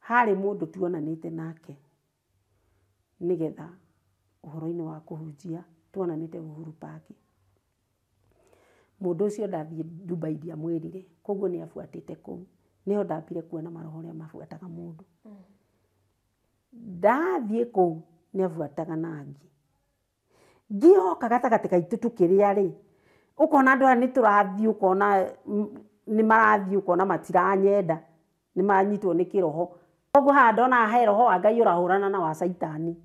Harĩ mũndũ tuonanĩte nake nĩgetha ũhoro-inĩ wa kũhunjia, tuonanĩte Uhuru Park. Mũndũ ũcio ndathiĩ Dubai ndiamwĩrire, koguo nĩ abuatĩte kũu. Nĩho ndambire kuona maroho ũrĩa mabuataga mũndũ. Ndathiĩ kũu nĩ abuataga na ngi. Ngi yoka gatagatĩ gaitũ tũkĩrĩa rĩ, ũkona andũ aya nĩ tũrathiĩ, ũkona nĩ marathiĩ, ũkona matiranyenda, nĩ manyitwo nĩ kĩroho. Koguo haha ndona he roho wa Ngai ũrahũrana na wa Caitani.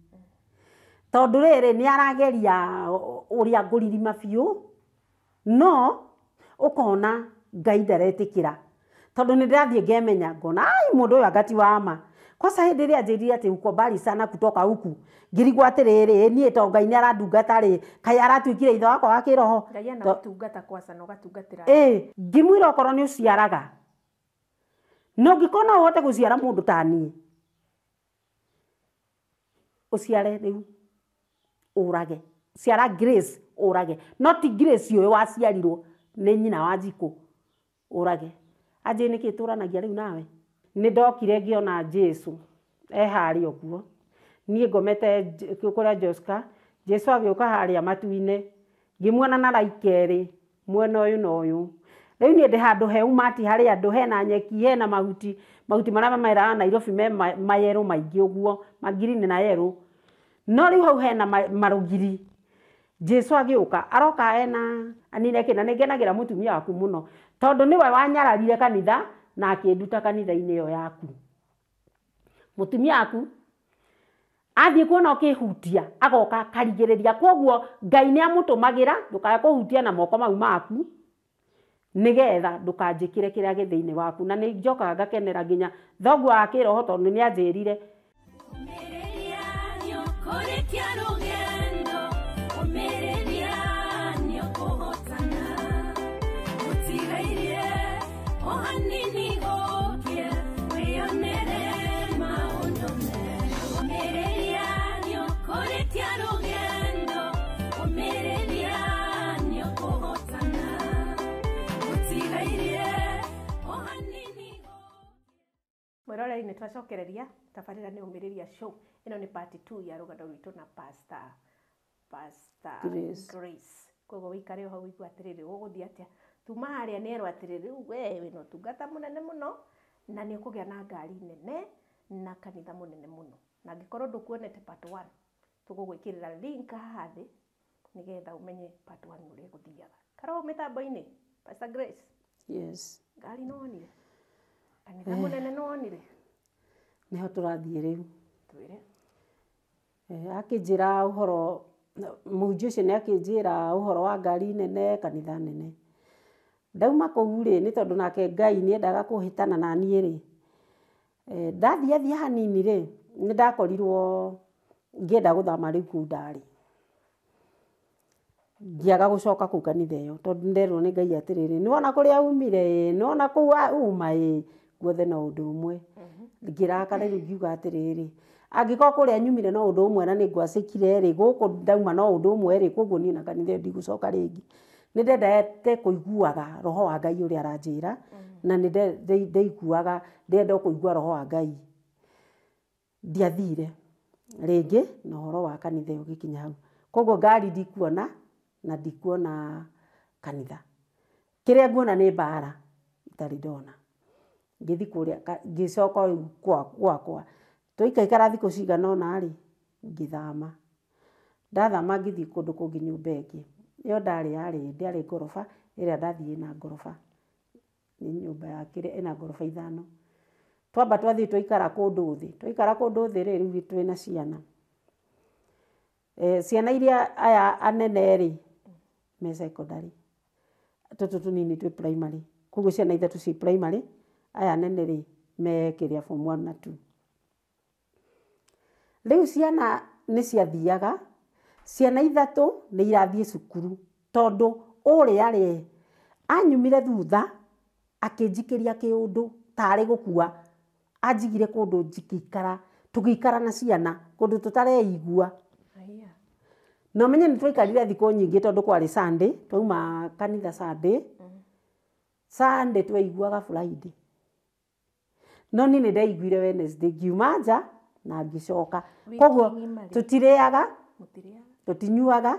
Tondũ rĩrĩ nĩ arageria ũrĩa ngũririma biũ, no ũkona Ngai ndaretĩkĩra. Tondũ nĩ ndĩrathiĩ ngemenya, ngona ai mũndũ ũyũ anga ti wa ma. Kwanza hĩndĩ ĩrĩa anjĩrire atĩ uko mbali sana kutoka huku, ngĩrigwo atĩrĩrĩ, niĩ to Ngai nĩ arandungata rĩ, kaĩ aratuĩkire ithe wakwa wa kĩroho. Ngai anagũtungata kwanza na ũgatungatĩra. Ĩĩ, ngĩmwĩra okorwo nĩ ũciaraga, na ũngĩkorwo no ũhote gũciara mũndũ ta niĩ, ũciare rĩu ũrage. Ciara Grace ũrage. No ti Grace ũyũ waciarirwo nĩ nyina wa Njikũ, ũrage. Anjĩĩ nĩkĩ tũranagia rĩu nawe? Nĩ ndokire ngĩona Jesu e harĩa ũguo. Niĩ ngomete kũrĩa Joska, Jesu agĩũka harĩa matu-inĩ, ngĩmuona na raika erĩ, mwena ũyũ na ũyũ. Rĩu niĩ ndĩ handũ he umati harĩ andũ, hena nyeki, hena mahuti, mahuti marĩa mameraga Nairobi me mayellow maingĩ ũguo, ma green na yellow. No rĩu hau hena marũgiri. Jesu agĩũka, aroka ena anine kĩ, na nĩ ngenagĩra mũtumia waku mũno, tondũ nĩwe wanyararire kanitha na akĩnduta kanitha-inĩ ĩyo yaku. Mũtumia waku athiĩ kuona ũkĩhutia, agoka akarigĩrĩria. Koguo Ngai nĩ amũtũmagĩra, ndũkae kũhutia na moko mau maku, nĩgetha ndũkanjĩkĩre kĩrĩa gĩ thĩinĩ waku. Na nĩ njokaga ngakenera nginya thoguo wa kĩroho tondũ nĩ anjĩrire. Mwĩroreri nĩ twacokereria tabarĩra nĩ ũmĩrĩria show. Ĩno nĩ part 2 ya rũgano rwitũ na Pastor Grace. Grace. Koguo wĩikare o hau ũigue atĩrĩrĩ, ũgũthiĩ atĩa? Tuma harĩa nĩ erwo atĩrĩrĩ, rĩu we wĩna ũtungata mũnene mũno na nĩ ũkũgĩa na ngari nene na kanitha mũnene mũno. Na angĩkorwo ndũkuonete part 1, tũgũgwĩkĩrĩra link haha thĩ nĩgetha ũmenye part 1 ũrĩa ĩgũthiaga. Karwo mĩtambo-inĩ, Pastor Grace. Yes. Ngari nĩ wonire? Kanitha mũnene nĩ wonire? Nĩho tũrathiĩ rĩu. Twĩre. Akĩnjĩra ũhoro, mũhunjia ũcio nĩ akĩnjĩra ũhoro wa ngari nene, kanitha nene. Ndauma kũu rĩ, nĩ tondũ nake Ngai nĩ endaga kũhĩtana na niĩ rĩ. Ndathiathia hanini rĩ, nĩ ndakorirwo ngĩenda gũthama rĩu kũu ndarĩ. Ngĩaga gũcoka kũu kanitha ĩyo, tondũ nderwo nĩ Ngai atĩrĩrĩ, nĩwona kũrĩa umire ĩ, nĩwona kũu uma ĩ, guothe no ũndũ ũmwe. Ngĩrakara rĩu ngiuga atĩrĩrĩ, angĩkorwo kũrĩa nyumire no ũndũ ũmwe na nĩ ngwacĩkire rĩ, gũkũ ndauma no ũndũ ũmwe rĩ, koguo niĩ na kanitha ĩyo ndigũcoka rĩngĩ. Nĩ ndendete kũiguaga roho wa Ngai ũrĩa aranjĩra, na nĩ ndaiguaga ndĩrenda kũigua roho wa Ngai. Ndiathire rĩngĩ na ũhoro wa kanitha ĩyo ũgĩkinya hau. Koguo ngari ndikuona na ndikuona kanitha. Kĩrĩa nguona nĩ mbara itarĩ ndona. Ngĩthiĩ kũrĩa, ngĩcoka rĩu gwakwa. Twaikaikara thikũ cigana ũna rĩ, ngĩthama. Ndathama ngĩthiĩ kũndũ kũngĩ nyũmba ĩngĩ. Ĩyo ndarĩ yarĩ, ndĩarĩ ngoroba, ĩrĩa ndathiĩ ĩna ngoroba. Nĩ nyũmba ya kĩrĩa ĩna ngoroba ithano. Twamba twathiĩ twaikara kũndũ thĩ. Twaikara kũndũ thĩ rĩ, rĩu twĩna ciana. Ciana iria aya anene rĩ, me secondary. Tũtũ tũnini twĩ primary. Koguo ciana ithatũ ciĩ primary, aya anene rĩ, me kĩrĩa form 1 na 2. Rĩu ciana nĩ ciathiaga, ciana ithatũ nĩ irathiĩ cukuru, tondũ ũrĩa rĩ, anyumire thutha, akĩnjikĩria kĩũndũ tarĩ gũkua. Anjigire kũndũ njikĩikara, tũgĩikara na ciana, kũndũ tũtareigua. Na ũmenye nĩ twaikarire thikũ nyingĩ tondũ kwarĩ Sunday, twauma kanitha Sunday. Sunday twaiguaga Friday. No niĩ nĩ ndaiguire Wednesday ngiuma nja na ngĩcoka. Koguo tũtirĩaga, tũtinyuaga,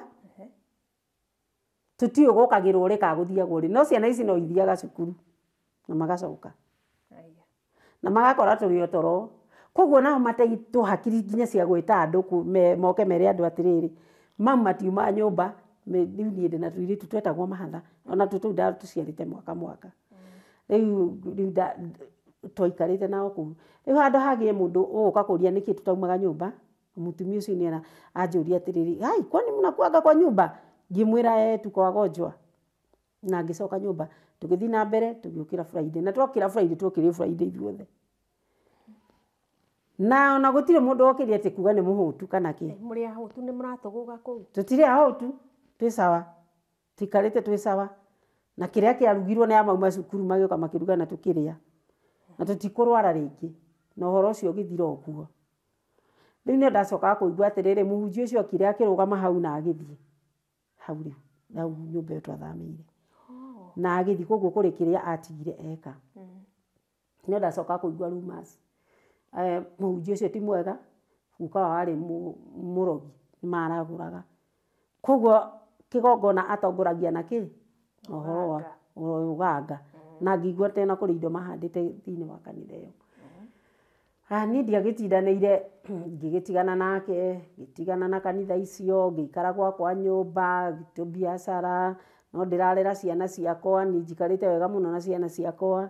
tũtiũĩ gũkagĩrwo rĩ kana gũthiagwo rĩ. No ciana ici no ithiaga cukuru na magacoka na magakora tũrĩ o toro. Koguo nao mateitwo hakiri nginya cia gwĩta andũ moke mere andũ atĩrĩrĩ, mau matiuma nyũmba. Rĩu niĩ ndĩ na tũirĩtu twetagwo mahatha, ona tuo tũu ndatũciarĩte mwaka mwaka. Rĩu twaikarĩte nao kũu. Rĩu handũ hagĩe mũndũ ũgũka kũria nĩkĩ tũtaumaga nyũmba, mũtumia ũcio nĩ anjũria atĩrĩrĩ, hai kwani mnakuanga kwa nyumba? Ngĩmwĩra tuko wagonjwa. Na ngĩcoka nyũmba. Tũgĩthiĩ na mbere tũgĩũkĩra Friday. Na twokĩra Friday twokĩrire Friday ithuothe. Na ona gũtirĩ mũndũ wokĩria atĩ kuga nĩ mũhũtu kana kĩ. Mũrĩ ahũtu nĩ mũratũgũga kũu? Tũtirĩ ahũtu, twĩ sawa. Tũikarĩte twĩ sawa. Na kĩrĩa kĩarugirwo nĩ amauma cukuru magĩũka makĩruga na tũkĩrĩa. Na tũtikũrwara rĩngĩ. Na ũhoro ũcio ũgĩthira ũguo. Rĩu nĩ ndacokaga kũigua atĩrĩrĩ, mũhunjia ũcio okire akĩrũgama hau na agĩthiĩ. Hau rĩu, hau nyũmba ĩyo twathamĩire. Na agĩthiĩ koguo kũrĩ kĩrĩa atigire eka. Nĩ ndacokaga kũigua rumors. Mũhunjia ũcio ti mwega, guka wao arĩ mũrogi, nĩ maragũraga. Koguo kĩgongona atongoragia na kĩ? Ũhoro wa ũganga. Na ngĩigua tena kũrĩ indo mahandĩte thĩinĩ wa kanitha ĩyo. Niĩ ndiagĩtindanĩire, ngĩgĩtigana nake, ngĩtigana na kanitha icio, ngĩikara gwakwa nyũmba, tũbiacara, no ndĩrarera ciana ciakwa, niĩ njikarĩte wega mũno na ciana ciakwa.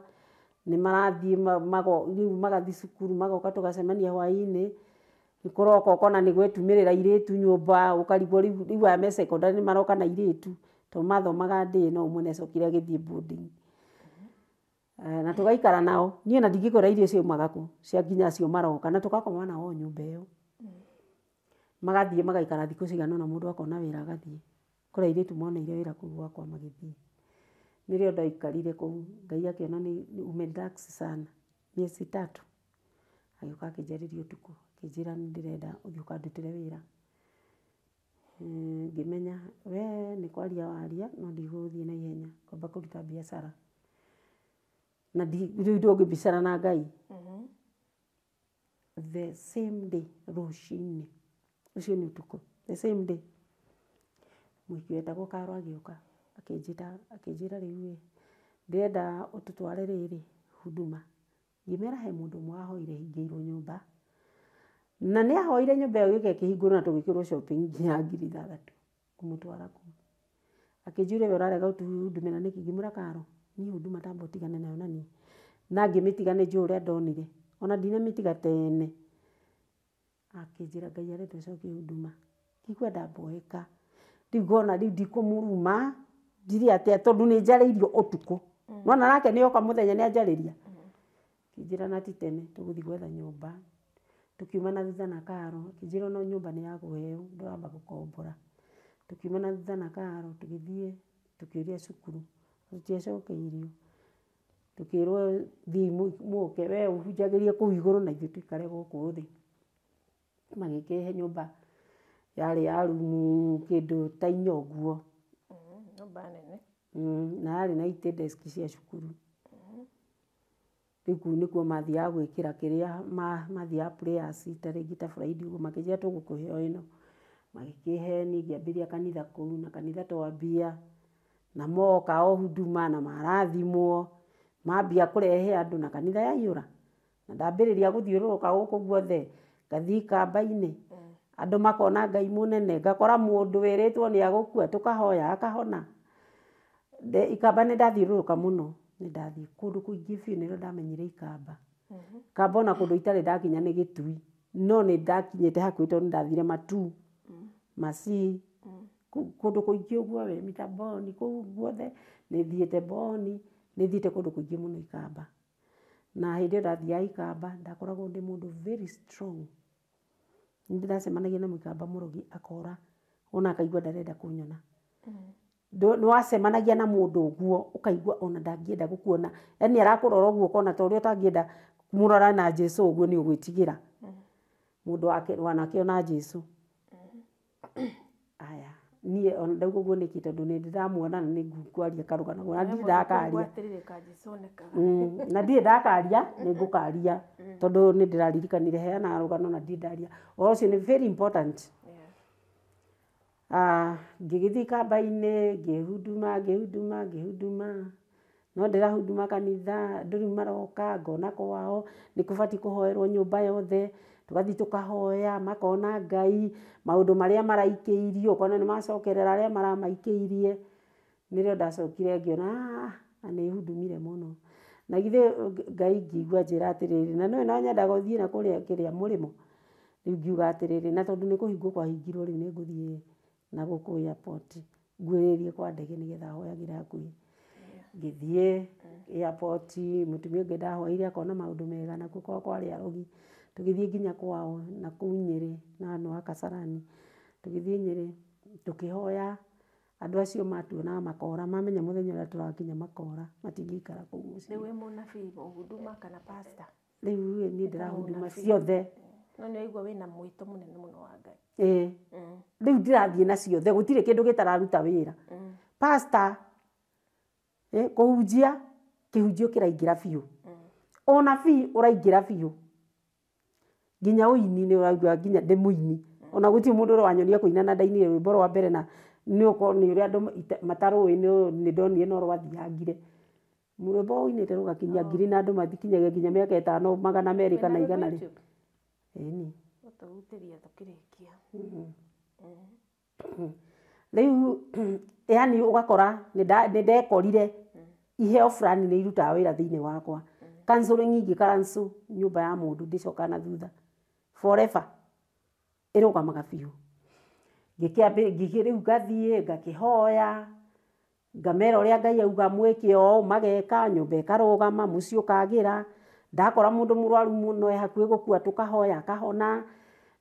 Nĩ marathiĩ rĩu magathiĩ cukuru, magoka tũgacemania hwaĩ-inĩ. Nĩ kũroka ũkona nĩ gwetumĩrĩra airĩtu nyũmba, ũkarigwo rĩu aya me secondary nĩ maroka na airĩtu, tondũ mathomaga ndĩ no ũmwe nĩ acokire agĩthiĩ boarding. Na tũgaikara nao. Niĩ ona ndingĩkwĩra irio ciaumaga kũ, cia nginya acio maroka, na tũgakoma nao nyũmba ĩyo. Magathiĩ magaikara thikũ cigana ũna mũndũ akona wĩra agathiĩ. Kũrĩ airĩtu moneire wĩra kũu gwakwa magĩthiĩ. Nĩrĩo ndaikarire kũu, Ngai akĩona nĩ umerelax sana. Miezi tatu. Agĩũka akĩnjarĩria ũtukũ, akĩnjĩra nĩ ndĩrenda ũthiĩ ũkandutĩre wĩra. Ngĩmenya we nĩ kwaria waria, no ndigũthiĩ na ihenya, ngwamba kũruta biacara. Na rĩu ndũngĩbicana na Ngai. The same day, rũcinĩ, ũcio nĩ ũtukũ, the same day, mũhiki wetagwo Karo agĩũka, akĩnjĩta, akĩnjĩra rĩu ĩ, ndĩrenda ũtũtware rĩrĩ huduma. Ngĩmera he mũndũ ũmwe wahoire hingĩirwo nyũmba. Na nĩ ahoire nyũmba ĩyo ĩgĩũka ĩkĩhingũrwo na tũgĩkĩrwo shopping nginya 6,000 kũmũtwara kũu. Akĩnjũria we ũrarega gũtũhudumĩra nĩkĩ? Ngĩmwĩra Karo, niĩ huduma tamba ũtigane nayo na niĩ. Na ngĩmĩtiga nĩ njũĩ ũrĩa ndonire. Ona ndinamĩtiga tene. Akĩnjĩra Ngai arenda ũcokie huduma. Ngĩigua ndamboeka. Rĩu ngona rĩu ndikũmũruma, ndirĩ atĩa tondũ nĩ njarĩirio ũtukũ. Nĩwona nake nĩ oka mũthenya nĩ anjarĩria. Akĩnjĩra na ti tene tũgũthiĩ gwetha nyũmba. Tũkiuma na thutha na Karo, akĩnjĩra ona nyũmba nĩ ya kũheo, ndũramba gũkombora. Tũkiuma na thutha na Karo, tũgĩthiĩ tũkĩũria cukuru, tũtiacokeirio. Tũkĩrwo thiĩi mũke, we ũhunjagĩrie kũu igũrũ na ithuĩ tũikare gũkũ thĩ. Magĩkĩhe nyũmba yarĩ ya rumu kĩndũ ta inya ũguo. Nyũmba nene. Na yarĩ na itĩ desk cia cukuru. Rĩu kũu nĩkuo mathiaga gwĩkĩra kĩrĩa mathiaga prayers ta rĩngĩ ta Friday ũguo, makĩnjĩra tũgũkũhe o ĩno. Magĩkĩhe niĩ ngĩambĩrĩria kanitha kũu, na kanitha twambia, na moka o huduma na marathimwo, mambia kũrehe andũ na kanitha yaiyũra. Na ndambĩrĩria gũthiũrũrũka gũkũ guothe, ngathiĩ ikamba-inĩ, andũ makona Ngai mũnene, ngakora mũndũ wĩrĩtwo nĩ agũkua, tũkahoya akahona. Ikamba nĩ ndathiũrũrũka mũno, nĩ ndathiĩ kũndũ kũingĩ biũ nĩrĩo ndamenyire ikamba. Ikamba ona kũndũ itarĩ ndakinya nĩ Gĩtui, no nĩ ndakinyĩte hakuhĩ tondũ nĩ ndathire Matuu, Masii, kũndũ kũingĩ ũguo we, Mitamboni, kũu guothe, nĩ thiĩte Boni, nĩ thiĩte kũndũ kũingĩ mũno ikamba. Na hĩndĩ ĩyo ndathiaga ikamba, ndakoragwo ndĩ mũndũ very strong. Nĩ ndĩracemanagia na mũikamba mũrogi akora, ona akaigua ndarenda kũnyona. Nĩ wacemanagia na mũndũ ũguo, ũkaigua ona ndangĩenda gũkuona. Yaani arakũrora ũguo ũkona ta ũrĩa ũtangĩenda kũmũrora na Jesũ ũguo nĩ ũgwĩtigĩra. Mũndũ wanakĩona Jesũ. Aya, Niĩ ona ndauga ũguo nĩkĩ tondũ nĩ ndĩramuona na nĩ ngwaria karũgano na ndirĩ ndakaria. Na ndirĩ ndakaria nĩ ngũkaria tondũ nĩ ndĩraririkanire heana rũgano na ndirĩ ndaria. Ũhoro ũcio nĩ very important. Ngĩgĩthiĩ kamba-inĩ ngĩhuduma no ndĩrahuduma kanitha andũ rĩu maroka ngona kwao nĩ kũbatiĩ kũhoerwo nyũmba yothe tũgathiĩ tũkahoya makona Ngai maũndũ marĩa maraikĩirio ũkona nĩ macokerera arĩa maramaikĩirie. Nĩrĩo ndacokire ngĩona na nĩ hudumire mũno na githĩ Ngai ngĩigua anjĩra atĩrĩrĩ na nĩũĩ no nyendaga ũthiĩ na kũrĩa kĩrĩa mũrĩmo. Rĩu ngiuga atĩrĩrĩ na tondũ nĩ kũhingwo kwahingirwo rĩu nĩ ngũthiĩ na gũkũ airport nguhĩrĩrie kwa ndege nĩgetha hoyagĩre hakuhĩ. Ngĩthiĩ airport mũtumia ũngĩ ndahoeire akona maũndũ mega nakuo kwao kwarĩ arogi. Tũgĩthiĩ nginya kwao na kũu Nyĩrĩ na nĩ wa Kasarani. Tũgĩthiĩ Nyĩrĩ tũkĩhoya andũ acio matuonaga makora mamenya mũthenya ũrĩa tũrakinya makora matingĩikara kũu mũciĩ. Rĩu wĩ mũnabii ũhuduma kana pastor? Rĩu niĩ ndĩrahuduma ciothe. No nĩ waigua wĩna mwĩto mũnene mũno wa Ngai. Ĩĩ. Rĩu ndĩrathiĩ na ciothe gũtirĩ kĩndũ gĩtararuta wĩra. Pastor kũhunjia kĩhunjio kĩraingĩra biũ. Ũnabii ũraingĩra biũ. Nginya ũini nĩ ũraigua nginya ndĩ mũini. Ona gũtirĩ mũndũ ũrĩ wanyonia kũina na ndainire rwĩmbo rwa mbere na nĩ ũkorwo nĩ ũrĩa andũ matarũĩ nĩ ndonire no rwathiangire. Rwĩmbo ũinĩte rũgakinyia ngiri na andũ mathikinyagia nginya mĩaka 5 200 kana 100. Ĩni. Ũtũhutĩrie tũkĩrĩkia. Rĩu yani ũgakora nĩ ndekorire iheo fulani nĩ irutaga wĩra thĩinĩ wakwa. Counseling ingĩ cancel nyũmba ya mũndũ ndĩcokaga na thutha forever ĩrũgamaga biũ. Ngĩkĩambĩ rĩu ngathiĩ ngakĩhoya ngamera ũrĩa Ngai auga mwĩke ũũ mageka nyũmba ĩkarũgama mũciĩ ũkagĩra. Ndakora mũndũ mũrwaru mũno e hakuhĩ gũkua tũkahoya akahona.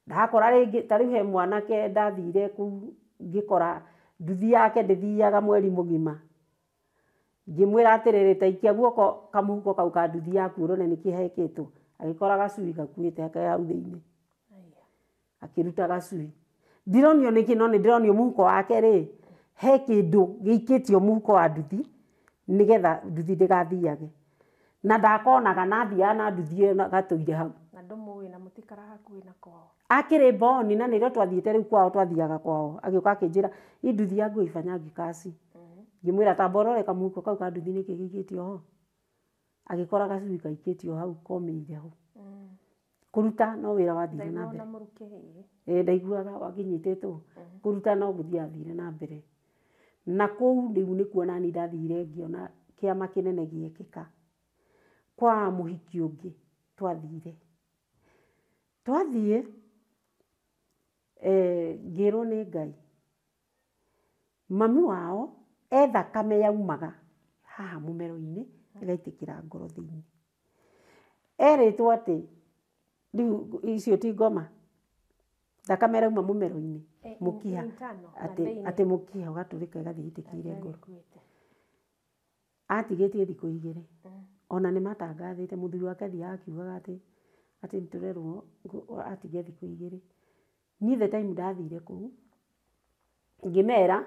Ndakora rĩngĩ ta rĩu he mwanake ndathire kũu ngĩkora nduthi yake ndĩthiaga mweri mũgima. Ngĩmwĩra atĩrĩrĩ ta ikia guoko kamũhuko kau ka nduthi yaku ũrore nĩkĩ hekĩtwo. Agĩkora gacui gakuĩte ke hau thĩinĩ. Akĩruta gacui. Ndironio nĩkĩ no nĩ ndĩronio mũhuko wake rĩ he kĩndũ gĩikĩtio mũhuko wa nduthi nĩgetha nduthi ndĩgathiage. Na ndakonaga na athiaga na nduthi ĩyo gatũire hau. Na ndũmũĩ na mũtikara hakuhĩ na kwao. Akĩrĩ mboni na nĩrĩo twathiĩte rĩu kwao twathiaga kwao. Agĩũka akĩnjĩra hii nduthi yangu haifanyangi kazi. Ngĩmwĩra tamba ũrore kamũhuko kau ka nduthi nĩkĩ gĩikĩtio ho. Agĩkora gacui gaikĩtio hau komĩire ho. Kũruta no wĩra wathire na mbere. Ĩĩ ndaiguaga wakĩnyitĩtwo. Kũruta no gũthiĩ athire na mbere. Na kũu rĩu nĩkuo nani ndathire ngĩona kĩama kĩnene gĩekĩka. Kwa mũhiki ũngĩ twathire. Twathiĩ ngĩrwo nĩ Ngai mami wao e thakame yaumaga haha mũmero-inĩ ĩgaitĩkĩra ngoro thĩinĩ. Erĩtwo atĩ rĩu icio ti ngoma thakame ĩrauma mũmero-inĩ mũkiha atĩ mũkiha ũgatũrĩka ĩgathiĩ ĩitĩkĩire ngoro. Atigĩtie thikũ 2. Ona nĩ matangathĩte mũthuri wake athiaga akiugaga atĩ atĩ nĩtũrerwo atige thikũ 2. Niĩ the time ndathire kũu ngĩmera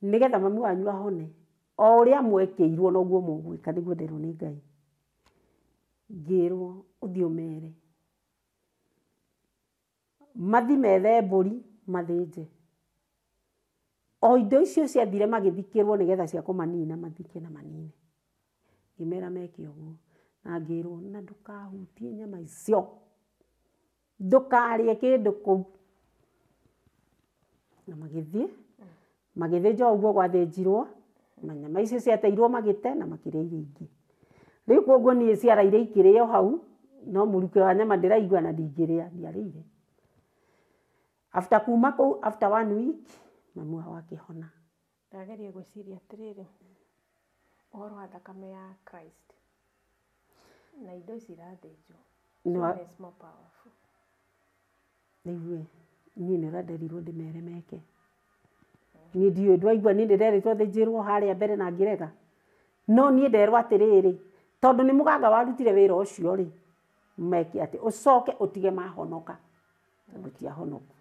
nĩgetha mami wanyu ahone o ũrĩa mwekĩirwo noguo mũgwĩka nĩguo nderwo nĩ Ngai. Ngĩrwo ũthiĩ ũmere mathi methe mbũri mathĩnje. O indo icio ciathire magĩthikĩrwo nĩgetha cia kũmanina mathike na manine. Ngĩmera meke ũguo na ngĩrwo na ndũkahutie nyama icio ndũkarĩe kĩndũ kũu. Na magĩthiĩ magĩthĩnja ũguo gwathĩnjirwo na nyama icio ciateirwo magĩte na makĩrĩa iria ingĩ. Rĩu koguo niĩ ciaraire ikĩrĩo hau no mũrukĩ wa nyama ndĩraigua na ndingĩrĩa ndiarĩire. After kuma kũu after 1 week mami wao akĩhona. Ndageria gwĩciria atĩrĩrĩ ũhoro wa thakame ya Christ na indo ici irathĩnjwo. Is more powerful. Rĩu niĩ nĩ ũrĩa nderirwo ndĩmere meke. Niĩ ndiũĩ ndwaigua niĩ ndĩrerĩtwo thĩnjĩrwo harĩa mbere na ngĩrega. No niĩ nderwo atĩrĩrĩ tondũ nĩ mũganga warutire wĩra ũcio rĩ meke atĩ ũcoke ũtige mahonoka tondũ ti ahonoku.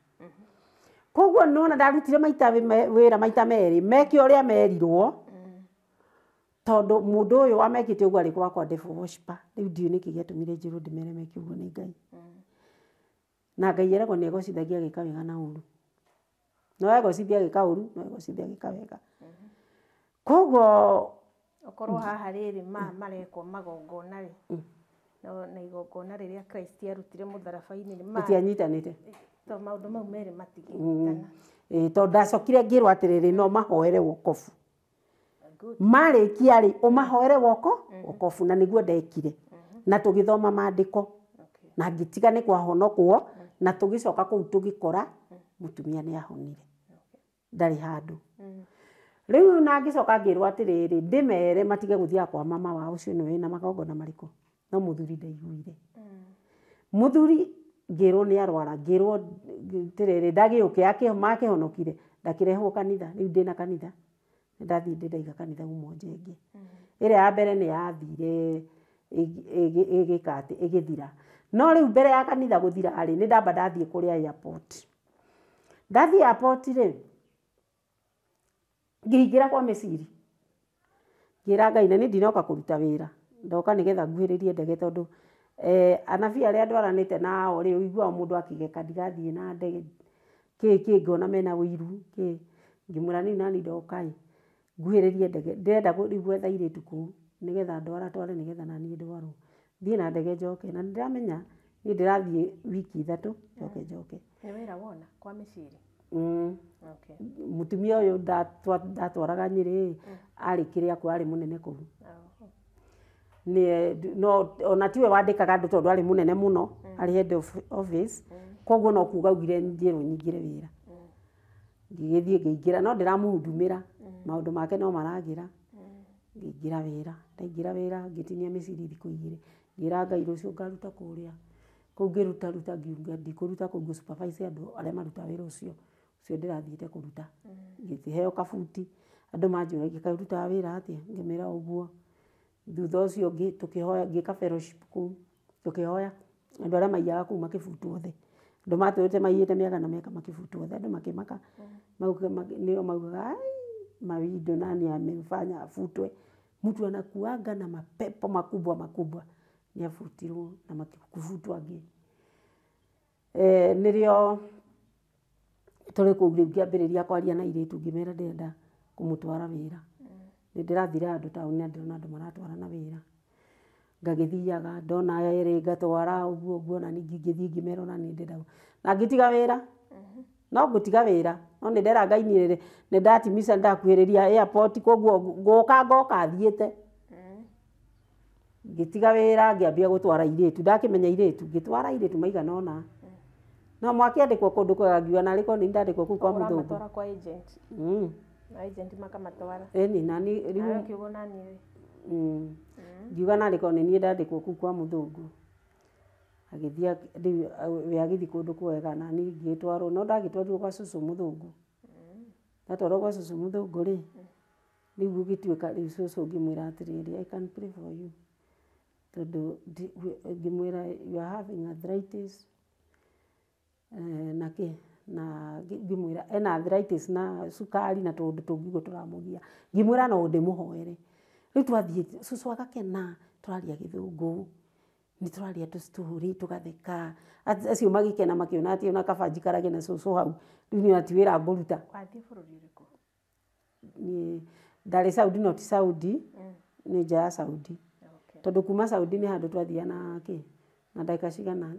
Koguo nona ndarutire maita wĩra maita merĩ meke ũrĩa merirwo tondu mundu uyu wamekite uguo ari gwakwa devil worshiper riu ndiũ nĩkĩ gĩatũmire njĩrwo ndĩmere meke ũguo nĩ Ngai. Na Ngai eragwo nĩ egocithagia agĩka wega na ũru, no egocithia agĩka ũru, no egocithia agĩka wega. Koguo okorwo haha rĩrĩ marekwo magongona rĩ, na igongona rĩrĩa Christ arutire mũtharaba-inĩ nĩ matianyitanĩte to maũndũ mau merĩ matingĩnyitana. Tondũ ndacokire ngĩrwo atĩrĩrĩ no mahoere wokobu marĩkia rĩ ũmahoere wokobu na nĩguo ndekire na tũgĩthoma maandĩko na ngĩtiga nĩ kwahonokwo na tũgĩcoka kũu tũgĩkora mũtumia nĩ ahonire ndarĩ handũ. Rĩu na ngĩcoka ngĩrwo atĩrĩrĩ ndĩmere matige gũthiaga kwa mama wao ũcio nĩwe wĩna magongona marĩkũ, no mũthuri ndaiguire. Mũthuri ngĩrwo nĩ arwara, ngĩrwo atĩrĩrĩ ndagĩũke makĩhonokire ndakĩrehwo kanitha. Rĩu ndĩna kanitha ndathiĩ ndĩndaiga kanitha Umoja ĩngĩ. Ĩrĩa ya mbere nĩ yathire ĩgĩka atĩ ĩgĩthira. No rĩu mbere ya kanitha gũthira rĩ nĩ ndamba ndathiĩ kũrĩa airport. Ndathiĩ airport rĩ ngĩingĩra kwa Misiri ngĩra Ngai na niĩ ndinoka kũruta wĩra, ndoka nĩgetha nguhĩrĩrie ndege tondũ anabii arĩa ndwaranĩte nao rĩ ũiguaga mũndũ akĩgeka ndigathiĩ na ndege kĩ ngona mena ũiru kĩ ngĩmwĩra niĩ nani ndoka ĩ nguhĩrĩrie ndege ndĩrenda rĩu gwetha airĩtu kũu nĩgetha ndwara tware nĩgetha naniĩ ndwarwo thiĩ na ndege njoke na nĩndĩramenya niĩ ndĩrathiĩ wiki 3 njoke njoke. Nĩ wĩra wona kwa Misiri? Mũtumia ũyũ ndatwaraga Nyĩrĩ arĩ kĩrĩa kuo arĩ mũnene kũu. No ona tiwe wandĩkaga andũ tondũ arĩ mũnene mũno arĩ head of office koguo no kuga augire njĩrwo nyingĩre wĩra. Ngĩgĩthiĩ ngĩingĩra no ndĩramũhudumĩra maũndũ make no maragĩra. Ngĩingĩra wĩra, ndaingĩra wĩra ngĩtinia mĩciri thikũ 2 ngĩra Ngai rũciũ ngaruta kũrĩa kũu ngĩruta ruta ngiuga ndikũruta kũu ngũ supervise andũ arĩa marutaga wĩra ũcio ũcio ndĩrathiĩte kũruta. Ngĩheo kabuti andũ manjũragia kaĩ ũrutaga wĩra atĩa ngĩmera ũguo. Thutha ũcio tũkĩhoya ngĩka fellowship kũu tũkĩhoya andũ arĩa maiyaga kũu makĩbutwo othe andũ matũrĩte maiyĩte mĩaka na mĩaka makĩbutwo othe andũ makĩmaka nĩo maugaga ai mawindo nani amemfanya afutwe mtu anakuaga na mapepo makubwa makubwa nĩ abutirwo na makĩbutwo angĩ. Nĩrĩo tũrĩ kũu rĩu ngĩambĩrĩria kwaria na airĩtu ngĩmera ndĩrenda kũmũtwara wĩra. Nĩ ndĩrathire handũ taũni na ndĩrona andũ maratwarana wĩra ngagĩthiaga ndona erĩ ngatwara ũguo ũguo na ningĩ ngĩthiĩ ngĩmera ona niĩ ndĩrenda na ngĩtiga wĩra no ngũtiga wĩra no nĩ ndera Ngai niĩ nĩ ndatimisa ndakuhĩrĩria airport koguo ngũka ngoka thiĩte. Ngĩtiga wĩra ngĩambia gũtwara airĩtu ndakĩmenya airĩtu ngĩtwara airĩtu maigana ũna no mwakĩandĩkwo kũndũ kwega ngiuga narĩ korwo nĩ ndandĩkwo kũu kwa mũthũngũ. Ũramatwara kwa agent? Na agent makamatwara? Ĩni nani rĩu Nawe ũkiuga nani rĩ? Ngiuga narĩ korwo nĩ niĩ ndandĩkwo kũu kwa mũthũngũ. Agĩthiĩ rĩu we agĩthiĩ kũndũ kwega na niĩ ngĩtwarwo no ndagĩtwarirwo gwa cũcũ mũthũngũ. Ndatwarwo gwa cũcũ mũthũngũ rĩ rĩu gũgĩtuĩka rĩu cũcũ ngĩmwĩra atĩrĩrĩ I can pray for you tondũ ngĩmwĩra you are having arthritis na kĩ na ngĩmwĩra ena arthritis na cukari na tũũndũ tũngĩ ũguo tũramũgia ngĩmwĩra no ndĩmũhoere. Rĩu twathiĩ cũcũ agakena tũraria gĩthũngũ nĩ tũraria tũ-story tũgatheka acio magĩkena makĩona atĩ ona kaba njikarage na cũcũ hau rĩu niĩ ona ti wĩra ngũruta. Wathiĩ bũrũri ũrĩkũ? Niĩ ndarĩ Saudi no ti Saudi nĩ nja ya Saudi tondũ kuma Saudi nĩ handũ twathiaga na kĩ na ndagĩka cigana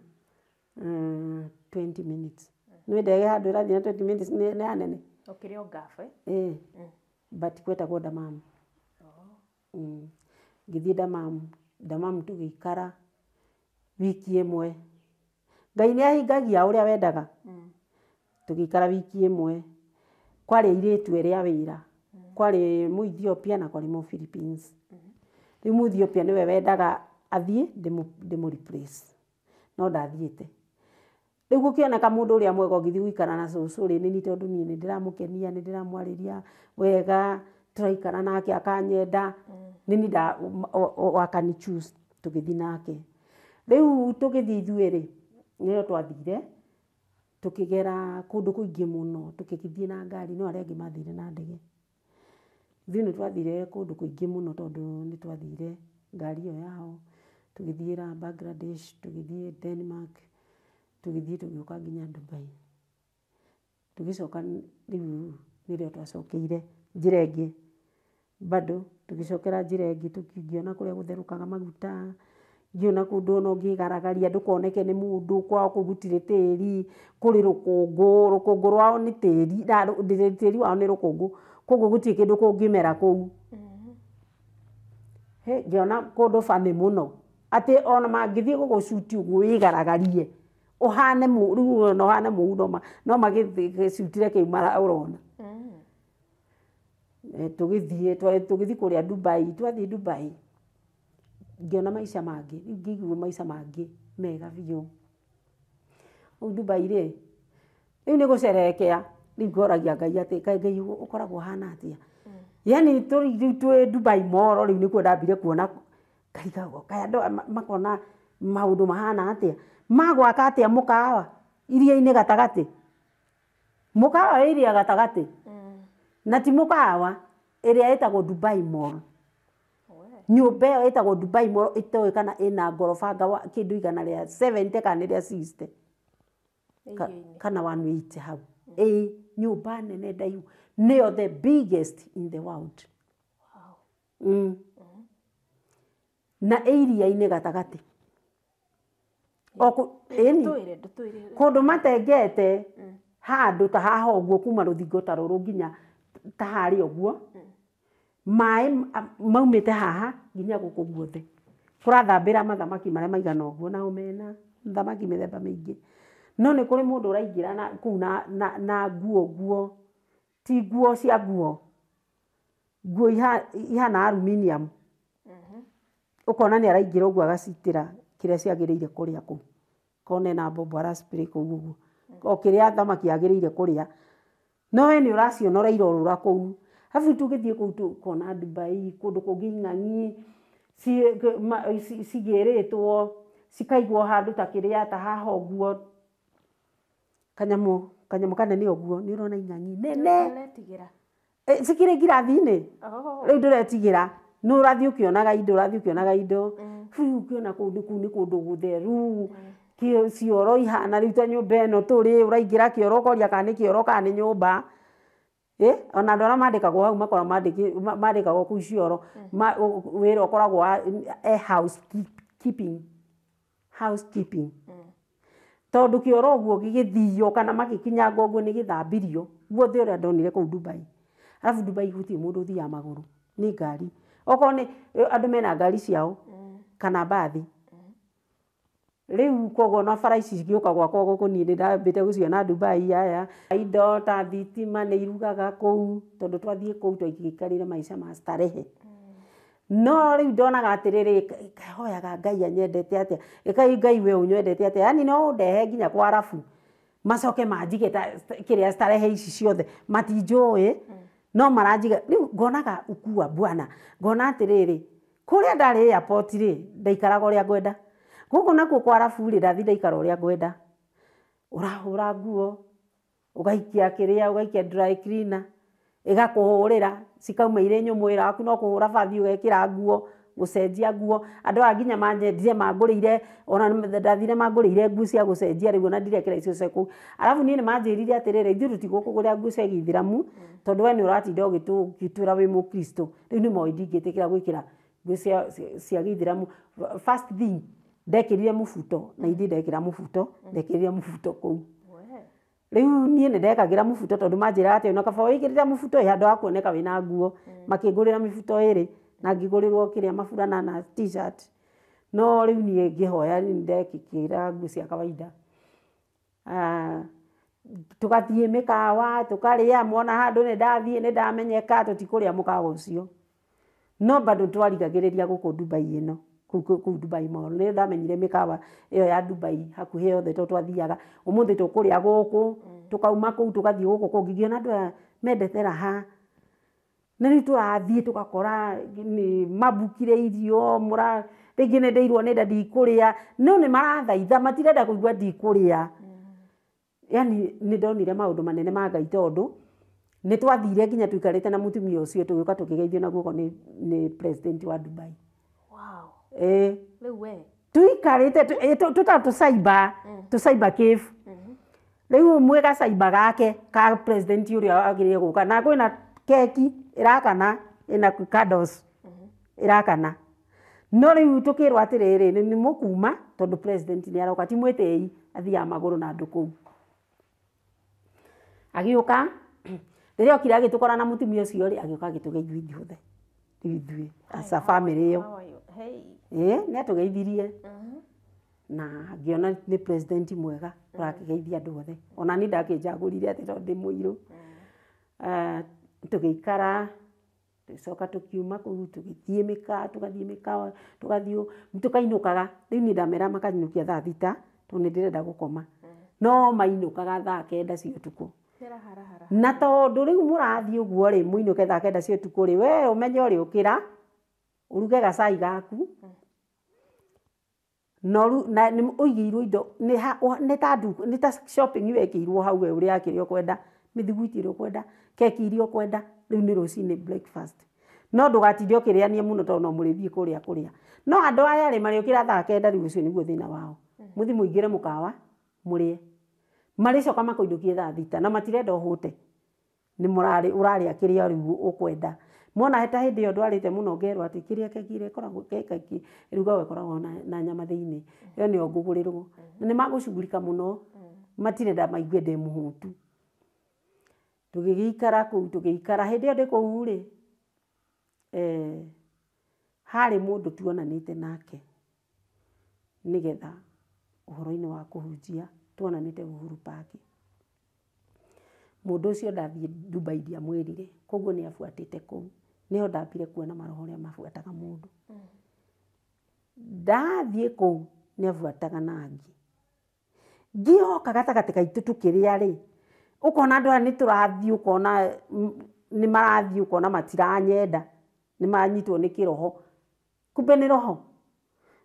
20 minutes. Nĩ ndege handũ ĩrathiĩ na 20 minutes nĩ hanene. Ũkĩrĩ o Gulf eh? Ĩĩ but gwetagwo Dammam. Ngĩthiĩ Dammam, Dammam tũgĩikara wiki ĩmwe. Ngai nĩ ahingagia ũrĩa wendaga. Tũgĩikara wiki ĩmwe kwarĩ airĩtu erĩ a wĩra kwarĩ mũ Ethiopia na kwarĩ mũ Philippines. Rĩu mũ Ethiopia nĩwe wendaga athiĩ ndĩmũ replace no ndathiĩte. Rĩu gũkĩoneka mũndũ ũrĩa mwega ũngĩthiĩ gũikara na cũcũ rĩ nĩ tondũ niĩ nĩ ndĩramũkenia nĩ ndĩramwarĩria wega tũraikara nake akanyenda nĩ niĩ akani choose tũgĩthiĩ nake. Rĩu tũgĩthiĩ ithuĩ rĩ nĩrĩo twathire Tukigera kundu kuingi muno tukithie na ngari no aria angi mathire na ndege. Ithuĩ nĩ twathire kũndũ kũingĩ mũno tondũ nĩ twathire ngari ĩyo yao, tũgĩthiĩra Bangladesh, tũgĩthiĩ Denmark, tũgĩthiĩ tũgĩũka nginya Dubai. Tũgĩcoka rĩu nĩrĩo twacokeire njĩra ĩngĩ bado tũgĩcokera njĩra ĩngĩ tũkĩona kũrĩa gũtherũkaga maguta, ngĩona kũndũ ona ũngĩgaragaria ndũkoneke nĩ mũndũ, kwao kũu gũtirĩ tĩri, kũrĩ rũkũngũ, rũkũngũ rwao nĩ tĩri, tĩri wao nĩ rũkũngũ, koguo gũtirĩ kĩndũ kũngĩmera kũu. Ngĩona kũndũ bani mũno, atĩ ona mangĩthiĩ gũgũcuti ũguo wĩgaragarie, ũhane rĩu ona ũhane mũhu no magĩcutire kĩu ũrona. Tũgĩthiĩ tũgĩthiĩ kũrĩa Dubai, twathiĩ Dubai, ngĩona maica mangĩ, rĩu ngĩigua maica mangĩ mega biũ. Rĩu Dubai rĩ, rĩu nĩ gũcerehekea, rĩu ngoragia Ngai atĩ kaĩ Ngai ũkoragwo ũhana atĩa? Yani rĩu twĩ Dubai Mall rĩu nĩkuo ndambire kuona ngarigagwo kaĩ andũ aya makona maũndũ mahana atĩa? Magwaka atĩa mũkawa iria-inĩ gatagatĩ? Mũkawa wĩ iria gatagatĩ? Na ti mũkawa, ĩrĩa ĩtagwo Dubai Mall. Nyũmba ĩyo ĩtagwo Dubai Mall ĩtoĩ kana ĩna ngoroba anga kĩndũ igana rĩa 70 kana rĩa 60 kana 180 hau. Ĩĩ, nyũmba nene ndaihu, nĩyo the biggest in the world. Na ĩ iria-inĩ gatagatĩ. Kũndũ matengete handũ ta haha ũguo kuma rũthingo ta rũrũ nginya ta harĩa ũguo, maĩ maumĩte haha nginya gũkũ guothe. Kũrathambĩra mathamaki marĩa maigana ũguo, nao mena thamaki mĩthemba mĩingĩ. No nĩ kũrĩ mũndũ ũraingĩra kũu na nguo ũguo, ti nguo cia nguo, nguo ihana aluminium. Ũkona nĩ araingĩra ũguo agacitĩra kĩrĩa ciagĩrĩire kũrĩa kũu. Kona ena mbombo ara spray kũu ũguo. O kĩrĩa thamaki yagĩrĩire kũrĩa. No we nĩ ũraciona ũrairorũra kũu. Arabu tũgĩthiĩ kũu tũkona Dubai, kũndũ kũngĩ ing'ang'i cigĩrĩtwo, cikaigwo handũ ta kĩrĩa ta haha ũguo. Kanyamũ kanene ũguo, nĩ ũrona ing'ang'i nene. Cikĩrĩ ngirathi-inĩ. Rĩu ndũretigĩra. Nĩ ũrathiĩ ũkĩonaga indo, ũrathiĩ ũkĩonaga indo. Rĩu ũkĩona kũndũ kũu nĩ kũndũ gũtheru, cioro ihana rĩu ta nyũmba ĩno tũrĩ, ũraingĩra kĩoro ũkoria kana nĩ kĩoro kana nĩ nyũmba. Ona andũ arĩa mandĩkagwo hau makoragwo mandĩkagwo kũu cioro, wĩra ũkoragwo wa housekeeping. Housekeeping. Tondũ kĩoro ũguo gĩgĩthio kana magĩkinyanga ũguo nĩ gĩthambirio, guothe ũrĩa ndonire kũu Dubai. Arabu Dubai gũtirĩ mũndũ ũthiaga magũrũ, nĩ ngari. Okorwo nĩ andũ mena ngari ciao kana mbathi. Rĩu koguo ona bara ici cigĩũka gwakwa gũkũ niĩ nĩ ndambĩte gũciona Dubai aya. Indo ta thitima nĩ irugaga kũu, tondũ twathiĩ kũu twaikarire maica ma starehe. No rĩu ndonaga atĩrĩrĩ, hoyaga Ngai anyendete atĩa, ĩkai Ngai we ũnyendete atĩa, yani no ũndehe nginya kwa arabu, macoke manjige ta kĩrĩa starehe ici ciothe, matinjũĩ, no maranjiga. Rĩu ngonaga ukua bwana, ngona atĩrĩrĩ, kũrĩa ndarĩ airport rĩ, ndaikaraga ũrĩa ngwenda. Gũkũ nakuo kwa arabu rĩ, ndathiĩ ndaikara ũrĩa ngwenda. Ũrahũra nguo, ũgaikia kĩrĩa, ũgaikia dry cleaner, ĩgakũhũrĩra, cikauma irĩ nyũmũ, wĩra waku no kũhũra bathi ũgekĩra nguo, gũcenjia nguo. Andũ aya nginya manyendire mangũrĩire, ona ndathire mangũrĩire nguo cia gũcenjia rĩu ona ndirekĩra icio cia kũu. Arabu niĩ nĩ manjĩrire atĩrĩrĩ, ithuĩ tũtigũkũgũrĩra nguo cia gĩithĩramu, tondũ we nĩ ũratinda ũgĩtwĩra wĩ mũkristo. Rĩu nĩ moĩ ndingĩtĩkĩra gwĩkĩra nguo cia gĩithĩramu. First thing, ndekĩrire mũbuto, na ithuĩ ndekĩra mũbuto, ndekĩrire mũbuto kũu. Rĩu niĩ nĩ ndekagĩra mũbuto tondũ manjĩraga atĩ ona kaba wĩkĩrĩte mũbuto ĩ handũ ha kuoneka wĩna nguo. Makĩngũrĩra mĩbuto ĩrĩ, na ngĩgũrĩrwo kĩrĩa maburana na t-shirt. No rĩu niĩ ngĩhoya nĩ ndekĩra nguo cia kawaida. Tũgathiĩ mĩkawa, tũkarĩa, mona handũ nĩ ndathiĩ nĩ ndamenyeka, tũtikũrĩa mũkawa ũcio. No bado twarigagĩrĩria gũkũ Dubai ĩno, kũu Dubai Mall. Nĩ ndamenyire mĩkawa ĩyo ya Dubai hakuhĩ yothe tondũ twathiaga, ũmũthĩ tũkũrĩa gũkũ, tũkauma kũu tũgathiĩ gũkũ kũngĩ, ngĩona andũ aya mendete raha. Na rĩu tũrathiĩ tũgakora nĩ mabukire irio, rĩngĩ nĩ ndĩirwo nĩ nda ndikũrĩa, no nĩ marathaitha, matirenda kũigua ndikũrĩa. Yani nĩ ndonire maũndũ manene ma Ngai tondũ nĩ twathire nginya tũikarĩte na mũtumia ũcio tũgĩũka tũkĩgeithio na guoko nĩ president wa Dubai. Wow. Rĩu we tuikarĩte tũta tũcaimba tũcaimba cave. Rĩu ũmwe gacaimba gake ka president ũrĩa agĩrĩire gũka na kwĩna keki ĩrakana ĩna candles ĩrakana. No rĩu tũkĩrwo atĩrĩrĩ nĩ mũkuma tondũ president nĩ aroka ti mwĩtĩi athiaga magũrũ na andũ kũu. Agĩũka rĩrĩa okire agĩtũkora na mũtumia ũcio rĩ agĩũka agĩtũgeithia ithuothe ithuĩ as a family ĩyo. Nĩ atũgeithirie na ngĩona nĩ president mwega ũrakĩgeithia andũ othe. Ona niĩ ndakĩnjagũrire atĩ tondũ ndĩ mũirũ. Tũgĩikara tũgĩcoka tũkiuma kũu tũgĩthiĩ mĩkawa tũgathiĩ mĩkawa tũgathiĩ tũkainũkaga. Rĩu niĩ ndamera makanyinũkia thaa 6 tondũ nĩ ndĩrenda gũkoma. No mainũkaga thaa 9 cia ũtukũ. Na tondũ rĩu mũrathiĩ ũguo rĩ mũinũke thaa 9 cia ũtukũ rĩ we ũmenye ũrĩũkĩra ũruge gacai gaku na ũigĩirwo indo nĩ ta shopping wekĩirwo hau we ũrĩa kĩrĩa ũkwenda mĩthiguiti ĩrĩa ũkwenda keki iria ũkwenda rĩu nĩ rũcinĩ breakfast. No ndũgatinde ũkĩrĩania mũno tondũ no mũrĩthiĩ kũrĩa kũrĩa. No andũ aya rĩ marĩũkĩra thaa 9 rĩu ũcio nĩguo thĩna wao. Mũthiĩ mũingĩre mũkawa mũrĩe. Marĩcoka makũinũkie thaa 6 na matirenda ũhũte. Nĩ mũrarĩ ũrarĩa kĩrĩa rĩu ũkwenda. Mona ta hĩndĩ ĩyo ndwarĩte mũno ngerwo atĩ kĩrĩa keki ĩrĩa ĩkoragwo keki ĩrugagwo ĩkoragwo na nyama thĩinĩ. Ĩyo nĩyo ngũgũrĩrwo. Na nĩ magũcugurika mũno matirenda maigue ndĩ mũhũtu. Tũgĩgĩikara kũu tũgĩikara hĩndĩ ĩyo ndĩ kũu rĩ harĩ mũndũ tuonanĩte nake nĩgetha ũhoro-inĩ wa kũhunjia tuonanĩte Uhuru Park. Mũndũ ũcio ndathiĩ Dubai ndiamwĩrire koguo nĩ abuatĩte kũu. Nĩho ndambire kuona maroho ũrĩa mabuataga mũndũ. Ndathiĩ kũu nĩ abuataga na ngi. Ngi yoka gatagatĩ gaitũ tũkĩrĩa rĩ ũkona andũ aya nĩ tũrathiĩ ũkona nĩ marathiĩ ũkona matiranyenda nĩ manyitwo nĩ kĩroho. Kumbe nĩ roho.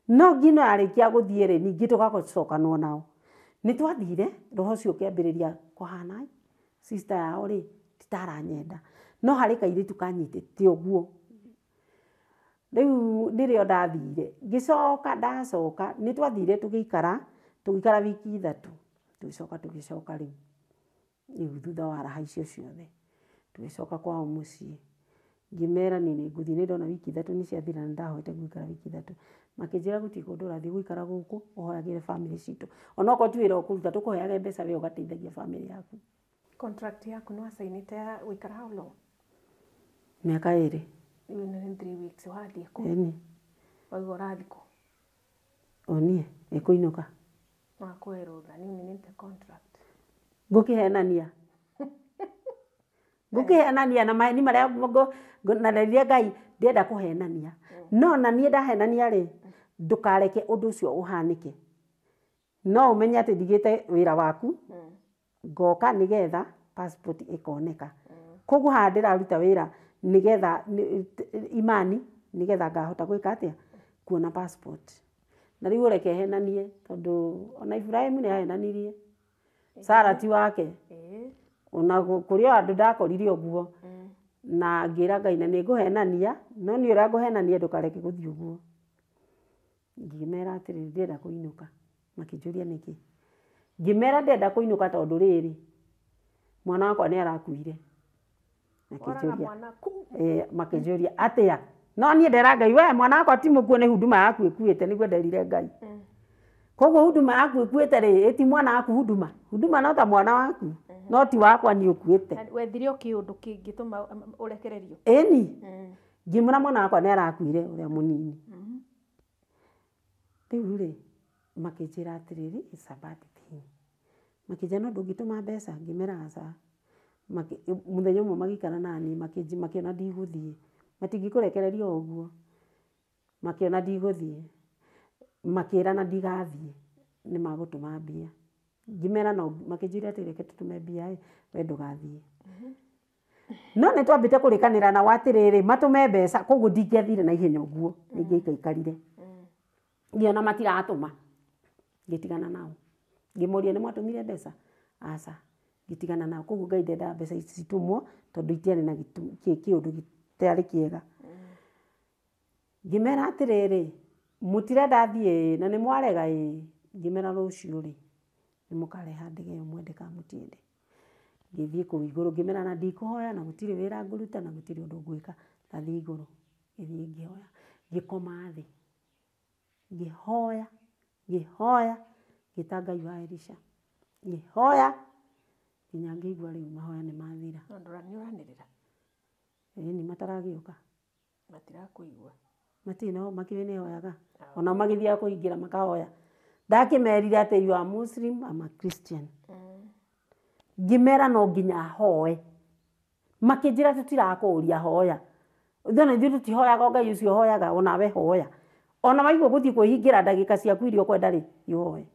No ngi ĩno yarĩkia gũthiĩ rĩ ningĩ tũgacokanwo nao. Nĩ twathire roho ũcio ũkĩambĩrĩria kũhana sister yao rĩ titaranyenda. No harĩ kairĩtu kanyitĩte ũguo. Rĩu nĩrĩo ndathire ngĩcoka ndacoka nĩ twathire tũgĩikara tũgĩikara wiki 3 tũgĩcoka tũgĩcoka rĩu rĩu thutha wa raha icio ciothe tũgĩcoka kwao mũciĩ. Ngĩmera niĩ nĩ ngũthiĩ nĩ ndona wiki 3 nĩ ciathira na ndahoete gũikara wiki 3. Makĩnjĩra gũtirĩ kũndũ ũrathiĩ gũikara gũkũ ũhoyagĩre family citũ. Onokorwo ti wĩra ũkũruta tũkũheage mbeca we ũgateithagia family yaku. Contract yaku nĩ wacainĩte ya gũikara how long? Mĩaka 2. Rĩu nĩ 3 weeks wathiĩ kũ? Ĩni. Waigua ũrathiĩ kũ? O niĩ nĩkũinũka. Wakũhe rũtha nĩ uninĩte contract. Ngũkĩhenania. Ngũkĩhenania na maheni marĩa na nderire Ngai ndĩrenda kũhenania. No na niĩ ndahenania rĩ ndũkareke ũndũ ũcio ũhanĩke. No ũmenye atĩ ndigĩte wĩra waku ngoka nĩgetha passport ĩkoneka. Koguo haha ndĩraruta wĩra nĩgetha imani nĩgetha ngahota gwĩka atĩa kuona passport. Na rĩu ũreke henanie tondũ ona Ibrahim nĩ ahenanirie. Sara ti wake. Ona kũrĩ o andũ ndakorire ũguo na ngĩra Ngai na nĩ ngũhenania no niĩ ũrĩa ngũhenania ndũkareke gũthiĩ ũguo. Ngĩmera atĩrĩrĩ ndĩrenda kũinũka. Makĩnjũria nĩkĩ. Ngĩmera ndĩrenda kũinũka tondũ rĩrĩ mwana wakwa nĩ arakuire. Makĩnjũria atĩa. No niĩ ndera Ngai we mwana wakwa ti mũkuo nĩ huduma yaku ĩkuĩte nĩguo nderire Ngai. Koguo huduma yaku ĩkuĩte rĩ ĩti mwana waku huduma. Huduma no ta mwana waku no ti wakwa nĩ ũkuĩte. Wethire o kĩũndũ kĩngĩtũma ũrekererio. Ĩni. Ngĩmwĩra mwana wakwa nĩ arakuire ũrĩa mũnini. Rĩu rĩ makĩnjĩra atĩrĩrĩ it's a bad thing. Makĩnjĩra no ndũngĩtũma mbeca ngĩmera aca. Mũthenya ũmwe magĩikara naniĩ makĩona ndigũthiĩ. Matingĩkũrekereria o ũguo. Makĩona ndigũthiĩ. Makĩrana ndigathiĩ nĩ magũtũma mbia. Ngĩmera no makĩnjĩra atĩ reke tũtũme mbia ĩ we ndũgathiĩ. No nĩ twambĩte kũrĩkanĩra nao atĩrĩrĩ matũme mbeca koguo ndingĩathire na ihenya ũguo nĩ ingĩaikaikarire. Ngĩona matiratũma ngĩtigana nao. Ngĩmoria nĩ mwatũmire mbeca? Aca ngĩtigana nao. Koguo Ngai ndendaga mbeca ici citumwo tondũ itiarĩ na kĩũndũ gĩtarĩ kĩega. Ngĩmera atĩrĩrĩ, mũtirenda thiĩ na nĩ mwarega ĩĩ. Ngĩmera rũciũ rĩ nĩ mũkareha ndege ĩyo mwende kana mũtiende. Ngĩthiĩ kũu igũrũ ngĩmera na ndikũhoya na gũtirĩ wĩra ngũruta na gũtirĩ ũndũ ngwĩka. Ndathiĩ igũrũ ngĩthiĩ ngĩhoya, ngĩkoma thĩ, ngĩhoya, ngĩhoya, ngĩta Ngai wa Elisha, ngĩhoya nginya ngĩigua rĩu mahoya nĩ mathira. No nĩ ũranĩrĩra? Ĩĩ mataragĩũka. Matirakũigua. Matirĩ nao makĩũĩ nĩ hoyaga. Onao magĩthiaga kũhingĩra makahoya. Ndakĩmerire atĩ you are Muslim, I'm a Christian. Ngĩmera no nginya hoe. Makĩnjĩra tũtirakũũria hoya. Ithuĩ ithuĩ tũtihoyaga o Ngai ũcio hoyaga onawe hoya. Ona waigua gũthiĩ kwĩhingĩra ndagĩka ciaku iria ũkwenda rĩ, thiĩ ũhoe.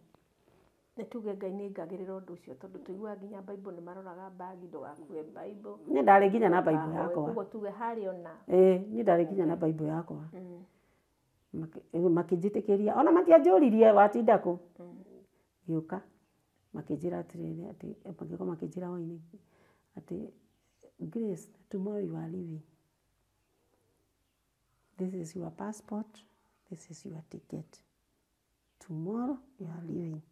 Nĩ tuge Ngai nĩ ngagĩrĩra ũndũ ũcio tondũ tũiguaga nginya Bible nĩ maroraga bagi ndũgakue Bible. Niĩ ndarĩ nginya na Bible yakwa. Koguo tuge harĩ ona. Ĩĩ niĩ ndarĩ nginya na Bible yakwa. Makĩnjĩtĩkĩria ona matianjũririe watinda kũ. Ngĩũka makĩnjĩra atĩrĩrĩ atĩ magĩũka makĩnjĩra hwainĩ atĩ Grace, tomorrow you are leaving. This is your passport, this is your ticket. Tomorrow you are leaving.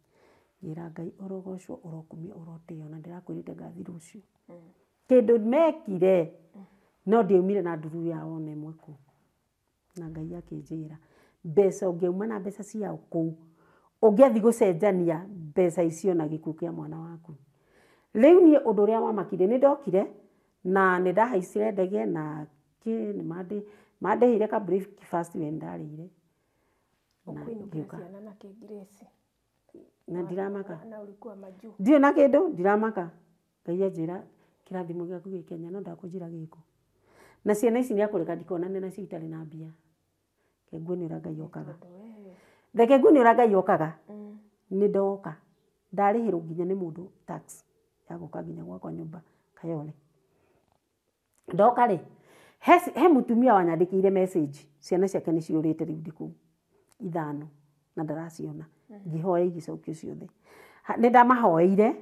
Ngĩra Ngai ũrogocwo ũrokumio ũrotĩo na ndĩrakwĩrĩte ngathiĩ rũciũ. Kĩndũ mekire no ndiaumire na nduru yao ona ĩmwe kũu. Na Ngai akĩnjĩra mbeca ũngĩauma na mbeca ciao kũu ũngĩathiĩ gũcenjania mbeca icio na gĩkuũ kĩa mwana waku. Rĩu niĩ ũndũ ũrĩa wamakire nĩ ndokire na nĩ ndahaicire ndege na kĩ nĩ mandĩhĩire ka breakfast we ndarĩire. Ũkũinũkĩra ciana na kĩ Grace? Na ndiramaka. Na ulikuwa majuu. Ndirĩ na kĩndũ ndiramaka. Ngai anjĩra kĩrathimo gĩaku gĩ Kenya no ndakũnjĩra gĩkũ. Na ciana ici nĩakũreka ndikonane nacio itarĩ na mbia. Reke nguonie ũrĩa Ngai okaga. Reke nguonie ũrĩa Ngai okaga. Nĩ ndoka. Ndarĩhĩrwo nginya nĩ mũndũ tax ya gũka nginya gwakwa nyũmba Kayole. Ndoka rĩ, he mũtumia wanyandĩkĩire message ciana ciake nĩ ciũrĩte rĩu ndĩ kũu ithano na ndaraciona. Ngĩhoya igĩcokio ciothe. Nĩ ndamahoeire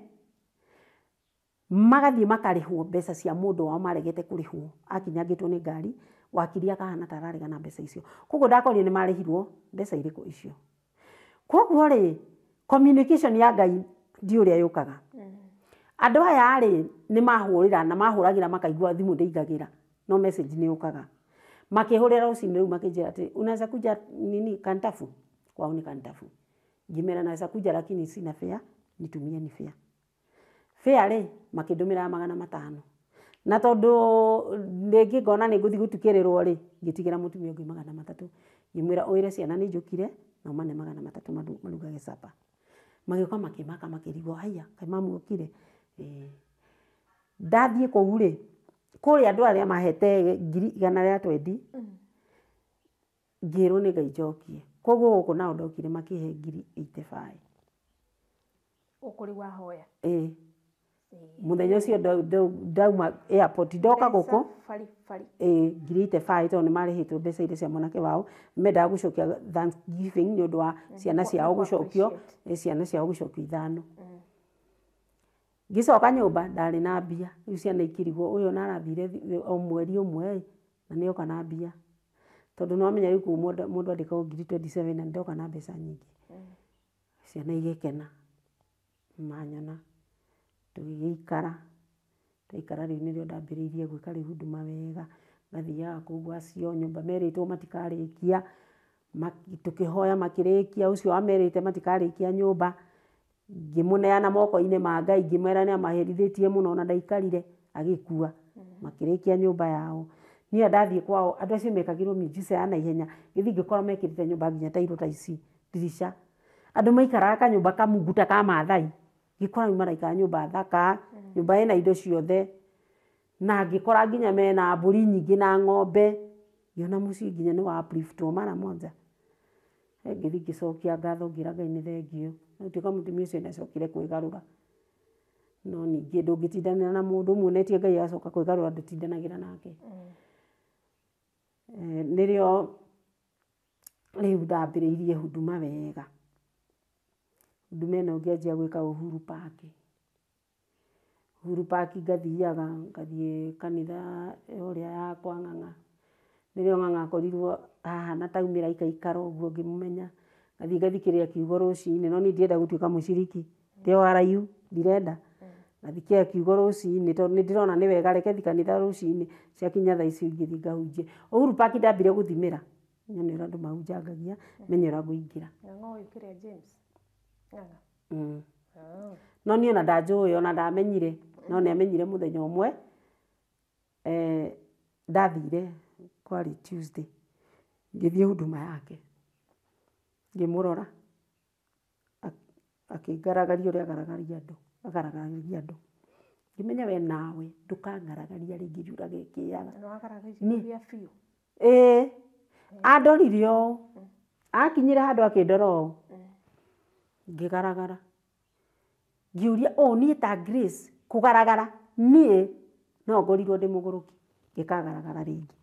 magathiĩ makarĩhwo mbeca cia mũndũ wao maregete kũrĩhwo akinyangĩtwo nĩ ngari wakiri akahana ta ararega na mbeca icio. Koguo ndakorire nĩ marĩhirwo mbeca irĩkũ icio. Koguo rĩ communication ya Ngai ndi ũrĩa yũkaga. Andũ aya rĩ nĩ mahũrĩra na mahũragĩra makaigua thimũ ndĩingagĩra no message nĩ yũkaga. Makĩhũrĩra rũcinĩ rũu makĩnjĩra atĩ unaweza kuja nini Kantafu? Kwao ni Kantafu. Ngĩmera naweza kuja lakini sina fare, nitumie ni fare. Fare rĩ makĩndũmĩra 500. Na tondũ rĩngĩ ngona nĩ ngũthiĩ gũtukĩrĩrwo rĩ ngĩtigĩra mũtumia ũngĩ 300. Ngĩmwĩra ũĩre ciana nĩ njũkire na ũmane 300 marugage sapa. Magĩũka makĩmaka makĩrigwo haiya kaĩ mamu okire. Ndathiĩ kũu rĩ kũrĩa andũ arĩa mahete 120,000 ngĩrwo nĩ Ngai njokie. Koguo gũkũ nao ndokire makĩhe 85,000. Gũkũ rĩu wahoya? Ĩĩ. Mũthenya ũcio ndauma airport ndoka gũkũ ĩĩ 85,000 tondũ nĩ marĩhĩtwo mbeca iria cia mwanake wao mendaga gũcokia Thanksgiving nĩ ũndũ wa ciana ciao gũcokio, ciana ciao gũcokio ithano. Ngĩcoka nyũmba ndarĩ na mbia rĩu ciana ikĩrigwo ũyũ ona arathire o mweri ũmwe na nĩoka na mbia tondũ nĩ wamenya rĩu kũu mũndũ andĩkagwo 27,000 na nĩndoka na mbeca nyingĩ. Ciana igĩkena manyona tũgĩgĩikara twaikara rĩu nĩrĩo ndambĩrĩirie gwĩka rĩu huduma wega ngathiaga kũu gwacio nyũmba merĩtwo matikarĩkia tũkĩhoya makĩrĩkia ũcio wamerĩte matikarĩkia nyũmba ngĩmũneana moko-inĩ ma Ngai ngĩmwĩra nĩ amaherithĩtie mũno na ndaikarire agĩkua makĩrĩkia nyũmba yao. Niĩ ndathiĩ kwao andũ acio mekagĩrwo miujiza ya naihenya ngĩthiĩ ngĩkora mekĩrĩte nyũmba nginya tairũ ta ici ndirica. Andũ maikaraga kanyũmba kamungu ta ka Maathai ngĩkora rĩu maraikara nyũmba thaka nyũmba ĩna indo ciothe na ngĩkora nginya mena mbũri nyingĩ na ng'ombe ngĩona mũciĩ nginya nĩ wa upliftwo mara moja. Ngĩthiĩ ngĩcokia ngatho ngĩra Ngai nĩ thengiũ. No gũtuĩka mũtumia ũcio nĩacokire kwĩgarũra no ningĩ ndũngĩtindanĩra na mũndũ ũmuonetie Ngai agacoka kwĩgarũra ndũtindanagĩra nake. Nĩrĩo rĩu ndambĩrĩirie huduma wega. Huduma ĩno ngĩanjia gwĩka Uhuru Park. Uhuru Park ngathiaga ngathiĩ kanitha ũrĩa ya kwa Ng'ang'a. Nĩrĩo Ng'ang'a akorirwo haha na taumĩra ikaikara ũguo ngĩmũmenya. Ngathiĩ ngathikĩrĩria kiugo rũcinĩ, no niĩ ndirenda gũtuĩka mũciriki. Ndĩ o haraihu, ndirenda. Ngathikĩrĩria kiugo rũcinĩ tondũ nĩ ndĩrona nĩ wega, reke thiĩ kanitha rũcinĩ, ciakinya thaa icio ingĩ thiĩ ngahunjie. Uhuru Park ndambire gũthimĩra, nyone ũrĩa andũ mahunjangagia, menye ũrĩa ngũingĩra. Ng'ang'a ũyũ kĩrĩa James Ng'ang'a. No niĩ ona ndanjũĩ, ona ndamenyire, no nĩ amenyire mũthenya ũmwe, ndathire kwarĩ Tuesday, ngĩthiĩ huduma yake, ngĩmũrora, akĩngaragaria ũrĩa agaragaria andũ, agaragaragia andũ. Ngĩmenya we nawe ndũkangaragaria rĩngĩ njurage kĩaga. Nĩ wagaragaririe biũ? Ĩĩ, andorire ũũ, akinyire handũ akĩndora ũũ, ngĩgaragara. Ngĩũria ũũ niĩ ta Grace kũgaragara niĩ no ngorirwo ndĩ mũgũrũki, ngĩkagaragara rĩngĩ.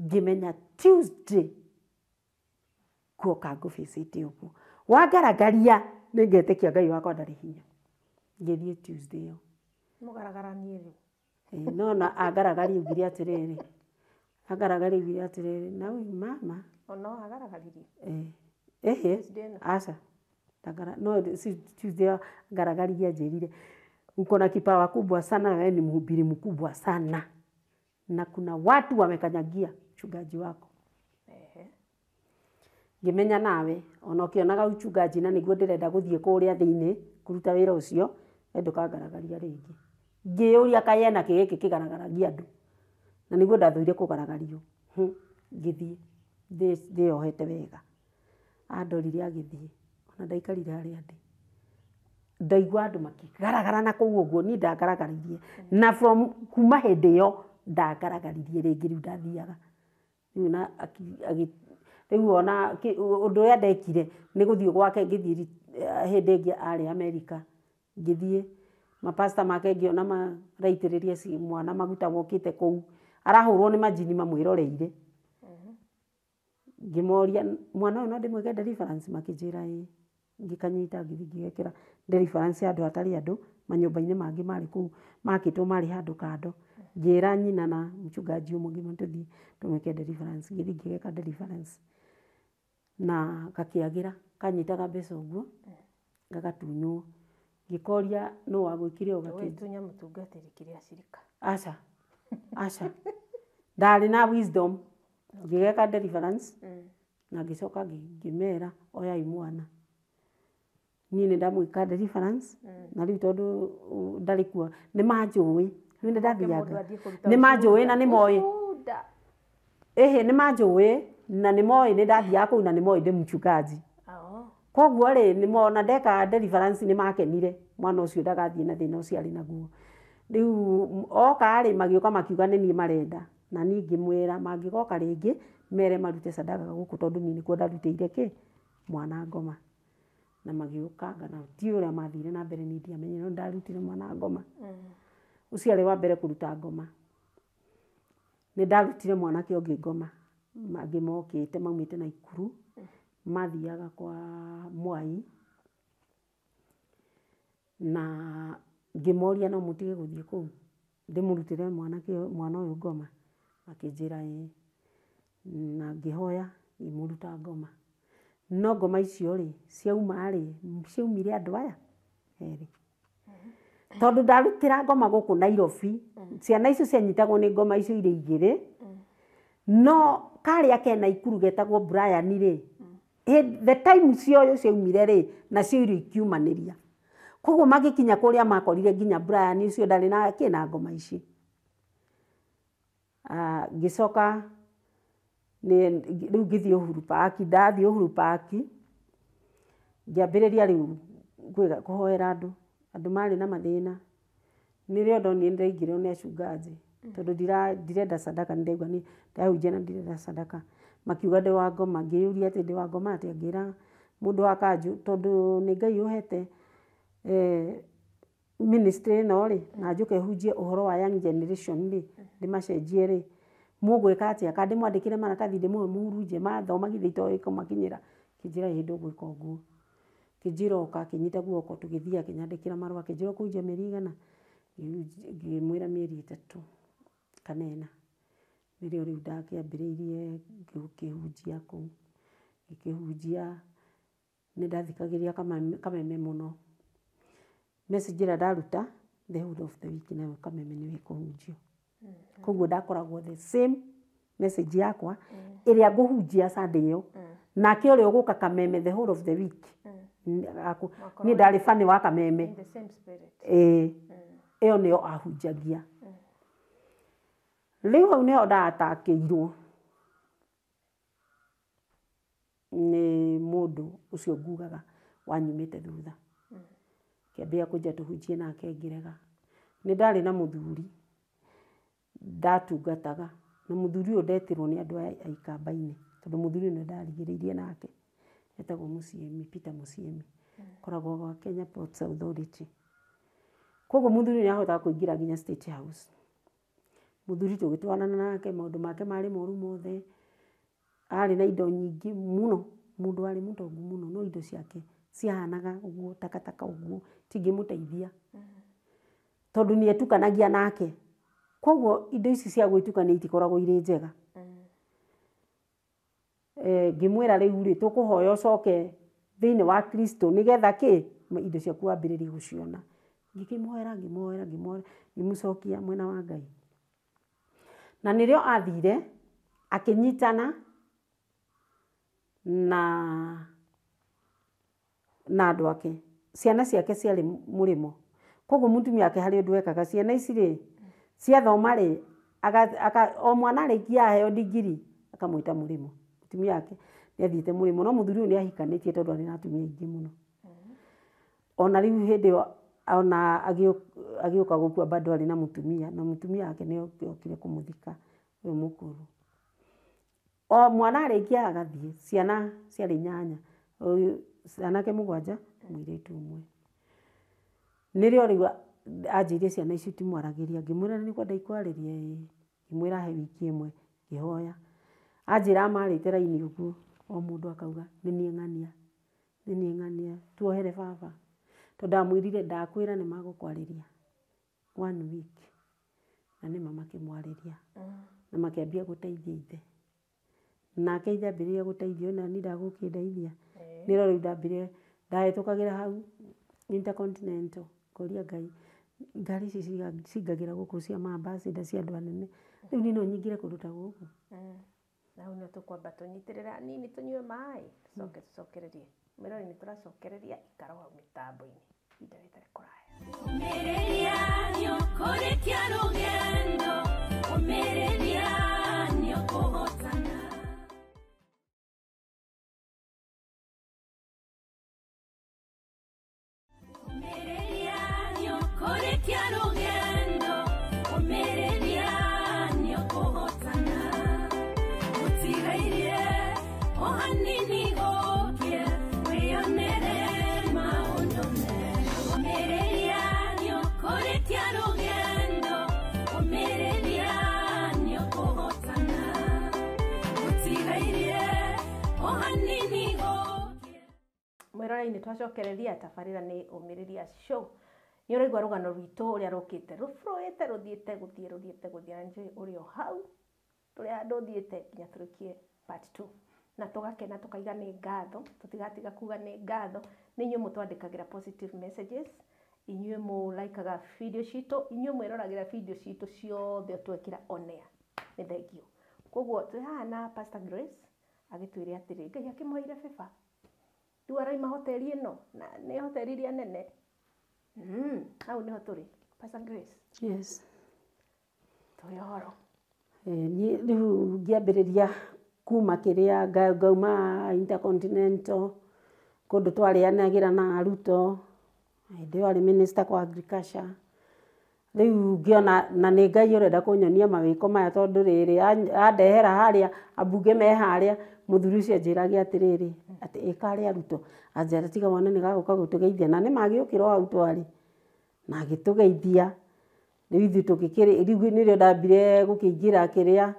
Ngĩmenya Tuesday nguoka ngũbĩcĩte ũguo. Wangaragaria nĩngetĩkia Ngai wakwa ndarĩ hinya. Ngĩthiĩ Tuesday ĩyo. Mũgaragaranie rĩu. No na angaragaria augire atĩrĩrĩ, angaragaria augire atĩrĩrĩ, na huyu mama. Ona agaragaririe? Ĩhĩ, aca. No Tuesday ngaragaria anjĩrire, uko na kipawa kubwa sana na wewe ni mhubiri mkubwa sana. Na kuna watu wamekanyagia uchungaji wako. Ngĩmenya nawe, ona ũkĩonaga uchungaji na nĩguo ndĩrenda gũthiĩ kũrĩa thĩinĩ kũruta wĩra ũcio, we ndũkangaragaria rĩngĩ. Ngĩyũria kaĩ ena kĩ gĩkĩ kĩgaragaragia andũ. Na nĩguo ndathũire kũgaragario. Ngĩthiĩ, ndĩyohete wega. Andorire agĩthiĩ, ona ndaikarire harĩa ndĩ. Ndaigua andũ makĩgaragara na kũu ũguo, niĩ ndagaragaririe. Na from kuma hĩndĩ ĩyo ndagaragaririe rĩngĩ rĩu ndathiaga. Rĩu na rĩu ona ũndũ ũrĩa ndekire nĩ gũthiĩ gwake ngĩthiĩ hĩndĩ ĩngĩ arĩ Amerika. Ngĩthiĩ mapasta make ngĩona maraitĩrĩria mwana maguta wokĩte kũu. Arahũrwo nĩ majini mamwĩroreire. Ngĩmoria mwana ũyũ no ndĩmwĩke deliverance, makĩnjĩra ĩĩ. Ngĩkanyita ngĩthiĩ ngĩgekĩra deliverance handũ hatarĩ andũ, manyũmba-inĩ mangĩ marĩ kũu makĩtwo marĩ handũ kando. Ngĩra nyina na mchungaji ũmwe ngĩmwĩra tũthiĩ tũmwĩke deliverance. Ngĩthiĩ ngĩgeka deliverance. Na gakĩagĩra, kanyitaga mbeca ũguo, gagatunywo. Ngĩkoria nũ wagwĩkire ũũ gakĩnjĩra. Ũgĩtunya mũtungatĩri kĩrĩa cirika. Aca, aca. Ndarĩ na wisdom. Ngĩgeka deliverance, na ngĩcoka ngĩmera oyai mwana. Niĩ nĩ ndamwĩka deliverance, na rĩu tondũ ndarĩ kuo, nĩ manjũĩ. Rĩu nĩ ndathiaga. Nĩ manjũĩ na nĩ moĩ. Ĩhĩ, nĩ manjũĩ na nĩ moĩ nĩ ndathiaga kũu na nĩ moĩ ndĩ mchungaji. Koguo rĩ, nĩ mona ndeka deliverance nĩ makenire mwana ũcio ndagathiĩ na thĩna ũcio arĩ naguo. Rĩu oka rĩ, magĩũka makiuga nĩ niĩ marenda. Na niĩ ngĩmwĩra mangĩgoka rĩngĩ mere marute sadaka gũkũ tondũ niĩ nĩkuo ndarutĩire kĩ mwana ngoma. Na magĩũkanga na ti ũrĩa mathire na mbere niĩ ndiamenyire, no ndarutire mwana ngoma. Ũcio arĩ wa mbere kũruta ngoma. Nĩ ndarutire mwanake ũngĩ ngoma. Mangĩ mokĩte maumĩte Naikuru, mathiaga kwa Mwai. Na ngĩmoria no mũtige gũthiĩ kũu, ndĩmũrutĩre mwana ũyũ ngoma. Makĩnjĩra ĩĩ. Na ngĩhoya ngĩmũruta ngoma. No ngoma icio rĩ, ciauma rĩ, ciaumire andũ aya erĩ. Tondũ ndarutĩra ngoma gũkũ Nairobi, ciana icio cianyitagwo nĩ ngoma icio irĩ igĩrĩ, no karĩa ke Naikuru getagwo Brian rĩ, the time cioyo ciaumire rĩ, nacio irio ikiumanĩria. Koguo magĩkinya kũrĩa makorire nginya Brian ũcio ndarĩ na kĩ na ngoma ici. Ngĩcoka rĩu ngĩthiĩ Uhuru Park, ndathiĩ Uhuru Park, ngĩambĩrĩria rĩu kũhoera andũ, andũ marĩ na mathĩna. Nĩrĩo ndonire nĩndaingĩrĩrwo nĩ achungaji, tondũ ndirenda sadaka, nĩndaigua nĩ ndahunjia na ndirenda sadaka. Makiuga ndĩ wa ngoma, ngĩyũria atĩ ndĩ wa ngoma atĩa, ngĩra mũndũ wa kanjũ, tondũ nĩ Ngai ũhete ministry ĩno rĩ, na njũke hunjie ũhoro wa young generation rĩ, ndĩmacenjie rĩ, mũgwĩka atĩa? Kana ndĩmwandĩkĩre maratathi ndĩmũhe mũhurunje mathoma githĩ itoĩ kũmakinyĩra. Kĩnjĩra ĩĩ ndũgwĩka ũguo. Kĩnjĩra ũka, akĩnyita guoko tũgĩthiĩ akĩnyandĩkĩra marũa, akĩnjĩra ũkũhunjia mĩeri igana? Ngĩmwĩra mĩeri 3 kana 4. Nĩrĩo rĩu ndakĩambĩrĩirie ngĩhunjia kũu. Ngĩkĩhunjia nĩ ndathikagĩrĩria Kameme mũno. Message ĩrĩa ndaruta the whole of the week nayo Kameme nĩyo ĩkũhunjio. Koguo ndakoragwo the same message yakwa ĩrĩa ngũhunjia Sunday ĩyo. Nake ũrĩa ũgũka Kameme the whole of the week. Niĩ ndarĩ bani wa Kameme. In the same spirit. Ĩyo nĩyo ahunjagia. Rĩu hau nĩho ndatakĩirwo nĩ mũndũ ũcio ngugaga wanyumĩte thutha. Kĩambia kũnja tũhunjie nake ngĩrega. Nĩ ndarĩ na mũthuri ndatungataga na mũthuri ũyũ ndetirwo nĩ andũ a Ikamba-inĩ tondũ mũthuri ũyũ nĩ ndarigĩrĩirie nake. Etagwo Mũciĩmi, Peter Mũciĩmi. Koragwo gwa Kenya Ports Authority. Koguo mũthuri nĩ ahotaga kũingĩra nginya State House. Mũthuri tũgĩtwarana nake maũndũ make marĩ moru mothe. Arĩ na indo nyingĩ mũno, mũndũ warĩ mũtongu mũno no indo ciake ciahanaga ũguo takataka ũguo cingĩmũteithia. Tondũ nĩ etukanagia nake. Koguo indo ici cia gwĩtukania itikoragwo irĩ njega. Ngĩmwĩra rĩu rĩ tũkũhoya ũcoke thĩinĩ wa Kristo nĩgetha kĩ indo ciaku wambĩrĩrie gũciona. Ngĩkĩmũhoera ngĩmũhoera ngĩmũhoera ngĩmũcokia mwena wa Ngai. Na nĩrĩo athire akĩnyitana na andũ ake. Ciana ciake ciarĩ mũrĩmo. Koguo mũtumia wake harĩ ũndũ ekaga ciana ici rĩ ciathoma rĩ o mwana arĩkia aheo ndigiri akamwĩta mũrĩmo. Mũtumia wake nĩ athiĩte mũrĩmo no mũthuri ũyũ nĩ ahikanĩtie tondũ arĩ na atumia aingĩ mũno. Ona rĩu hĩndĩ ĩyo ona agĩũka gũkua bado arĩ na mũtumia na mũtumia wake nĩ okire kũmũthika ũyũ mũkũrũ. O mwana arĩkia agathiĩ ciana ciarĩ 8 ũyũ anake 7 mũirĩtu ũmwe. Nĩrĩo rĩu anjĩrire ciana icio timwaragĩria ngĩmwĩra nĩ kwenda ikwarĩria ĩĩ. Ngĩmwĩra he wiki ĩmwe ngĩhoya. Anjĩra marĩte raini ũguo o mũndũ akauga nĩ niĩ ng'ania nĩ niĩ ng'ania tuohere baba. Tondũ ndamwĩrire ndakwĩra nĩ magũkwarĩria 1 week na nĩma makĩmwarĩria na makĩambia gũteithia ithe. Nake ithe ambĩrĩria gũteithio na niĩ ndagũkĩndeithia. Nĩrĩo rĩu ndambire ndahĩtũkagĩra hau Intercontinental ngoria Ngai ngari ici cingagĩra gũkũ cia ma-ambassador cia andũ anene rĩu niĩ no nyingĩre kũndũ ta gũkũ. Na hau nĩho tũkwamba tũnyitĩrĩre hanini tũnyue maĩ tũcoke tũcokererie. Mwĩrori nĩ tũracokereria ikara hau mĩtambo-inĩ ihinda rĩtarĩ kũraya. Ũmĩrĩria nĩũkũrĩkia rũgendo, ũmĩrĩria nĩũkũhotana. Ũmĩrĩria nĩũkũrĩkia rũgendo, ũmĩrĩria nĩũkũhotana. Gũtigairie o hanini gũkĩe, wĩyonere maũndũ mega. Ũmĩrĩria nĩũkũrĩkia rũgendo, ũmĩrĩria nĩũkũhotana. Gũtigairie o hanini gũkĩe. Mwĩrorei-inĩ twacokereria tabarĩra nĩ Ũmĩrĩria Show. Nĩ ũraigua rũgano rwitũ ũrĩa rũkĩte rũflowĩte rũthiĩte gũthiĩ rũthiĩte gũthiĩ na nĩnjũĩ ũrĩ o hau tũrĩ handũ ũthiĩte nginya tũrĩkie part 2. Na tũgakena tũkaiga nĩ ngatho, tũtigatiga kuga nĩ ngatho nĩ inyuĩ mũtwandĩkagĩra positive messages, inyuĩ mũlaikaga video citũ, inyuĩ mwĩroragĩra video citũ ciothe twekĩra on air. Nĩ thengio. Koguo twĩ haha na Pastor Grace agĩtwĩre atĩrĩ Ngai akĩmũheire beba. Rĩu araima hoteli ĩno na nĩ hoteli iria nene. Hau nĩho tũrĩ. Pastor Grace. Yes. Tũhe ũhoro. Niĩ rĩu ngĩambĩrĩria kuma kĩrĩa ngauma Intercontinental kũndũ twarĩanagĩra na Ruto hĩndĩ ĩyo arĩ minister kwa agriculture. Rĩu ngĩona na nĩ Ngai ũrenda kũnyonia mawĩko maya tondũ rĩrĩ andehera harĩa ambunge me harĩa mũthuri ũcio anjĩrage atĩrĩrĩ atĩ ĩka harĩa Ruto anjĩra tiga wone nĩ gagũka gũtũgeithia na nĩ magĩũkĩra o hau twarĩ na agĩtũgeithia. Rĩu ithuĩ tũgĩkĩrĩ rĩu nĩrĩo ndambire gũkĩingĩra kĩrĩa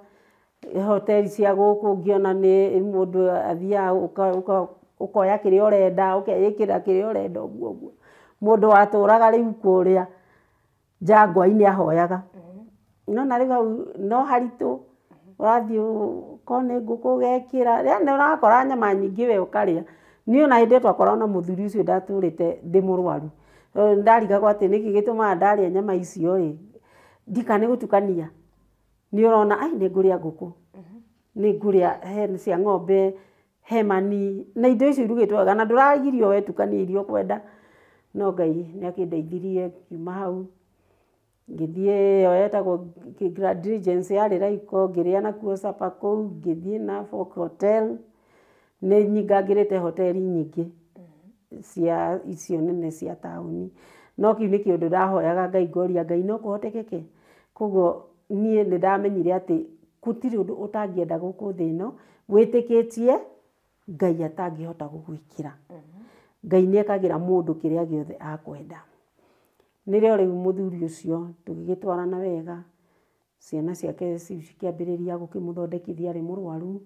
hoteli cia gũkũ ngĩona nĩ mũndũ athiaga ũkoya kĩrĩa ũrenda ũkeĩkĩra kĩrĩa ũrenda ũguo ũguo. Mũndũ watũraga rĩu kũrĩa Jangwa-inĩ ahoyaga. Nona rĩu hau no haritũ ũrathiĩ korwo nĩ ngũkũ ũgekĩra, yaani ũrakora nyama nyingĩ we ũkarĩa. Niĩ ona hĩndĩ ĩyo twakoragwo na mũthuri ũcio ndatũrĩte ndĩ mũrwaru, ndarigagwo atĩ nĩkĩ gĩtũmaga ndarĩa nyama icio rĩ, ndikane gũtukania. Nĩ ũrona ai nĩ ngũrĩa ngũkũ, nĩ ngũrĩa he cia ng'ombe, he mani, na indo icio irugĩtwo wega na ndũragirio we tukania iria ũkwenda. No Ngai nĩ akĩndeithirie ngiuma hau, ngĩthiĩ ĩyo yetagwo Grand Regency yarĩ Raiko, ngĩrĩa nakuo supper kũu, ngĩthiĩ na Fork Hotel, nĩ nyingangĩrĩte hoteli nyingĩ cia icio nene cia taũni. No kĩu nĩ kĩũndũ ndahoyaga Ngai ngoria Ngai no kũhotekeke. Koguo niĩ nĩ ndamenyire atĩ gũtirĩ ũndũ ũtangĩenda gũkũ thĩ ĩno wĩtĩkĩtie Ngai atangĩhota gũgwĩkĩra. Ngai nĩ ekagĩra mũndũ kĩrĩa gĩothe akwenda. Nĩrĩo rĩu mũthuri ũcio tũgĩgĩtwarana wega, ciana ciake cikĩambĩrĩria gũkĩmũthondekithia arĩ mũrwaru,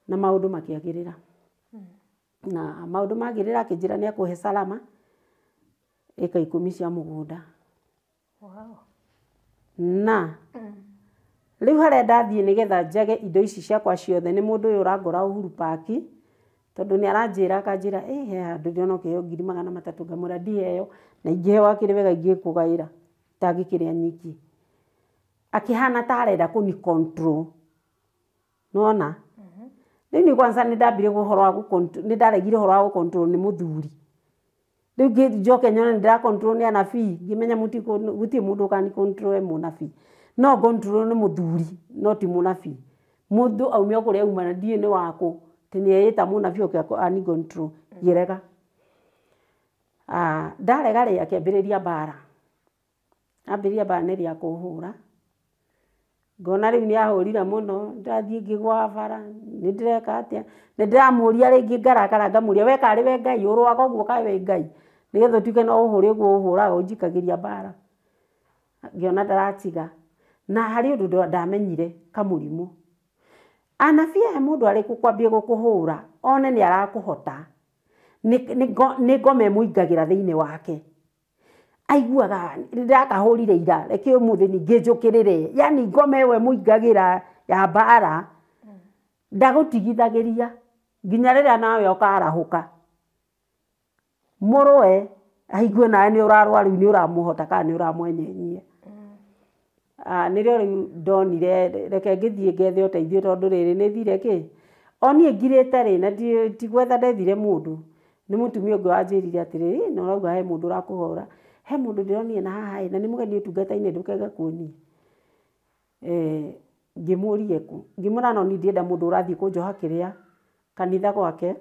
na maũndũ makĩagĩrĩra. Na maũndũ magĩrĩra akĩnjĩra nĩ ekũhe Salama ĩka 10 cia mũgũnda. Wow. Na rĩu harĩa ndathiĩ nĩgetha njage indo ici ciakwa ciothe nĩ mũndũ ũyũ ũrangora Uhuru Park, tondũ nĩ aranjĩra akanjĩra ĩ he handũ ndĩrona ũkĩheo 300,000, ngamwĩra ndiheo na ingĩheo akĩrĩ wega ingĩkũgaĩra itangĩkĩrĩa nyingĩ. Akĩhana ta arenda kũni control. Nĩwona? Rĩu niĩ kwanza nĩ ndambire ũhoro wa nĩ ndaregire ũhoro wa gũ control nĩ mũthuri. Rĩu njoke nyone nĩ ndĩra control nĩ anabii, ngĩmenya gũtirĩ mũndũ ũkani control e mũnabii. No control nĩ mũthuri no ti mũnabii. Mũndũ aume o kũrĩa auma na ndiũĩ nĩ wakũ, atĩ nĩ eĩta mũnabii oke ani control, ngĩrega. Ndarega rĩ akĩambĩrĩria mbara. Ambĩrĩria mbara nĩ rĩa kũhũra. Ngona rĩu nĩ ahũrire mũno, ndathiĩ ngĩgũa bara, nĩ ndĩreka atĩa, nĩ ndĩramũria rĩngĩ ngarakara ngamũria we karĩ we Ngai, ũrũaga ũguo kaĩ we Ngai, nĩgetha ũtuĩke no ũhũre ũguo ũhũraga ũnjikagĩria mbara. Ngĩona ndaratiga. Na harĩ ũndũ ndamenyire kamũrimũ. Anabii aya mũndũ arĩ kwambia gũkũhũra, one nĩ arakũhota, nĩ ngoma ĩmũingagĩra thĩinĩ wake. Aiguaga ndĩrakahũrire ira, reke ũmũthĩ ningĩ njũkĩrĩre. Yaani ngoma ĩyo ĩmũingagĩra ya mbara, ndagũtigithagĩria nginya rĩrĩa nawe ũkarahũka. Mũrũe aigue nawe nĩ ũrarũa rĩu nĩ ũramũhota kana nĩ ũramwenyenyia. Nĩrĩo rĩu ndonire reke ngĩthiĩ ngethe ũteithio tondũ rĩrĩ nĩ thire kĩ. O niĩ ngirĩte rĩ, na ti gwetha ndethire mũndũ, nĩ mũtumia ũngĩ wanjĩrire atĩrĩrĩ, na ũrauga he mũndũ ũrakũhũra, he mũndũ ndĩronire na haha ĩ, na nĩ mũgeni ũtungata-inĩ ndũkenge kuonia. Ngĩmũria kũ, ngĩmwĩra no niĩ ndirenda mũndũ ũrathiĩ kũnjoha kĩrĩa kanitha gwake,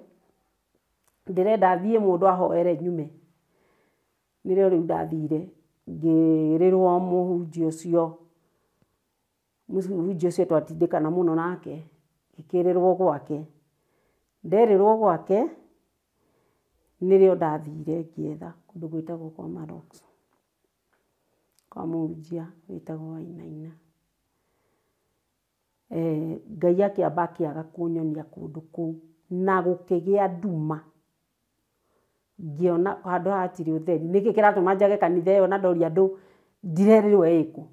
ndĩrenda thiĩ mũndũ ahoere nyume. Nĩrĩo rĩu ndathire ngĩrĩrwo mũhunjia ũcio, mũhunjia ũcio twatindĩkana mũno nake, ngĩkĩrĩrwo gwake. Nderĩrwo gwake, nĩrĩo ndathire ngĩetha kũndũ gwĩtagwo kwa Marox, kwa mũhunjia wĩtagwo Wainaina. Ngai akĩamba akĩaga kũnyonia kũndũ kũu na gũkĩgĩa nduma. Ngĩona handũ haha hatirĩ ũtheri, nĩkĩ kĩratũma njage kanitha ĩyo na ndoria andũ ndirerĩrwo ĩkũ.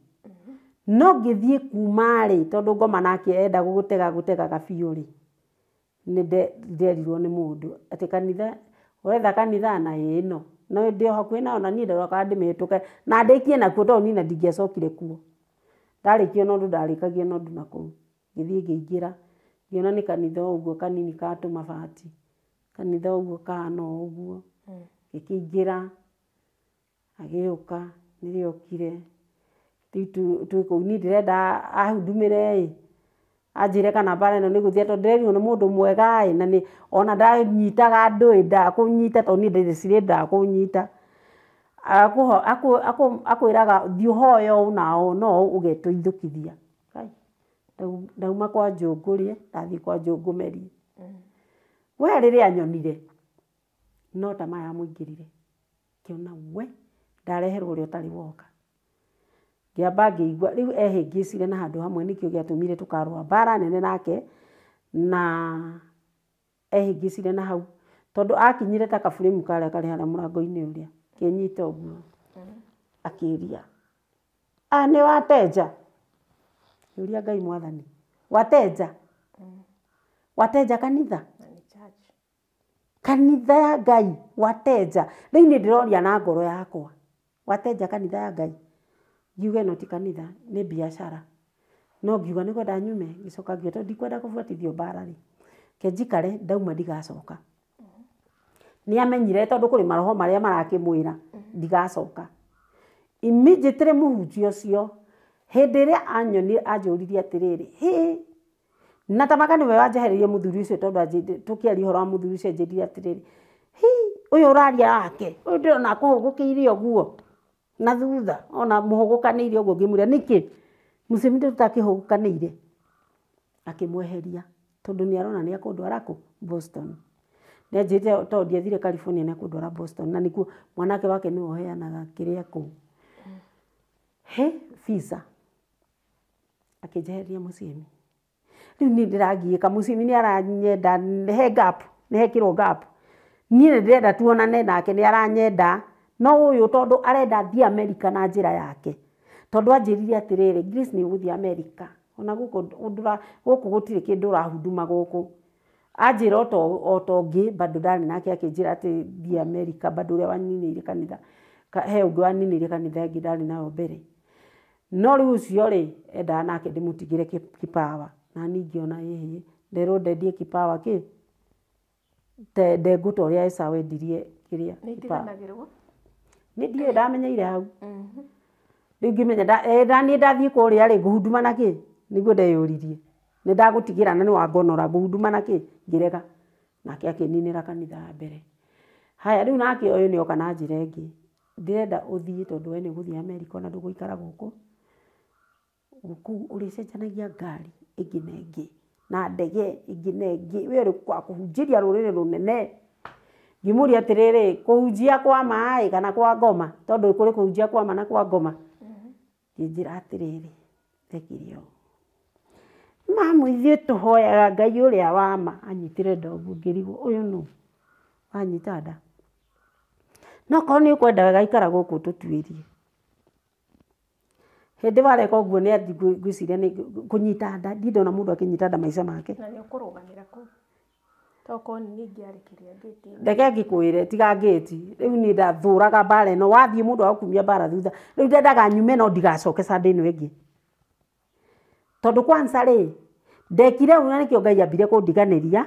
No ngĩthiĩ kuma rĩ, tondũ ngoma nake enda gũgũtega gũtegaga biũ rĩ, nĩ nderirwo nĩ mũndũ atĩ kanitha, ũretha kanitha na ĩno, no ndĩ o hakuhĩ nayo na niĩ ndokaga ndĩmĩhĩtũke na ndĩkie nakuo tondũ niĩ na ndingĩacokire kuo. Ndarĩkia ona ũndũ ndarĩkagia na ũndũ nakũu. Ngĩthiĩ ngĩingĩra, ngĩona nĩ kanitha o ũguo kanini ka tũmabati, kanitha ũguo kahana o ũguo. Ngĩkĩingĩra, agĩũka, nĩrĩo okire, rĩu twĩ kũu niĩ ndĩrenda ahundumĩre ĩ, anjĩre kana mbara ĩno nĩ ĩgũthira tondũ ndĩrerirwo nĩ mũndũ mwega ĩ, na nĩ ona ndanyitaga andũ ĩ, ndakũnyita tondũ niĩ ndĩcirĩ ndakũnyita. Akwĩraga thiĩ ũhoe ũũ na ũũ no ũgeteithũkithia. Ndauma kwa Njũngũ rĩ, ndathiĩ kwa Njũngũ Meri. We rĩrĩa anyonire, no ta maya amũingĩrire. Ngĩona we, ndareherwo ũrĩa ũtarĩ woka. Ngĩamba ngĩigua, rĩu ehĩngĩcire na handũ hamwe nĩkĩo gĩatũmire tũkarũa mbara nene nake, na ehĩngĩcire na hau. Tondũ akinyire ta kaburemu karĩa karĩ harĩa mũrango-inĩ ũrĩa, akĩnyita ũguo, akĩũria, A nĩ wateja. Yũria Ngai mwathani. Wateja. Wateja kanitha. Na nĩ church. Kanitha ya Ngai wateja. Rĩu niĩ ndĩroria na ngoro yakwa. Wateja kanitha ya Ngai. Ngiuga ĩno ti kanitha, nĩ biacara. No ngiuga nĩ kwenda nyume, ngĩcoka ngiuga tondũ ndikwenda kũbuatithio mbara rĩ, reke njikare ndauma ndigacoka. Nĩ amenyire tondũ kũrĩ maroho marĩa marakĩmwĩra ndigacoka. Immediately mũhunjia ũcio hĩndĩ ĩrĩa anyonire anjũririe atĩrĩrĩ, hĩ na tamaka nĩwe wanjehereirie mũthuri ũcio tondũ tũkĩaria ũhoro wa mũthuri ũcio anjĩrire atĩrĩrĩ, hi ũyũ ũraria wake ũyũ ndĩrona akũhũgũkĩire ũguo na thutha ona mũhũgũkanĩire ũguo. Ngĩmwĩra nĩkĩ mũcemi tũtakĩhũgũkanĩire, akĩmweheria tondũ nĩ arona nĩ akũndwara kũ Boston. Nĩ anjĩrĩte tondũ ndiathire California nĩ akũndwara Boston na nĩkuo mwanake wake nĩwe ũheanaga kĩrĩa kũu. He visa akĩnjehereria mũciĩmi. Rĩu niĩ ndĩragiĩka mũciĩmi nĩ aranyenda he gap, nĩ hekĩrwo gap. Niĩ nĩ ndĩrenda tuonane nake nĩ aranyenda no ũyũ tondũ arenda thiĩ America na njĩra yake. Tondũ anjĩrire atĩrĩrĩ, Grace nĩ ũgũthiĩ America ona gũkũ gũkũ gũtirĩ kĩndũ ũrahuduma gũkũ. Anjĩra o ta ũngĩ bado ndarĩ nake akĩnjĩra atĩ thiĩ America bado ũrĩa waninĩire kanitha he ũngĩ waninĩire kanitha ĩngĩ ndarĩ nayo mbere. No rĩu ũcio rĩ endaga nake ndĩmũtigĩre kipawa na niĩ ngĩona ĩhĩ nderwo ndendie kipawa kĩ ndengũ ta ũrĩa Esau endirie kĩrĩa Nĩ kipawa. itiganagĩrwo. Nĩ ndiũĩ ndamenyeire hau. Rĩu ngĩmenya naniĩ ndathiĩ kũrĩa rĩ ngũhunduma na kĩ nĩguo ndeyũririe. Nĩ ndagũtigĩra na nĩ wangonora ngũhunduma na kĩ ngĩrega. Nake akĩninĩra kanitha ya mbere. Haya rĩu nake ũyũ nĩ oka na njĩra ĩngĩ. Ndĩrenda ũthiĩ tondũ we nĩ ũgũthiĩ America ona ndũgũikara gũkũ. Kũu ũrĩcenjanagia ngari ĩngĩ na ĩngĩ na ndege ĩngĩ na ĩngĩ. We ũrĩ wa kũhunjĩria rũrĩrĩ rũnene. Ngĩmũria atĩrĩrĩ, kũhunjia kwa ma ĩ kana kwa ngoma? Tondũ kũrĩ kũhunjia kwa ma na kwa ngoma. Ngĩnjĩra atĩrĩrĩ, ekire ũũ. Mamu ithuĩ tũhoyaga Ngai ũrĩa wa ma. Anyitire nda ũguo ngĩrigwo ũyũ nũ wanyita nda. No korwo nĩ ũkwenda wega ikara gũkũ tũtuĩrie. Hĩndĩ wareka ũguo nĩ athiĩ ngwĩciria nĩ kũnyita nda, ndirĩ ndona mũndũ akĩnyita nda maica make. Na nĩ ũkũrũgamĩra kũu. Tokorwo nĩ niĩ ingĩarĩkĩria ngĩti. Reke ngĩkwĩre tiga ngĩti. Rĩu niĩ ndathũraga mbara ĩno wathiĩ mũndũ agakumia mbara thutha. Rĩu ndendaga nyume no ndigacoke Sunday ĩno ĩngĩ. Tondũ kwanza rĩ ndekire ũguo na nĩkĩo Ngai ambire kũndiganĩria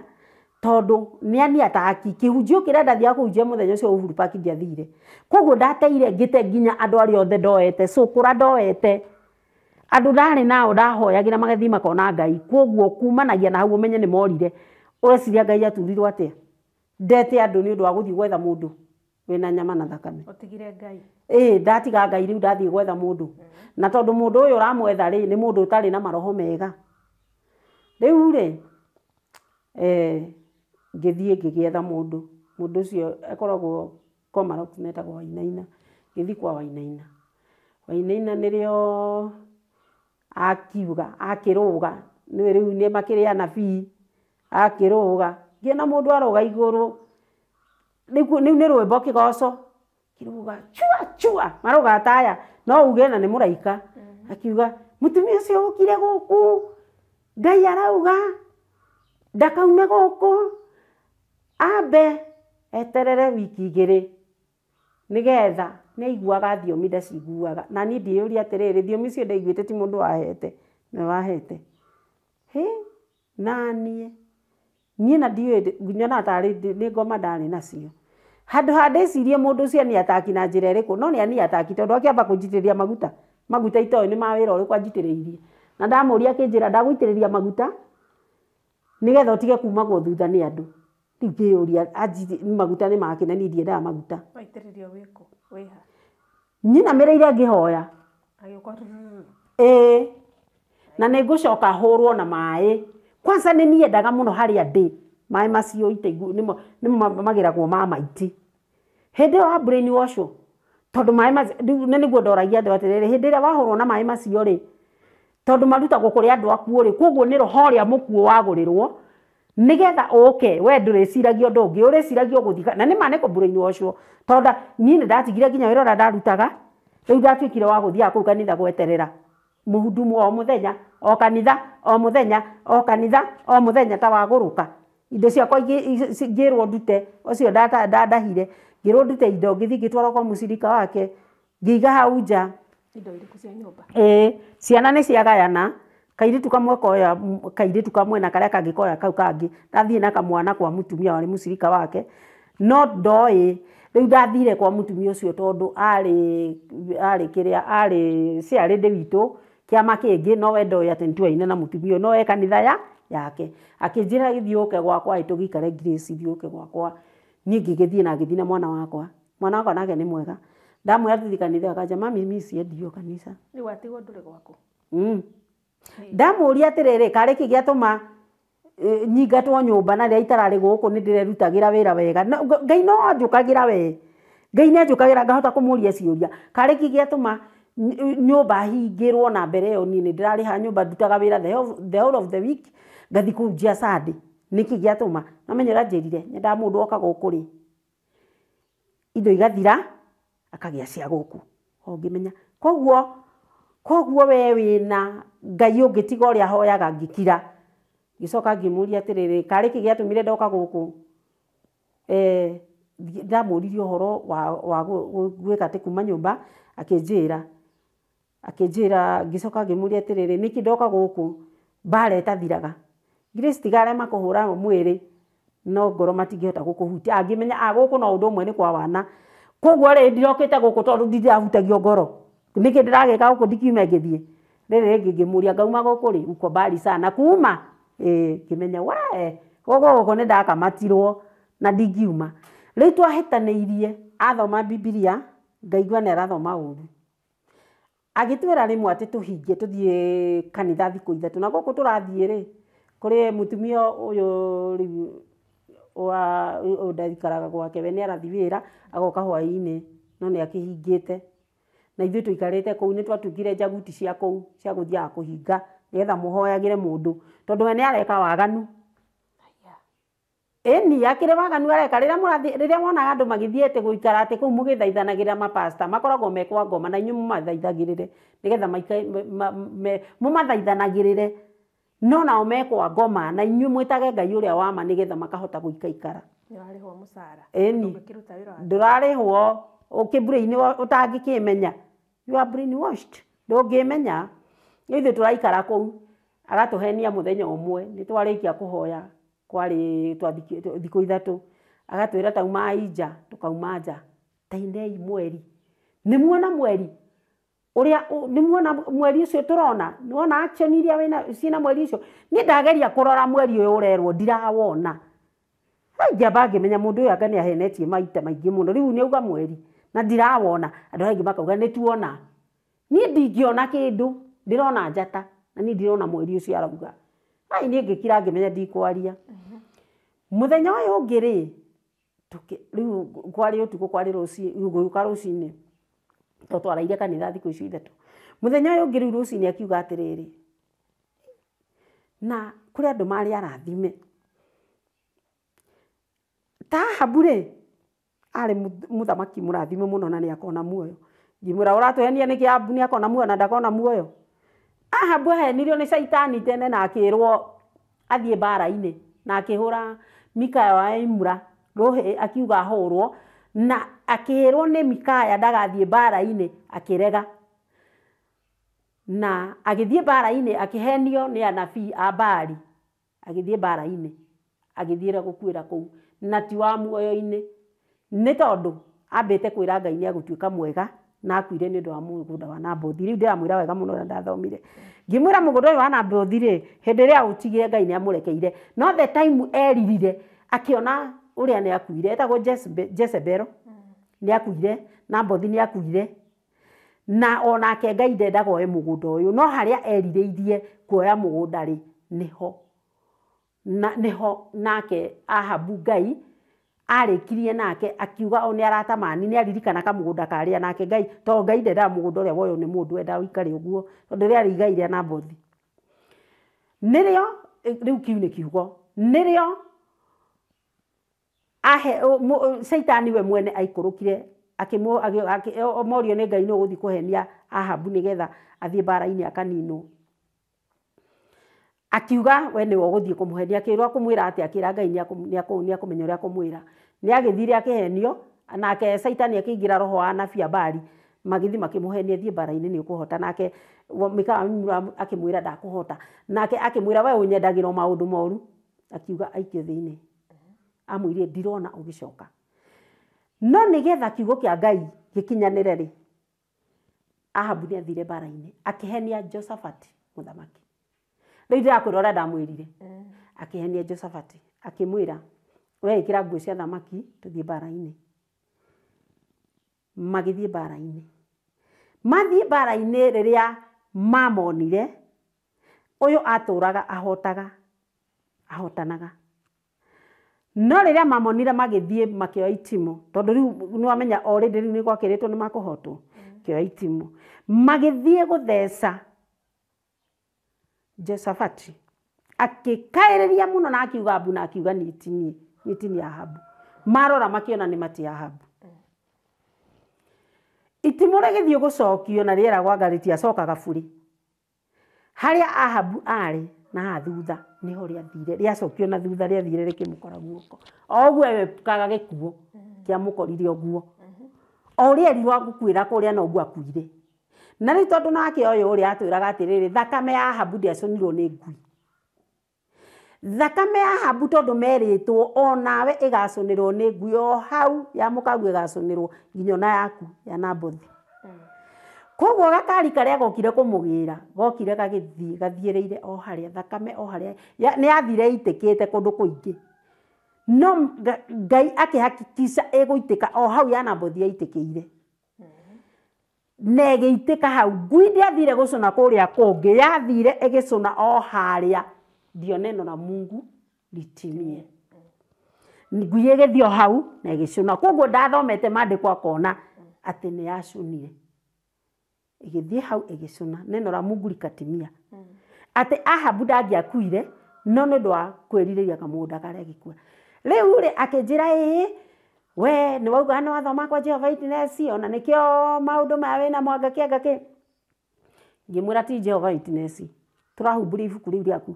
tondũ nĩ aniataki kĩhunjio kĩrĩa ndathiaga kũhunjia mũthenya ũcio Uhuru Park ndiathire. Koguo ndateire ngĩte nginya andũ arĩa othe ndoete, cũkũra ndoete, andũ ndarĩ nao ndahoyagĩra magathiĩ makona Ngai. Koguo kumanagia na hau ũmenye nĩ morire. Ũreciria Ngai aturirwo atĩa? Ndete andũ nĩ ũndũ wa gũthiĩ gwetha mũndũ wĩna nyama na thakame. Ũtigire Ngai. Ĩĩ ndatiga Ngai rĩu ndathiĩ gwetha mũndũ. Na tondũ mũndũ ũyũ ũramwetha rĩ nĩ mũndũ ũtarĩ na maroho mega. Rĩu rĩ ngĩthiĩ ngĩgĩetha mũndũ. Mũndũ ũcio akoragwo Komarock etagwo Wainaina. Ngĩthiĩ kwa Wainaina. Wainaina nĩrĩo akiuga akĩrũga nĩwe rĩu nĩ makĩrĩ anabii akĩrũga. Ngĩona mũndũ arũga igũrũ rĩu nĩ rwĩmbo kĩgoco kĩrũga chua chua marũgaga ta aya no uge na nĩ mũraika. Akiuga mũtumia ũcio ũkire gũkũ Ngai arauga ndakaume gũkũ ambe eterere wiki igĩrĩ nĩgetha nĩ aiguaga thiomi ndaciguaga. Na niĩ ndĩyũria atĩrĩrĩ thiomi icio ndaiguĩte ti mũndũ wahete nĩwe wahete. Hĩ naniĩ niĩ na ndiũĩ nyonaga tarĩ nĩ ngoma ndarĩ nacio. Handũ ha ndĩcirie mũndũ ũcio nĩ ataki na njĩra ĩrĩkũ no nĩ ani ataki tondũ akĩamba kũnjitĩrĩria maguta. Maguta itoĩ nĩ ma wĩra ũrĩkũ anjitĩrĩirie. Na ndamũria akĩnjĩra ndagũitĩrĩria maguta nĩgetha ũtige kumagwo thutha nĩ andũ. Rĩu ngĩyũria maguta nĩ makĩ na niĩ ndiendaga maguta. Waitĩrĩrio wĩkũ? Wĩha? Nyinamĩrĩire ngĩhoya. Agĩũka. Ĩĩ. Na nĩ ngũcoka hũrwo na maĩ. Kwanza nĩ niendaga mũno harĩa ndĩ. Maĩ macio nĩmo magĩragwo ma maiti. Hĩndĩ ĩyo wa brain wash tondũ maĩ macio rĩu nĩguo ndoragia andũ atĩrĩrĩ hĩndĩ ĩrĩa wahũrwo na maĩ macio rĩ tondũ marutagwo kũrĩ andũ akuũ rĩ koguo nĩ roho ũrĩa mũkuũ wagũrĩrwo nĩgetha ũke we ndũrĩciragia ũndũ ũngĩ ũrĩciragia ũgũthiĩ na nĩ ma nĩ kũ brain wash tondũ niĩ nĩ ndatigire nginya wĩra ũrĩa ndarutaga Rĩu ndatuĩkire wa gũthiaga kũu kanitha gweterera mũhudumu o mũthenya, o kanitha, o mũthenya, o kanitha, o mũthenya ta wagũrũka. Indo ciakwa ngĩrwo ndute, ũcio ndandahire, ngĩrwo ndute indo, ngĩthiĩ ngĩtwara kwa mũcirika wake, ngĩiga hau nja. Indo irĩkũ cia nyũmba? Ĩĩ, ciana nĩ ciagayana, kairĩtu kamwe koya kairĩtu kamwe na karĩa kangĩ koya kau kangĩ. Ndathiĩ na kamwana kwa mũtumia warĩ mũcirika wake, no ndoĩ. Rĩu ndathire kwa mũtumia ũcio tondũ arĩ kĩrĩa arĩ ciarĩ witũ kĩama kĩngĩ, no we ndoĩ atĩ nĩtuaine na mũtumia ũyũ, no e kanitha yake. Akĩnjĩra gĩthiĩ ũke gwakwa ĩ tũgĩikare Grace, thiĩ ũke gwakwa. Niĩ ngĩgĩthiĩ na ngĩthiĩ na mwana wakwa. Mwana wakwa nake nĩ mwega. Ndamwĩra tũthiĩ kanitha akanja mami mi siendi hiyo kanisa. Rĩu atigwo ndũrĩ gwaku. Ndamũria atĩrĩrĩ, karĩ kĩ gĩatũma nyingatwo nyũmba na rĩrĩa itararĩ gũkũ nĩ ndĩrerutagĩra wĩra wega. Ngai no anjũkagĩra we. Ngai nĩ anjũkagĩra ngahota kũmũria ciũria. Karĩ kĩ gĩatũma nyũmba hingĩrwo na mbere ĩyo niĩ nĩ ndĩrarĩha nyũmba ndutaga wĩra the whole of the week ngathiĩ kũu njia Sunday. Nĩkĩ gĩatũma? No menye ũrĩa anjĩrire, nyendaga mũndũ oka gũkũ rĩ, indo igathira akagĩa cia gũkũ. Ũngĩmenya. Koguo we wĩna Ngai ũngĩtiga ũrĩa hoyaga ngĩkira. Ngĩcoka ngĩmũria atĩrĩrĩ, karĩ kĩ gĩatũmire ndoka gũkũ? Ndamũririe ũhoro wa gwĩka atĩ kuma nyũmba, akĩnjĩra. Akĩnjĩra, ngĩcoka ngĩmũria atĩrĩrĩ, nĩkĩ ndoka gũkũ mbara ĩtathiraga? Grace tiga arĩa makũhũra mwĩrĩ, no ngoro matingĩhota gũkũhutia. Angĩmenya gũkũ no ũndũ ũmwe nĩ kwa wana. Koguo rĩ, ndirokĩte gũkũ tondũ ndirahutagio ngoro. Nĩkĩ ndĩragĩka gũkũ ndikiume ngĩthiĩ? Rĩrĩ rĩngĩ ngĩmũria ngauma gũkũ rĩ, uko mbali sana. Kuma? Ngĩmenya we, gũkũ nĩ ndakamatirwo na ndingiuma. Rĩu twahĩtanĩirie, athoma Bibilia, ngaigua nĩ arathoma ũru. Agĩtwĩra rĩmwe atĩ tũhinge tũthiĩ kanitha thikũ ithatũ. Na gũkũ tũrathiĩ rĩ, kũrĩ mũtumia ũyũ rĩu wa ndaikaraga gwake, we nĩ arathiĩ wĩra, agoka hwaĩ-inĩ, no nĩ akĩhingĩte. Na ithuĩ tũikarĩte kũu nĩ twatuĩkire njaguti cia kũu cia gũthiaga kũhinga nĩgetha mũhoyagĩre mũndũ tondũ we nĩ areka waganu. Ĩni akĩrĩ waganu areka. Rĩrĩa wonaga andũ magĩthiĩ atĩ gũikara atĩ kũu mũgĩthaithanagĩrĩra mapasta makoragwo me kwa ngoma na inyuĩ mũmathaithagĩrĩre nĩgetha mũmathaithanagĩrĩre, no nao me kwa ngoma na inyuĩ mwĩtage Ngai ũrĩa wa ma nĩgetha makahota gũikaikara. Nĩũrarĩhwo mũcara. Ĩni ndũrarĩhwo ũkĩbrain ũtangĩkĩmenya. You are brainwashed. Ndũngĩmenya. Ithuĩ tũraikara kũu agatũhenia mũthenya ũmwe nĩ twarĩkia kũhoya kwarĩ thikũ ithatũ, agatwĩra taumai nja, tũkauma nja, tainei mweri. Nĩ muona mweri ũrĩa nĩ muona mweri ũcio tũrona, nĩ wona action iria wĩna ciĩna mweri ũcio. Niĩ ndageria kũrora mweri ũyũ ũrerwo ndirawona. Ngĩamba ngĩmenya mũndũ ũyũ anga nĩ ahenetie maita maingĩ mũno, rĩu nĩ auga mweri na ndirawona. Andũ arĩa angĩ makauga nĩ tuona. Niĩ ndingĩona kĩndũ, ndĩrona njata na niĩ ndirona mweri ũcio arauga. Ai niĩ ngĩkira ngĩmenya ndikwaria. Mũthenya ũyũ ũngĩ rĩ, rĩu kwarĩ ũtukũ, kwarĩ rũcinĩ, gũgĩũka rũcinĩ, tondũ twaraire kanitha thikũ icio ithatũ. Mũthenya ũyũ ũngĩ rĩu rũcinĩ akiuga atĩrĩrĩ, na kũrĩ andũ marĩ arathime. Ta Ahabu rĩ, arĩ mũthamaki mũrathime mũno na nĩ akona muoyo. Ngĩmwĩra ũratũhenia nĩkĩ Ahabu nĩ akona muoyo na ndakona muoyo? Ahabu ahenirio nĩ caitani tene na akĩrwo athiĩ mbara-inĩ na akĩhũra Mikaya wa Imura rũhĩ akiuga ahũrwo, na akĩrwo nĩ Mikaya ndagathiĩ mbara-inĩ akĩrega. Na agĩthiĩ mbara-inĩ akĩhenio nĩ anabii a Baali, agĩthiĩ mbara-inĩ agĩthiĩra gũkuĩra kũu na ti wa muoyo-inĩ, nĩ tondũ ambĩte kwĩra Ngai nĩ egũtuĩka mwega na akuire nĩ ũndũ wa mũgũnda wa Nabothi. Rĩu ndĩramwĩra wega mũno ũrĩa ndathomire. Ngĩmwĩra mũgũnda ũyũ wa Nabothi rĩ, hĩndĩ ĩrĩa aũtigire Ngai nĩ amũrekeire, no the time eririre akĩona ũrĩa nĩ akuire, etagwo Jezebel nĩ akuire, Nabothi nĩ akuire, na onake Ngai ndendaga oe mũgũnda ũyũ, no harĩa erirĩirie kuoya mũgũnda rĩ, nĩho na nĩho nake Ahabu Ngai arĩkirie nake akiuga o nĩ aratamani, nĩ aririkana kamũgũnda karĩa nake Ngai, tondũ Ngai ndendaga mũgũnda ũrĩa woywo nĩ mũndũ, endaga ũikare ũguo tondũ rĩarĩ igai rĩa Nabothi. Nĩrĩo rĩu kĩu nĩ kiugo, nĩrĩo ahe caitani we mwene aikũrũkire Akĩmorio nĩ Ngai nĩ ũgũthiĩ kũhenia Ahabu nĩgetha athiĩ mbara-inĩ akaninwo. Akiuga we nĩwe ũgũthiĩ kũmũhenia, akĩrwo akũmwĩra atĩa, akĩra Ngai nĩ akũmenya ũrĩa akũmwĩra. Nĩ agĩthire akĩhenio, nake Caitani akĩingĩra roho wa anabii a Baali, magĩthiĩ makĩmũhenia thiĩ mbara-inĩ nĩ ũkũhota. Nake Mikawa akĩmwĩra ndakũhota. Nake akĩmwĩra we ũnyendagĩra o maũndũ moru, akiuga aikio thĩinĩ. Amwĩrire ndirona ũgĩcoka. No nĩgetha kiugo kĩa Ngai gĩkinyanĩre rĩ, Ahabu nĩ athire mbara-inĩ akĩhenia Josafati mũthamaki. Rĩu ndĩrakwĩra ũrĩa ndamwĩrire. Akĩhenia Josafati akĩmwĩra we ĩkĩra nguo cia thamaki tũthiĩ mbara-inĩ. Magĩthiĩ mbara-inĩ. Mathiĩ mbara-inĩ rĩrĩa mamonire, ũyũ atũraga ahotaga, ahotanaga. No rĩrĩa mamonire magĩthiĩ makĩoya itimũ, tondũ rĩu nĩwamenya already rĩu nĩ gwakĩrĩtwo nĩ makũhotwo, makĩoya itimũ. Magĩthiĩ gũtheca Josafati akĩkaĩrĩria mũno na akiuga mbu na akiuga niĩ ti niĩ, niĩ ti niĩ Ahabu. Marora makĩona nĩ mati Ahabu. Itimũ rĩgĩthiĩ gũcokio na rĩera gwanga rĩtiacokaga burĩ. Harĩa Ahabu arĩ na haha thutha niho rĩathire, rĩacokio na thutha rĩathire rĩkĩmũkora guoko. O ũguo ewekaga gĩkuũ kĩamũkorire ũguo. O ũrĩa erirwo agũkuĩra kũrĩa noguo akuire. Na rĩu tondũ nake ũyũ ũrĩa atwĩraga atĩrĩrĩ, thakame ya Ahabu ndĩacũnirwo nĩ ngui. Thakame ya Ahabu tondũ merĩtwo onawe ĩgacũnĩrwo nĩ ngui o hau ya mũkagu ĩgacũnĩrwo nginya ona yaku ya Nabothi. Koguo gakari karĩa gokire kũmũgĩra, gokire gagĩthiĩ gathiĩrĩire o harĩa thakame o harĩa nĩ yathire ĩitĩkĩte kũndũ kũingĩ. No Ngai akĩhakikisha ĩgũitĩka o hau ya Nabothi yaitĩkĩire. Na ĩgĩitĩka hau, ngui ndĩathire gũcũna kũrĩa kũngĩ, yathire ĩgĩcũna o harĩa ndio neno la Mungu litimie. Ngui ĩgĩthiĩ o hau na ĩgĩcũna. Koguo ndathomete maandĩko akona atĩ nĩ yacũnire. Ĩgĩthiĩ hau ĩgĩcũna, neno la Mungu likatimia. Atĩ Ahabu ndangĩakuire, no nĩ ũndũ wa kwĩrirĩria kamũgũnda karĩa agĩkua. Rĩu rĩ akĩnjĩra ĩĩ, we nĩ wauga nĩ wathoma kwa Jehovah Witness, ona nĩkĩo maũndũ maya wĩnamo anga kĩ anga kĩ. Ngĩmwĩra ti Jehovah Witness, tũrahumbũria ibuku rĩu rĩaku.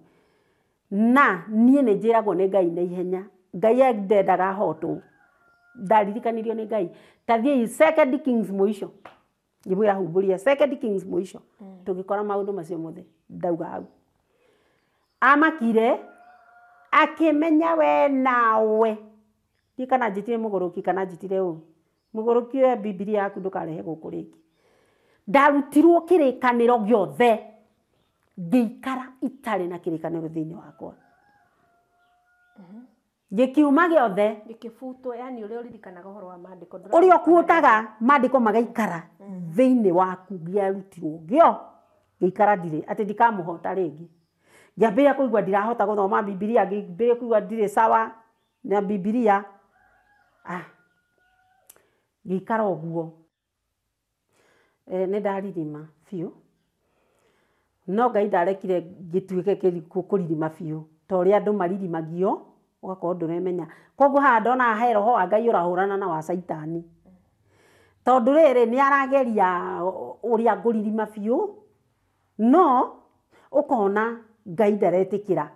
Na niĩ nĩ njĩragwo nĩ Ngai na ihenya. Ngai ndendaga hotwo. Ndaririkanirio nĩ Ngai. Ta thiĩi Second Kings mũico. Ngĩmwĩra humbũria Second Kings mũico. Tũgĩkora maũndũ macio mothe ndauga hau. Amakire akĩmenya we nawe. Ndiũĩ kana njĩtire mũgũrũki kana njĩtire ũũ. Mũgũrũki oya Bibilia yaku ndũkarehe gũkũ rĩngĩ. Ndarutirwo kĩrĩkanĩro gĩothe. Ngĩikara itarĩ na kĩrĩkanĩro thĩinĩ wakwa. Gĩkiuma gĩothe. Gĩkĩbutwo, yani ũrĩa ũririkanaga ũhoro wa maandĩko. Ũrĩa ũkuotaga maandĩko magaikara thĩinĩ waku gĩarutirwo gĩo. Ngĩikara ndirĩ, atĩ ndikamũhota rĩngĩ. Ngĩambĩrĩria kũigua ndirahota gũthoma Bibilia, ngĩambĩrĩria kũigua ndirĩ sawa na Bibilia. Ngĩikara ũguo. Nĩ ndaririma biũ. No Ngai ndarekire ngĩtuĩke kũririma biũ ta ũrĩa andũ maririmagio ũgakorwo ndũremenya. Koguo haha ndona he roho wa Ngai ũrahũrana na wa Caitani. Tondũ rĩrĩ nĩ arageria ũrĩa ngũririma biũ, no ũkona Ngai ndaretĩkĩra.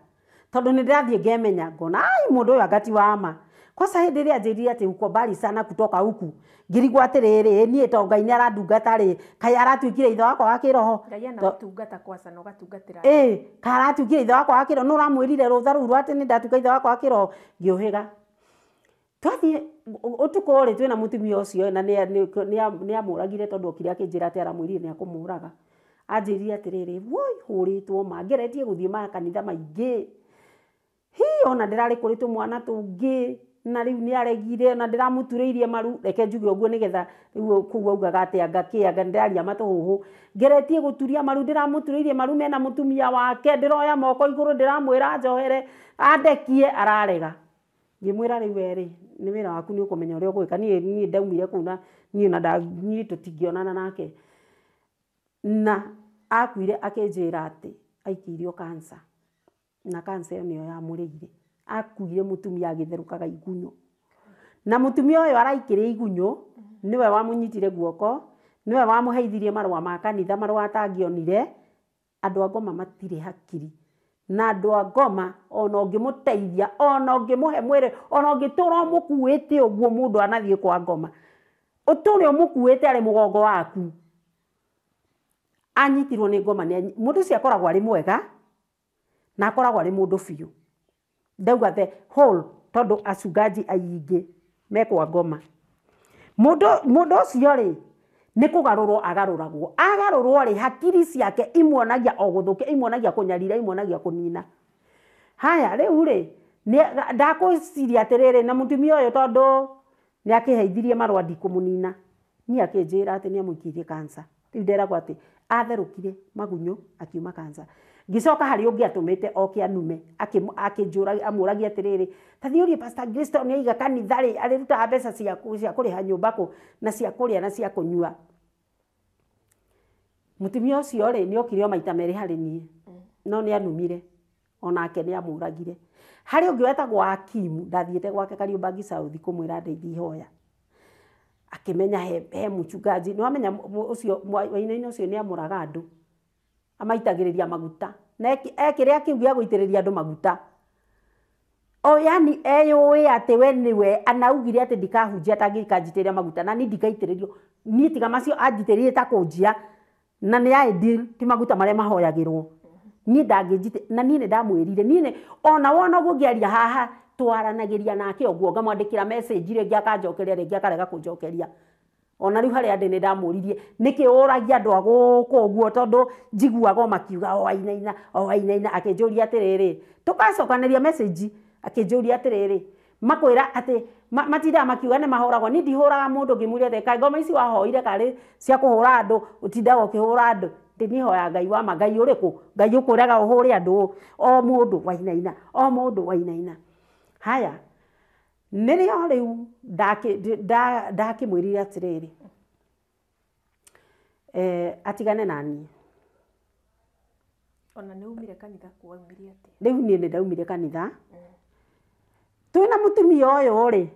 Tondũ nĩ ndĩrathiĩ ngemenya ngona ai mũndũ ũyũ anga ti wa ma. Kwanza hĩndĩ ĩrĩa anjĩrire atĩ uko mbali sana kutoka huku, ngĩrigwo atĩrĩrĩ, niĩ to Ngai nĩ arandungata rĩ, kaĩ aratuĩkire ithe wakwa wa kĩroho. Ngai anagũtungata kwanza na ũgatungatĩra. Ĩĩ, kaĩ aratuĩkire ithe wakwa wa kĩroho, nũ ũramwĩrire rũtha rũu rwa atĩ nĩ ndatuĩka ithe wakwa wa kĩroho, ngĩũhĩga. Twathiĩ ũtukũ rĩ twĩna mũtumia ũcio na nĩ amũragire tondũ okire akĩnjĩra atĩ aramwĩrire nĩ akũmũraga. Anjĩrire atĩrĩrĩ, woi hũrĩtwo ma, ngeretie gũthiĩ makanitha maingĩ. Hi, ona ndĩrarĩ kũrĩ tũmwana tũngĩ na rĩu nĩ aregire na ndĩramũturĩirie maru, reke njuge ũguo nĩgetha rĩu kũu augaga atĩ anga kĩ, anga ndĩraria matũhũhũ. Ngeretie gũturia maru, ndĩramũturĩirie maru mena mũtumia wake, ndĩroya moko igũrũ ndĩramwĩra njohere, andekie, ararega. Ngĩmwĩra rĩu we rĩ, nĩ wĩra waku nĩ ũkũmenya ũrĩa ũgwĩka, niĩ ndaumire kũu na niĩ na niĩ tũtingĩonana nake. Na akuire akĩnjĩra atĩ aikĩirio cancer. Na cancer ĩyo nĩyo yamũrĩire. Akuire mũtumia agĩtherũkaga igunyũ. Na mũtumia ũyũ araikĩria igunyũ, Nĩwe wamũnyitire guoko, nĩwe wamũheithirie marũa ma kanitha, marũa atangĩonire. Andũ a ngoma matirĩ hakiri. Na andũ a ngoma ona ũngĩmũteithia, ona ũngĩmũhe mwĩrĩ, ona ũngĩtũra ũmũkuĩte ũguo mũndũ anathiĩ kwa ngoma, ũtũre ũmũkuĩte arĩ mũgongo waku. Anyitirwo nĩ ngoma, mũndũ ũcio akoragwo arĩ mwega na akoragwo arĩ mũndũ biũ. Ndauga the whole, tondũ acungaji aingĩ mekwa ngoma. Mũndũ ũcio rĩ, nĩ kũgarũrwo agarũragwo. Agarũrwo rĩ, hakiri ciake imuonagia o gũthũkia, imuonagia kũnyarira, imuonagia kũnina. Haya, rĩu rĩ, ndakũciria atĩrĩrĩ, na mũtumia ũyũ tondũ nĩ akĩheithirie marũa ndikũmũnina. Niĩ akĩnjĩra atĩ nĩ amũikĩirie cancer. Rĩu nderagwo atĩ atherũkire magunyũ akiuma cancer. Ngĩcoka harĩ ũngĩ atũmĩte oke anume, akĩnjũragia, amũragia atĩrĩrĩ, ta thiĩ ũrie Pastor Grace tondũ nĩaiga kanitha rĩ, arĩrutaga mbeca cia kũrĩha nyũmba kũ, na cia kũrĩa na cia kũnyua. Mũtumia ũcio rĩ, nĩokire o maita merĩ harĩ niĩ, no nĩ anumire, onake nĩ amũragire. Harĩ ũngĩ wetagwo Hakimu, ndathiĩte gwake Kariobangi South kũmwĩra ndeithie ihoya. Akĩmenya he mũchungaji, nĩwamenya ũcio wainaina ũcio nĩ amũraga andũ, amaitagĩrĩria maguta. Na ekĩrĩa kĩu gĩa gũitĩrĩria andũ maguta. O yani eyũĩ atĩ we nĩwe anaugire atĩ ndikahunjia atangĩkanjitĩrĩria maguta, na niĩ ndikaitĩrĩrio. Niĩ tiga macio anjitĩrĩrie ta kũnjia, na nĩ ideal ti maguta marĩa mahoyagĩrwo. Niĩ ndangĩnjitĩ, na niĩ nĩ ndamwĩrire, niĩ nĩ ona wona ũguo ngĩaria haha twaranagĩria nake ũguo, ngamwandĩkĩra message rĩngĩ akanjokeria, rĩngĩ akarega kũnjokeria. Ona rĩu harĩa ndĩ nĩ ndamũririe nĩkĩ ũragia andũ a gũkũ ũguo, tondũ njiguaga o makiuga o wainaina, o wainaina. Akĩnjũria atĩrĩrĩ, tũgacokanĩria message, akĩnjũria atĩrĩrĩ, makwĩra atĩ matindaga makiuga nĩ mahũragwo. Niĩ ndihũraga mũndũ, ngĩmwĩra atĩ kaĩ ngoma ici wahoire karĩ cia kũhũra andũ, ũtindaga ũkĩhũra andũ. Ndĩ niĩ hoyaga Ngai wa ma, Ngai ũrĩkũ? Ngai ũkwĩraga ũhũre andũ, o mũndũ wainaina, o mũndũ wainaina. Haya, nĩrĩo rĩu ndakĩmwĩrire atĩrĩrĩ, atigane na niĩ. Ona nĩ umire kanitha kwaumire atĩa? Rĩu niĩ nĩ ndaumire kanitha. Twĩna mũtumia ũyũ rĩ,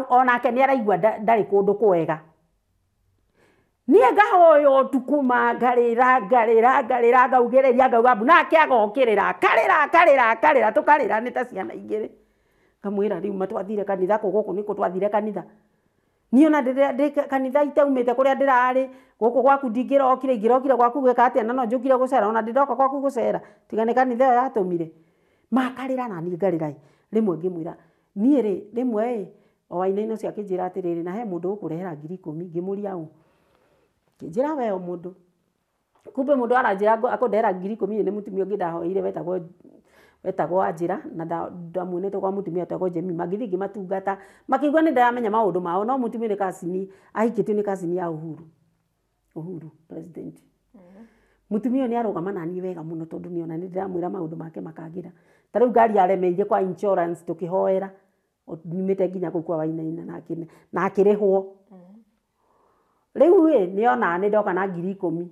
onake nĩ araigua ndarĩ kũndũ kwega. Niĩ ngahoya ũtukũ ma ngarĩra, ngarĩra, ngarĩra, ngaugĩrĩria, ngauga mbu, nake agokĩrĩra, akarĩra, akarĩra, akarĩra, tũkarĩra nĩ ta ciana igĩrĩ. Ngamwĩra rĩu ma twathire kanitha kũ, gũkũ nĩkũ twathire kanitha. Niĩ ona ndĩ kanitha itaumĩte kũrĩa ndĩrarĩ, gũkũ gwaku ndingĩrokire, ingĩrokire gwaku gwĩka atĩa, na no njũkire gũcera, ona ndĩndoka gwaku gũcera, tiga nĩ kanitha ĩyo yatũmire. Makarĩra na niĩ ngarĩra ĩ. Rĩmwe ngĩmwĩra, niĩ rĩ, rĩmwe ĩ, o wainaina ũcio akĩnjĩra atĩrĩrĩ, na he mũndũ ũkũrehera 10,000, ngĩmũria ũ. Akĩnjĩra we o mũndũ. Kumbe mũndũ aranjĩra akũndehera 10,000 nĩ mũtumia ũngĩ ndahoeire wetagwo Anjĩra, na ndamuonete kwa mũtumia wetagwo Jemima. Ngĩthiĩ ngĩmatungata, makĩigua nĩ ndĩramenya maũndũ mao, no mũtumia nĩ cousin, ahikĩtio nĩ cousin ya Uhuru. Uhuru president. Mũtumia ũyũ nĩ arũgama na niĩ wega mũno, tondũ nĩ ona nĩ ndĩramwĩra maũndũ make makagĩra. Ta rĩu ngari yaremeire kwa insurance tũkĩhoera, nyumĩte nginya kũu kwa Wainaina na akĩrĩhwo. Rĩu ĩ, nĩ ona nĩ ndoka na 10,000,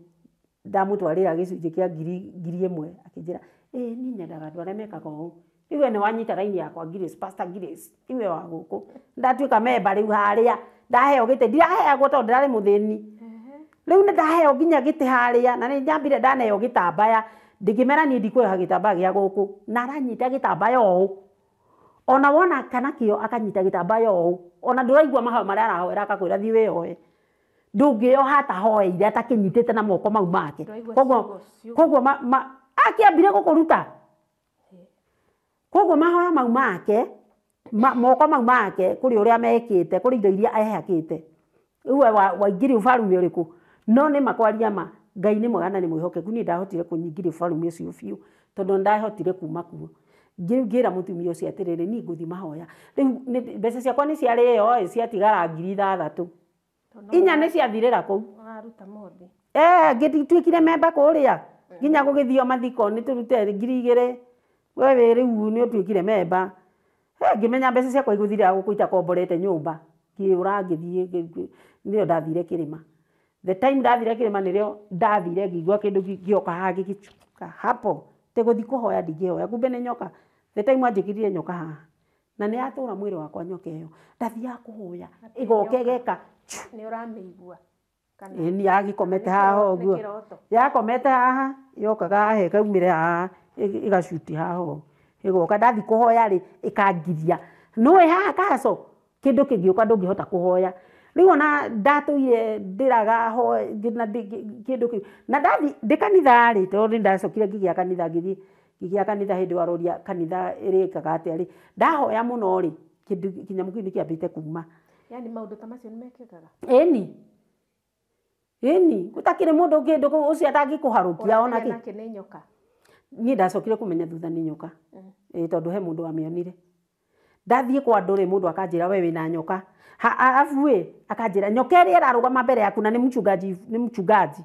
ndamũtwarĩra gĩcunjĩ kĩa 1,000, akĩnjĩra, ĩ niĩ nyendaga andũ arĩa mekaga ũũ. Rĩu we nĩ wanyita raini yakwa Grace, Pastor Grace, iwe wa gũkũ. Ndatuĩka memba rĩu harĩa, ndaheo gĩtĩ, ndiraheagwo tondũ ndĩrarĩ mũthĩni. Rĩu nĩ ndaheo nginya gĩtĩ harĩa, na nĩ nyambire ndaneo gĩtambaya, ndĩngĩmera niĩ ndikuoha gĩtambaya gĩa gũkũ, na aranyita gĩtambaya ũũ. Ona wona kana kĩo akanyita gĩtambaya ũũ, ona ndũraigua mahoya marĩa arahoera akakwĩra thiĩ wĩyoe. Ndũngĩyoha atahoeire atakĩnyitĩte na moko mau make. Koguo akĩambire gũkũruta. Koguo mahoya mau make, moko mau make kũrĩ ũrĩa mekĩte, kũrĩ indo iria ehakĩte. Rĩu we waingĩria ũbarume ũrĩkũ? No nĩ makwaria ma, Ngai nĩ mwega na nĩ mwĩhokeku, niĩ ndahotire kũnyingĩria ũbarume ũcio biũ, tondũ ndahotire kuma kuo. Ngĩra mũtumia ũcio atĩrĩrĩ, niĩ ngũthiĩ mahoya. Rĩu mbeca ciakwa nĩ ciarĩo ĩ, ciatigara 6,000. Inya nĩ ciathirĩra kũu. Ũraruta mothe. Ngĩtuĩkire memba kũrĩa. Nginya gũgĩthio mathiko nĩ tũrute 2,000. We wĩ rĩu nĩ ũtuĩkire memba. Ngĩmenya mbeca ciakwa igũthirĩra gũkũ itakomborete nyũmba. Ngĩũra ngĩthiĩ, nĩyo ndathire kĩrĩma. The time ndathire kĩrĩma nĩrĩo ndathire ngĩigua kĩndũ gĩoka haha gĩgĩcuka hapo. Tĩ gũthiĩ kũhoya ndingĩhoya, kumbe nĩ nyoka. The time anjĩkĩrire nyoka haha. Na nĩ yatũra mwĩrĩ wakwa nyoka ĩyo. Ndathiaga kũhoya ĩgoka ĩgeka nĩ ũramĩigua kana ĩni yagĩkomete haha ũguo. Nĩ kĩroto. Yakomete haha yokaga haha ĩkaumĩra haha ĩgacuti haha ũguo. Ĩgoka ndathi kũhoya rĩ ĩkangiria. Nĩũĩ haha kaco kĩndũ kĩngĩũka ndũngĩhota kũhoya. Rĩu ona ndatũire ndĩraga hoe na kĩndũ kĩu. Na ndathi ndĩ kanitha rĩ tondũ nĩ ndacokire ngĩgĩa kanitha ngĩthiĩ ngĩgĩa kanitha hĩndĩ waroria kanitha ĩrĩkaga atĩa rĩ ndahoya mũno rĩ kĩndũ kĩnyamũ kĩu nĩkĩambĩte kuma. Yani maũndũ ta macio nĩ mekĩkaga? Ĩni. Ĩni gũtakĩrĩ mũndũ kĩndũ ũcio atangĩkũharũkia ona kĩ. Nake nĩ nyoka. Niĩ ndacokire kũmenya thutha nĩ nyoka. Ĩĩ tondũ he mũndũ wamĩonire. Ndathiĩ kwa andũ rĩ mũndũ akanjĩra we wĩna nyoka. Arabu ĩ akanjĩra nyoka ĩrĩa ĩrarũgama mbere yaku na nĩ mchungaji nĩ mchungaji.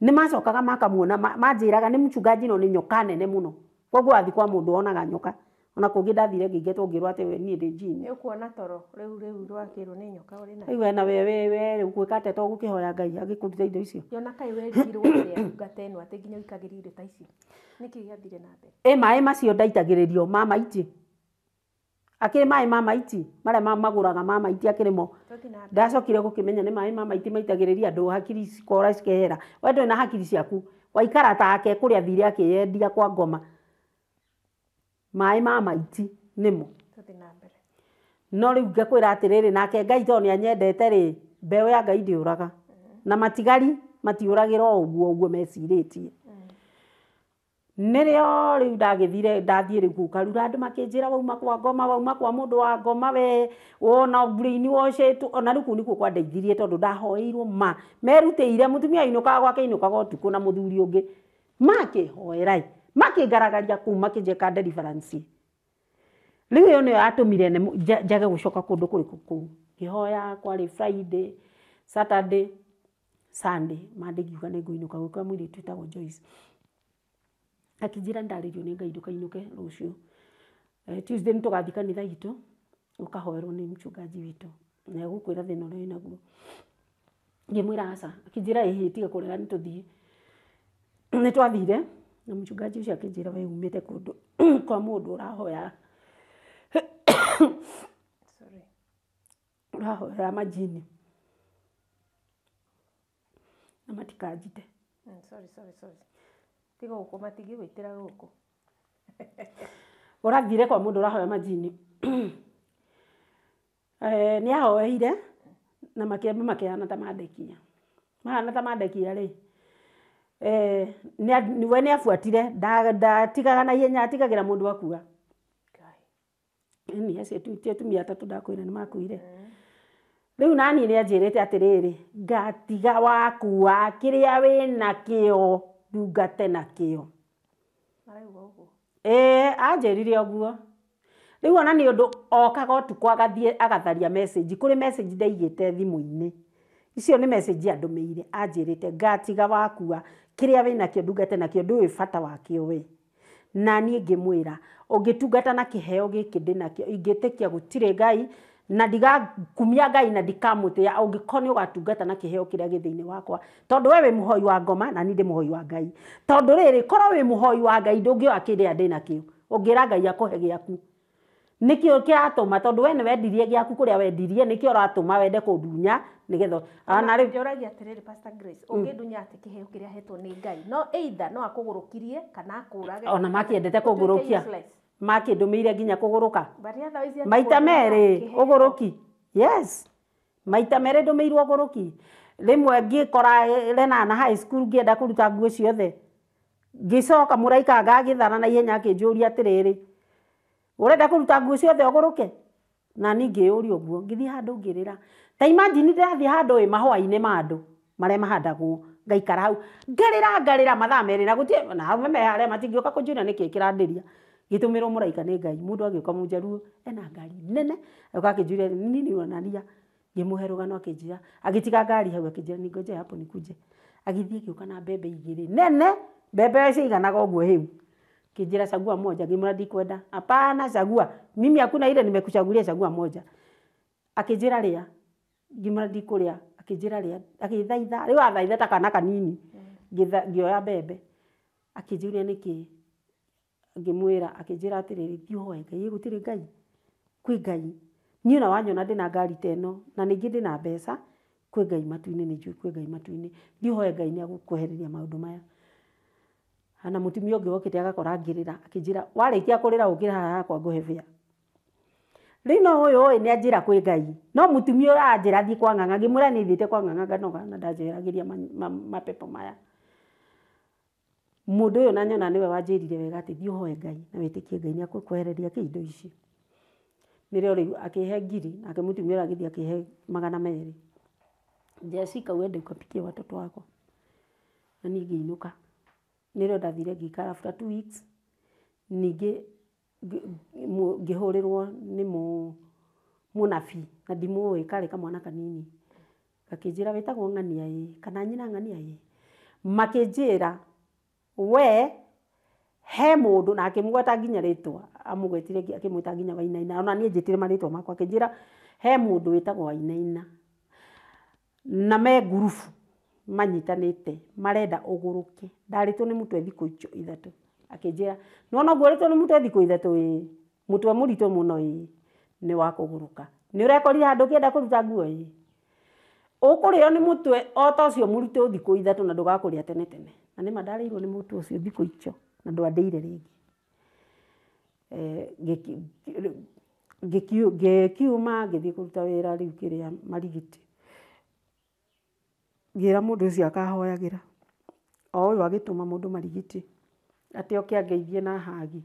Nĩ macokaga makamuona manjĩraga nĩ mchungaji no nĩ nyoka nene mũno. Koguo wathiĩ kwa mũndũ wonaga nyoka. Ona kũngĩ ndathire ngĩingatwo ngĩrwo atĩ we niĩ ndĩ njini. Nĩ ũkuona toro rĩu rĩu rwakĩrwo nĩ nyoka ũrĩ nayo. Rĩu we na we we we rĩu gwĩka atĩa to gũkĩhoya Ngai agĩkũruta indo icio. Yona kaĩ werigirwo atĩa ndungata ĩno atĩ nginya ũikagĩrio indo ta icio. Nĩkĩ gĩathire na mbere? Ĩ maĩ macio ndaitagĩrĩrio ma maiti. Akĩrĩ maĩ ma maiti marĩa magũraga ma maiti akĩrĩ mo. Tũthiĩ na mbere. Ndacokire gũkĩmenya nĩ maĩ ma maiti maitagĩrĩria andũ hakiri cikora cikehera. We ndũrĩ na hakiri ciaku. Waikara take kũrĩa athire akĩyendia kwa ngoma. Maĩ ma maiti nĩmo. Tũthiĩ na mbere. No rĩu ngakwĩra atĩrĩrĩ nake Ngai tondũ nĩanyendete rĩ mbeũ ya Ngai ndĩũraga. Na matigari matiũragĩra o ũguo ũguo mecirĩtie. Nĩrĩo rĩu ndagĩthire ndathiĩ rĩu kũu Karura andũ makĩnjĩra wauma kwa ngoma wauma kwa mũndũ wa ngoma we wona brain washĩtwo ona rĩu kũu nĩkuo kwandeithirie tondũ ndahoeirwo ma merutĩire mũtumia ainũkaga gwake ainũkaga ũtukũ na mũthuri ũngĩ makĩhoera makĩngaragaria kũu makĩnjĩka deliverance. Rĩu ĩyo nĩyo yatũmire njage gũcoka kũndũ kũrĩkũ kũu. Ngĩhoya kwarĩ Friday, Saturday, Sunday Monday ngiuga nĩ ngũinũka gwĩka mũirĩtu wĩtagwo Joyce. Akĩnjĩra ndarĩrio nĩ Ngai ndũkainũke rũciũ. Tuesday nĩ tũgathiĩ kanitha itũ ũkahoerwo nĩ mchungaji witũ na egũkwĩra thĩna ũrĩa wĩnaguo. Ngĩmwĩra aca. Akĩnjĩra ĩhĩ tiga kũrega nĩ tũthiĩ. Nĩ twathire na mchungaji ũcio akĩnjĩra we umĩte kũndũ kwa mũndũ ũrahoya Sorry. ũrahoya majini na matikanjite. Sorry sorry sorry. Tiga gũkũ matingĩgũitĩra gũkũ. Ũrathire kwa mũndũ ũrahoya majini. Nĩ ahoeire na makĩamba makĩhana ta mandekia. Mahana ta mandekia rĩ we nĩ abuatire ndatigaga na ihenya atigagĩra mũndũ akua. Ĩni acio ti atumia atatũ ndakwĩra nĩ makuire. Rĩu naniĩ nĩ anjĩrĩte atĩrĩrĩ ngatiga wakua kĩrĩa wĩnakĩo ndungate nakĩo. Marauga ũguo? Ĩĩ anjĩrire ũguo. Rĩu ona nĩ ũndũ okaga ũtukũ agathiĩ agatharia message kũrĩ message ndaigĩte thimũ-inĩ. Icio nĩ message andũmĩire anjĩrĩte ngatiga wakua kĩrĩa wĩnakĩo ndungate nakĩo ndũĩ bata wakĩo we. Na niĩ ngĩmwĩra ũngĩtungata na kĩheo gĩkĩ ndĩnakĩo ingĩtĩkia gũtirĩ Ngai na ndigakumia Ngai na ndikamũtĩa ũngĩkorwo nĩ ũgatungata na kĩheo kĩrĩa gĩ thĩinĩ wakwa tondũ we wĩ mũhoi wa ngoma na niĩ ndĩ mũhoi wa Ngai. Tondũ rĩrĩ korwo wĩ mũhoi wa Ngai ndũngĩoya kĩrĩa ndĩnakĩo ũngĩra Ngai akũhe gĩaku. Nĩkĩo kĩratũma tondũ we nĩ wendirie gĩaku kũrĩa wendirie nĩkĩo ũratũma wende kũndunya nĩgetha ona rĩu Njũragia atĩrĩrĩ Pastor Grace ũngĩndunya atĩ kĩheo kĩrĩa ahetwo nĩ Ngai no either no akũgũrũkirie kana akũrage. Ona makĩendete kũngũrũkia. Makĩndũmĩire nginya kũgũrũka. But otherwise atĩ Maita kũndunya merĩ kĩheo. ũgũrũki. Yes. Maita merĩ ndũmĩirwo ũgũrũki. Rĩmwe ngĩkora Lenana High School ngĩenda kũruta nguo ciothe. Ngĩcoka mũraika ngagĩthara na ihenya akĩnjũria atĩrĩrĩ ũrenda kũruta nguo ciothe ũgũrũke? Na niĩ ngĩyũria ũguo ngĩthiĩ handũ ngĩrĩra. Ta imagine ndĩrathiĩ handũ ĩ mahũa-inĩ ma andũ marĩa mahandagwo ngaikara hau ngarĩra ngarĩra mathaa merĩ na gũtirĩ na arũme me harĩa matingĩũka kũnjũria nĩkĩ kĩrandĩria. Ngĩtũmĩrwo mũraika nĩ Ngai mũndũ agĩũka mũnjaruo ena ngari nene agĩũka akĩnjũria nini unanalia. Ngĩmũhe rũgano akĩnjĩra agĩtiga ngari hau akĩnjĩra ningoje hapo nikuje. Agĩthiĩ agĩũka na mbembe igĩrĩ nene mbembe ciiganaga ũguo hĩu. Akĩnjĩra chagua moja ngĩmwĩra ndikwenda. Hapana chagua mimi hakuna ile nimekuchagulia chagua moja. Akĩnjĩra rĩa ngĩmwĩra ndikũrĩa akĩnjĩra rĩa agĩthaitha rĩu athaitha ta kana kanini ngĩoya mbembe akĩnjũria nĩkĩ ngĩmwĩra akĩnjĩra atĩrĩrĩ thiĩ ũhoe Ngai gũtirĩ Ngai. Kwĩ Ngai. Niĩ ona wanyona ndĩna ngari ta ĩno na ningĩ ndĩna mbeca, kwĩ Ngai matu-inĩ, nĩ njũĩ kwĩ Ngai matu-inĩ. Thiĩ ũhoe Ngai nĩ agũkwehereria maũndũ maya. Na mũtumia ũngĩ wokĩte agakora ngĩrĩra, akĩnjĩra warĩkia kũrĩra ũkĩre haha hakwa ngũhe bĩa. Rĩu no ũyũ ũĩ nĩ anjĩra kwĩ Ngai. No mũtumia ũyũ aranjĩra thiĩ kwa ng'ang'a, ngĩmwĩra niĩ thiĩte kwa ng'ang'a nganoga na ndanjeheragĩria mapepo maya. Mũndũ ũyũ na nyona nĩwe wanjĩrire wega atĩ thiĩ ũhoe Ngai na wĩtĩkie Ngai nĩ agũkwehereria kĩ indo ici. Nĩrĩo rĩu akĩhe ngiri, nake mũtumia ũyũ agĩthiĩ akĩhe 200. Njĩra uende ukapikie watoto wako. Na niĩ ngĩinũka. Nĩrĩo ndathire ngĩikara after 2 weeks. Ningĩ ngĩhũrĩrwo nĩ mũnabii na ndimũĩ, karĩ kamwana kanini. Gakĩnjĩra wĩtagwo ng'ania ĩ, kana nyina ng'ania ĩ. Makĩnjĩra we he mũndũ, na akĩmũgweta nginya rĩtwa, amũgwetire akĩmwĩta nginya Wainaina, ona niĩ njĩtire marĩtwa makwa, akĩnjĩra he mũndũ wĩtagwo Wainaina na me ngurubu manyitanĩte marenda ũgũrũke. Ndarĩtwo nĩ mũtwe thikũ icio 3. Akĩnjĩra nĩwona ũguo ũrĩtwo nĩ mũtwe thikũ 3 ĩ, mũtwe mũritũ mũno ĩ, nĩ wa kũgũrũka. Nĩ ũrekorire handũ ũkĩenda kũruta nguo ĩ, ũkũrĩo nĩ mũtwe o ta ũcio mũritũ thikũ 3 na ndũgakũrĩa tene tene. Na nĩma ndarĩirwo nĩ mũtwe ũcio thikũ icio na ndwandĩire rĩngĩ. Ngĩkiuma ngĩthiĩ kũruta wĩra rĩu kĩrĩa Marigiti. Ngĩra mũndũ ũcio akahoyagĩra. O ũyũ agĩtũma mũndũ Marigiti atĩ oke angeithie na hagi.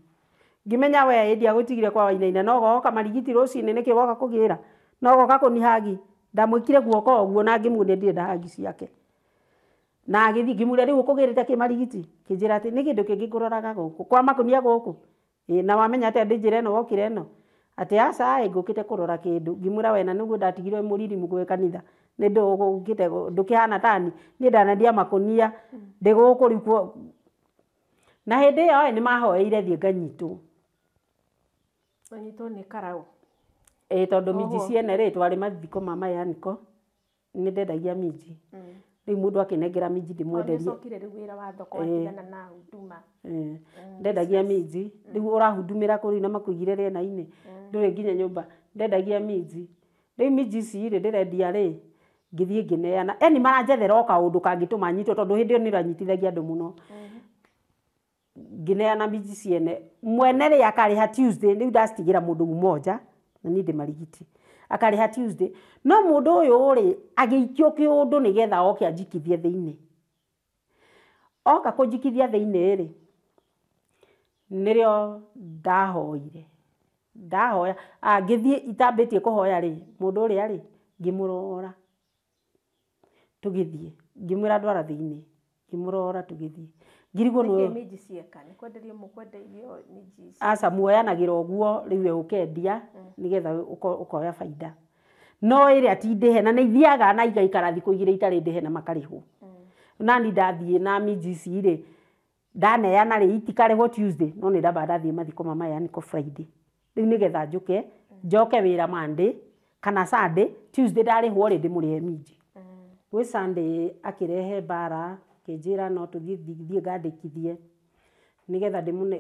Ngĩmenya we ĩndĩ agũtigire kwa Wainaina no goka Marigiti rũcinĩ nĩkĩ woka kũgĩra, no goka kũni hagi. Ndamwĩkire guoko ũguo na ngĩmuonia ndirenda hagi ciake. Na agĩthiĩ ngĩmũria rĩu ũkũgĩrĩte kĩ Marigiti? Kĩnjĩra atĩ nĩ kĩndũ kĩngĩ ngũroraga gũkũ kwa makũnia gũkũ. Ĩ na wamenya atĩa ndĩ njĩra ĩno wokire ĩno? Atĩ aca ĩ ngũkĩte kũrora kĩndũ. Ngĩmwĩra we na nĩguo ndatigirwo mũririmu gwĩ kanitha. Nĩ ndũgũkĩte ndũkĩhana tani. Niĩ ndanendia makũnia ndĩ gũkũ rĩu kuo. Na hĩndĩ ĩyo ĩ nĩmahoeire thiĩ nganyitwo. Wanyitwo nĩ karaũ? Ĩ tondũ minji ciene rĩ twarĩ mathiko ma mayaniko nĩ ndendagia minji. Rĩu mũndũ akĩnengera minji ndĩmwenderie. Nĩũcokire rĩu wĩra wa thoko watigana na huduma. Ndendagia minji. Rĩu ũrahudumĩra kũu rĩu na makũigire rĩera-inĩ. Ndũrĩ nginya nyũmba. Ndendagia minji. Rĩu minji ici rĩ ndĩrendia rĩ ngĩthiĩ ngĩneana. Eni maranjethera o kaũndũ kangĩtũma nyitwo tondũ hĩndĩ ĩyo nĩranyitithagia andũ mũno. Ngĩneana minji ciene. Mwene rĩ akarĩha Tuesday, rĩu ndacitigĩra mũndũ mmoja na niĩ ndĩ Marigiti. Akarĩha Tuesday. No mũndũ ũyũ rĩ agĩikio kĩũndũ nĩgetha oke anjikithie thĩinĩ. Oka kũnjikithia thĩinĩ rĩ nĩrĩo ndahoire. Ndahoya, ngĩthiĩ itambĩtie kũhoya rĩ, mũndũ ũrĩa rĩ ngĩmũrora. Tũgĩthiĩ, ngĩmwĩra ndwara thĩinĩ, ngĩmũrora tũgĩthiĩ. Ngirigwo nĩ Nĩkĩ minji cieka? Nĩ kwenderio mũkwendeirio minji ici? Aca muoyanagĩra ũguo rĩu we ũkendia nĩgetha ũkoya baida. No ĩrĩa ti ndĩhe na nĩ ithiaga na igaikara thikũ 2 itarĩ ndĩhe na makarĩhwo. Na niĩ ndathiĩ na minji ici rĩ ndaneana rĩ itikarĩhwo Tuesday no nĩ ndamba ndathiĩ mathiko ma mayaniko Friday. Rĩu nĩgetha njũke njoke wĩra Monday kana Sunday, Tuesday ndarĩhwo rĩ ndĩmũrĩhe minji. Gwĩ Sunday akĩrehe mbara akĩnjĩra no tũthiĩ thiĩ ngandĩkithie nĩgetha ndĩmũne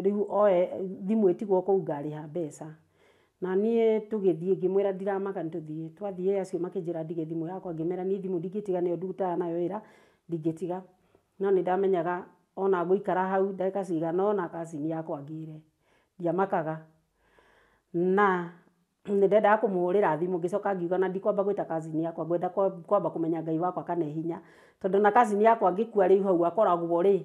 rĩu oe thimũ ĩtigwo kũu ngarĩha mbeca. Na niĩ tũgĩthiĩ ngĩmwĩra ndiramaka nĩ tũthiĩ. Twathiĩ acio makĩnjĩra ndige thimũ yakwa ngĩmera niĩ thimũ ndingĩtiga nĩyo ndutaga nayo wĩra ndingĩtiga. No nĩ ndamenyaga ona ngũikara hau ndagĩka cigana ũna kacini yakwa ngĩre. Ndiamakaga. Na nĩ ndendaga kũmũhũrĩra thimũ ngĩcoka ngiuga na ndikwamba gwĩta kazini yakwa ngwenda kwamba kũmenya Ngai wakwa kana e hinya. Tondũ na kazini yakwa ngĩkua rĩu hau akoragwo rĩ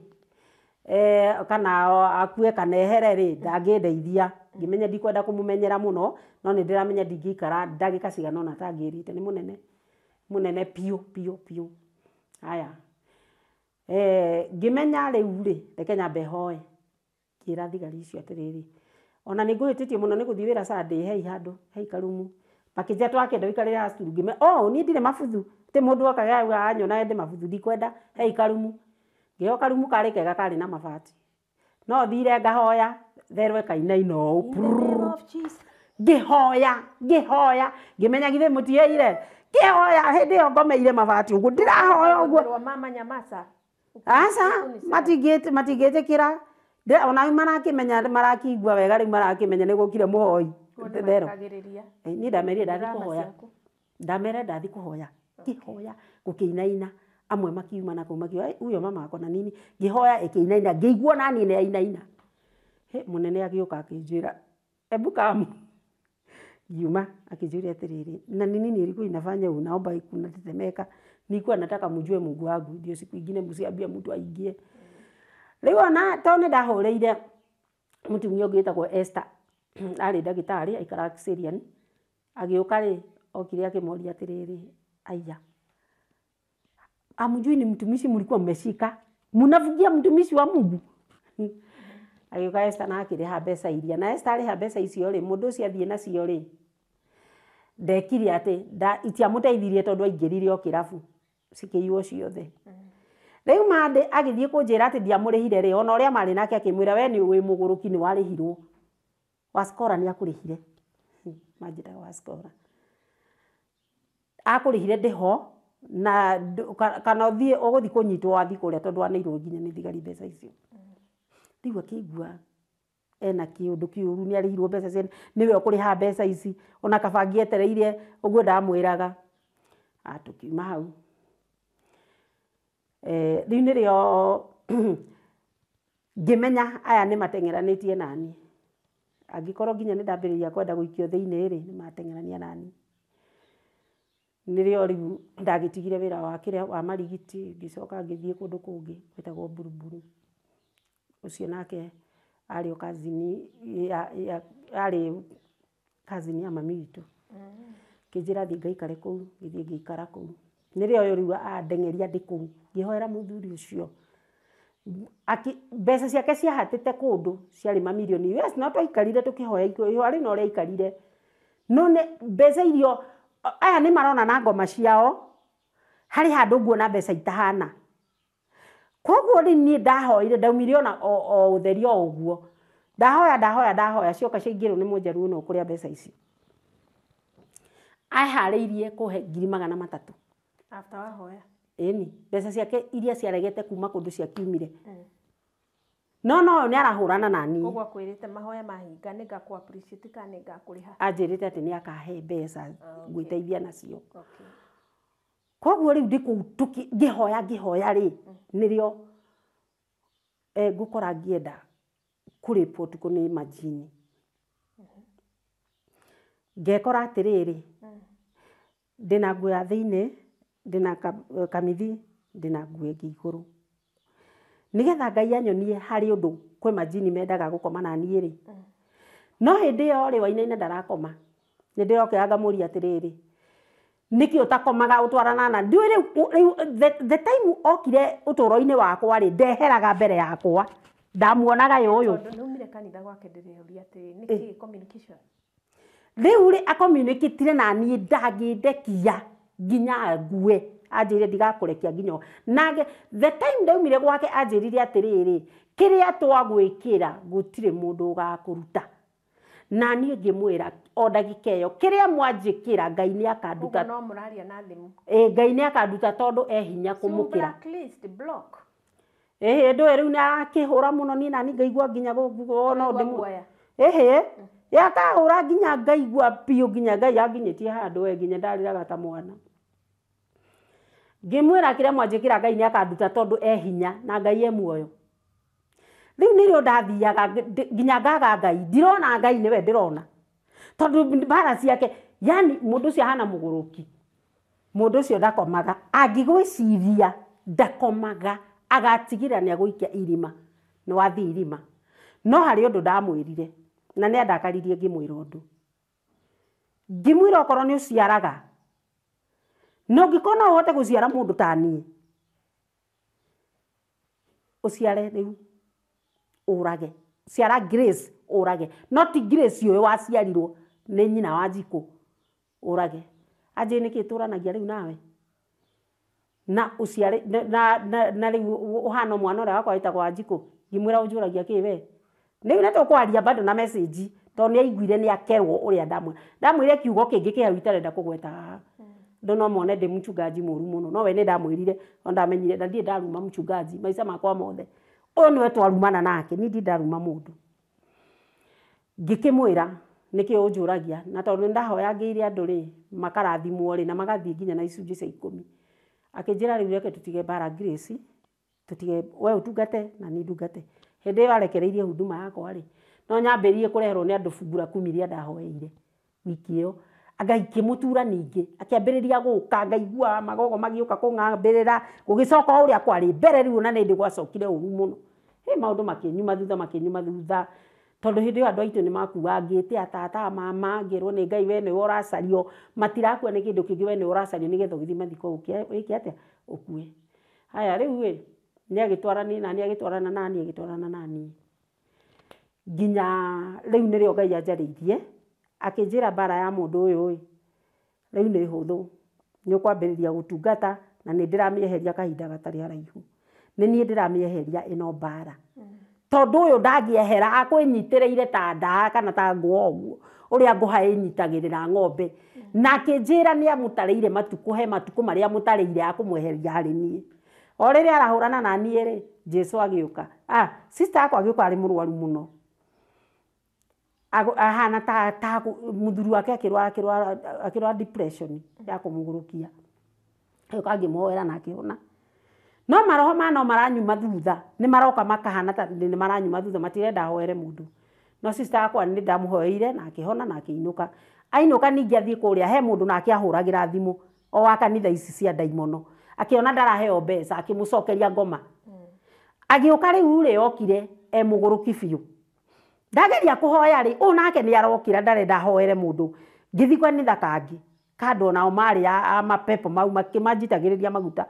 kana akue kana ehere rĩ ndangĩndeithia. Ngĩmenya ndikwenda kũmũmenyera mũno no nĩ ndĩramenya ndingĩikara ndagĩka cigana ũna atangĩrĩte. Nĩ mũnene, mũnene biũ biũ biũ. Haya. Ngĩmenya rĩu rĩ reke nyambe hoe. Ngĩra thigari icio atĩrĩrĩ ona nĩ ngũhĩtĩtie mũno nĩ gũthiĩ wĩra Sunday hei handũ hei karumu. Makĩnjĩra twakĩenda ũikarĩre haha cukuru. Ngĩmera oh niĩ ndirĩ mabuthu. Ti mũndũ okaga auga anyona ndĩ mabuthu ndikwenda hei karumu. Ngĩheo karumu karĩ kega karĩ na mabati. No thire ngahoya therwe kainaina ũũ. Ngĩhoya ngĩhoya ngĩmenya githĩ mũtiĩire. Ngĩhoya hĩndĩ ĩyo ngomeire mabati ũguo ndĩrahoya ũguo. Mama nyamaza. Aca matingĩtĩkĩra. Ona rĩu marakĩmenya marakĩigua wega rĩu marakĩmenya nĩ gũkire mũhoi. Thero. Niĩ ndamerire ndathi kũhoya. Ndamera ndathi kũhoya. Ngĩhoya gũkĩinaina. Amwe makiuma na kũu makiuga huyo mama ako na nini. Ngĩhoya ĩkĩinaina ngĩigua nani nĩ yainaina. He mũnene agĩũka akĩnjĩra ebu kamu. Ngiuma akĩnjũria atĩrĩrĩ na ni nini ilikuwa inafanya unaomba kunatetemeka. Nilikuwa nataka mjue Mungu wangu ndio siku ingine msiambie mtu aingie. Rĩu ona to nĩ ndahũrĩire mũtumia ũngĩ wĩtagwo Esther arĩ ndagĩtarĩ aikaraga Kiserian. Agĩũka rĩ okire akĩmoria atĩrĩrĩ aiya amjui ni mtumishi mlikuwa mmeshika mnavugia mtumishi wa Mungu. Agĩũka Esther na akĩrĩha mbeca iria na Esther arĩha mbeca icio rĩ mũndũ ũcio athiĩ nacio rĩ ndekire atĩ itiamũteithirie tondũ aingĩrire o kĩrabu cikĩiywo ciothe. Rĩu Mande agĩthiĩ kũnjĩra atĩ ndiamũrĩhire rĩ ona ũrĩa marĩ nake akĩmwĩra we nĩ wĩ mũgũrũki nĩ warĩhirwo. Waskora nĩ akũrĩhire. Manjĩtaga Waskora. Akũrĩhire ndĩho na kana ũthiĩ ũgũthiĩ kũnyitwo wathiĩ kũrĩa tondũ waneirwo nginya nĩ thigari mbeca icio. Rĩu akĩigua ena kĩũndũ kĩũru nĩ arĩhirwo mbeca ciene nĩwe ũkũrĩha mbeca ici ona kaba angĩetereire ũguo ndamwĩraga. Tũkiuma hau. Rĩu nĩrĩo ngĩmenya aya nĩ mateng'eranĩtie nani. Angĩkorwo nginya nĩ ndambĩrĩria kwenda gũikio thĩinĩ rĩ nĩ mateng'erania nani. Nĩrĩo rĩu ndagĩtigire wĩra wa kĩrĩa wa marigiti ngĩcoka ngĩthiĩ kũndũ kũngĩ gwĩtagwo Buruburu. Ũcio nake arĩ o kazini arĩ kazini ya mami witũ. Kĩnjĩra thiĩ ngaikare kũu ngĩthiĩ ngĩikara kũu. Nĩrĩo ũyũ rĩu andeng'eria ndĩ kũu ngĩhoera mũthuri ũcio. Mbeca ciake ciahatĩte kũndũ ciarĩ mamirioni. Yes, no twaikarire tũkĩhoya harĩ na ũrĩa aikarire. No nĩ mbeca irio aya nĩ marona na ngoma ciao harĩ handũ nguona mbeca itahana. Koguo rĩ niĩ ndahoire ndaumire ona o ũtheri o ũguo. Ndahoya ndahoya ndahoya cioka ciaingĩrwo nĩ mũnjaruo ũyũ ũkũrĩa mbeca ici. Aharĩirie kũhe 300,000. After wahoya. Ĩni mbeca ciake iria ciaregete kuma kũndũ ciakiumire. No no nĩ arahũrana na niĩ. Koguo akwĩrĩte mahoya mahinga nĩ ngakũ appreciate kana nĩ ngakũrĩha. Anjĩrĩte atĩ nĩ akahe mbeca ngwĩteithia nacio. Koguo rĩu ndĩ kũu ngĩhoya ngĩhoya rĩ nĩrĩo ngũkora ngĩenda kũrĩpwo ũtukũ nĩ majini. Ngekora atĩrĩrĩ ndĩna nguo ya thĩinĩ ndĩna kamithi ndĩna nguo ĩngĩ igũrũ. Nĩgetha Ngai anyonie harĩ ũndũ kwĩ majini mendaga gũkoma na niĩ rĩ. No hĩndĩ ĩyo rĩ Wainaina ndarakoma. Nĩ ndĩrokĩra ngamũria atĩrĩrĩ nĩkĩ ũtakomaga ũtwarana na ndiũĩ rĩu the time okire ũtũũro-inĩ wakwa rĩ ndeheraga mbere yakwa ndamuonaga ũyũ. Tondũ nĩumire kanitha gwake ndĩreũria atĩrĩ nĩkĩ communication. Rĩu rĩ acommunicatire na niĩ ndangĩndekia nginya ngue. Anjĩrire ndigakũrekia nginya nake the time ndaumire gwake anjĩrire atĩrĩrĩ kĩrĩa twagwĩkĩra gũtirĩ mũndũ ũgakũruta. Na niĩ ngĩmwĩra o ndagĩka ĩyo kĩrĩa mwanjĩkĩra Ngai nĩ akanduta. Ũguo no mũraria na thimũ. Ngai nĩ akanduta tondũ e hinya kũmũkĩra. Blacklist, block. Ndũĩ rĩu nĩ arakĩhũra mũno niĩ nani ngaigua nginya no ndĩmuoya. Yakahũra nginya ngaigua biũ nginya Ngai anginyĩtie handũ we nginya ndarĩraga ta mwana. Ngĩmwĩra kĩrĩa mwanjĩkĩra Ngai nĩ akanduta tondũ e hinya na Ngai e muoyo. Rĩu nĩrĩo ndathiaga nginya ngaga Ngai ndirona Ngai nĩwe ndĩrona. Tondũ mbara ciake yani mũndũ ũcio ahana mũgũrũki. Mũndũ ũcio ndakomaga angĩgwĩciria ndakomaga agatigĩrĩra nĩ agũikia irima nĩ wathiĩ irima. No harĩ ũndũ ndamwĩrire na nĩ andakaririe ngĩmwĩra ũndũ. Ngĩmwĩra okorwo nĩ ũciaraga na ũngĩkorwo no ũhote gũciara mũndũ ta niĩ ũciare rĩu ũrage. Ciara Grace ũrage. No ti Grace ũyũ waciarirwo nĩ nyina wa Njikũ ũrage. Anjĩ nĩkĩ tũranagia rĩu nawe? Na ũciare na rĩu ũhana mwana ũrĩa wakwa wĩtagwo Wanjikũ ngĩmwĩra ũnjũragia kĩ we. Rĩu nĩ tũkwaria bado na message tondũ nĩ aiguire nĩ akerwo ũrĩa ndamwĩra. Ndamwĩrire kiugo kĩngĩ kĩ hau itarenda kũgweta haha. Andũ no mone ndĩ mchungaji mũru mũno no we nĩ ndamwĩrire no ndamenyire na ndirĩ ndaruma mchungaji maica makwa mothe. Ũyũ nĩwe twarumana nake niĩ ndirĩ ndaruma mũndũ. Ngĩkĩmwĩra Nĩkĩ ũnjũragia na tondũ nĩndahoyangĩire andũ rĩ makarathimwo rĩ na magathiĩ nginya na icunjĩ cia 10. Akĩnjĩra rĩu reke tũtige mbara Grace, tũtige we ũtungate na niĩ ndungate. Hĩndĩ ĩyo arekereirie huduma yakwa rĩ no nyambĩrĩrie kũreherwo nĩ andũ fungu la kumi iria ndahoeire wiki ĩyo. Ngai kĩmũtura ningĩ akĩambĩrĩria gũka ngaigua magogo magĩũka kũng'ambĩrĩra gũgĩcoka o ũrĩa kwarĩ mbere rĩu ona nĩ gwacokire ũru mũno. Hĩ maũndũ makĩnyuma thutha makĩnyuma thutha tondũ hĩndĩ ĩyo andũ aitũ nĩ makuangĩte atata mama ngĩrwo nĩ Ngai we nĩwe ũracario matirakua nĩ kĩndũ kĩngĩ we nĩwe ũracario nĩgetha ũgĩthiĩ mathiko wĩke atĩa ũkue. Haya rĩu ĩ nĩ nani agĩtwarana nani agĩtwarana nani nginya rĩu nĩrĩo Ngai anjarĩirie akĩnjĩra mbara ya mũndũ ũyũ ĩ rĩu nĩ hũthũ nĩ ũkwambĩrĩria gũtungata na nĩ ndĩramĩeheria kahinda gatarĩ haraihu nĩ niĩ ndĩramĩeheria ĩno mbara tondũ ũyũ ndangĩehera akwĩnyitĩrĩire ta ndaa kana ta ngũa ũguo ũrĩa ngũha ĩnyitagĩrĩra ng'ombe. Na akĩnjĩra nĩ amũtarĩire matukũ he matukũ marĩa amũtarĩire akũmweheria harĩ niĩ. O rĩrĩa arahũrana na niĩ rĩ Jesu agĩũka. Sister yakwa agĩũka arĩ mũrwaru mũno ahana ta mũthuri wake akĩrwara depression ya kũmũgũrũkia. Agĩũka ngĩmũhoera na akĩhona. No maroho ma no maranyuma thutha nĩ maroka makahana ta nĩ maranyuma thutha matirenda hoere mũndũ. No sister yakwa nĩ ndamũhoeire na akĩhona na akĩinũka. Ainũka ningĩ athiĩ kũrĩa he mũndũ nake ahũragĩra thimũ o wa kanitha ici cia ndaimono akĩona ndaraheo mbeca akĩmũcokeria ngoma. Agĩũka rĩu rĩ okire e mũgũrũki biũ. Ndageria kũhoya rĩ ũyũ nake nĩ arokĩra ndarenda hoere mũndũ. Ngĩthiĩ kanitha kangĩ kandũ onao marĩ a mapepo mau makĩmanjitagĩrĩria maguta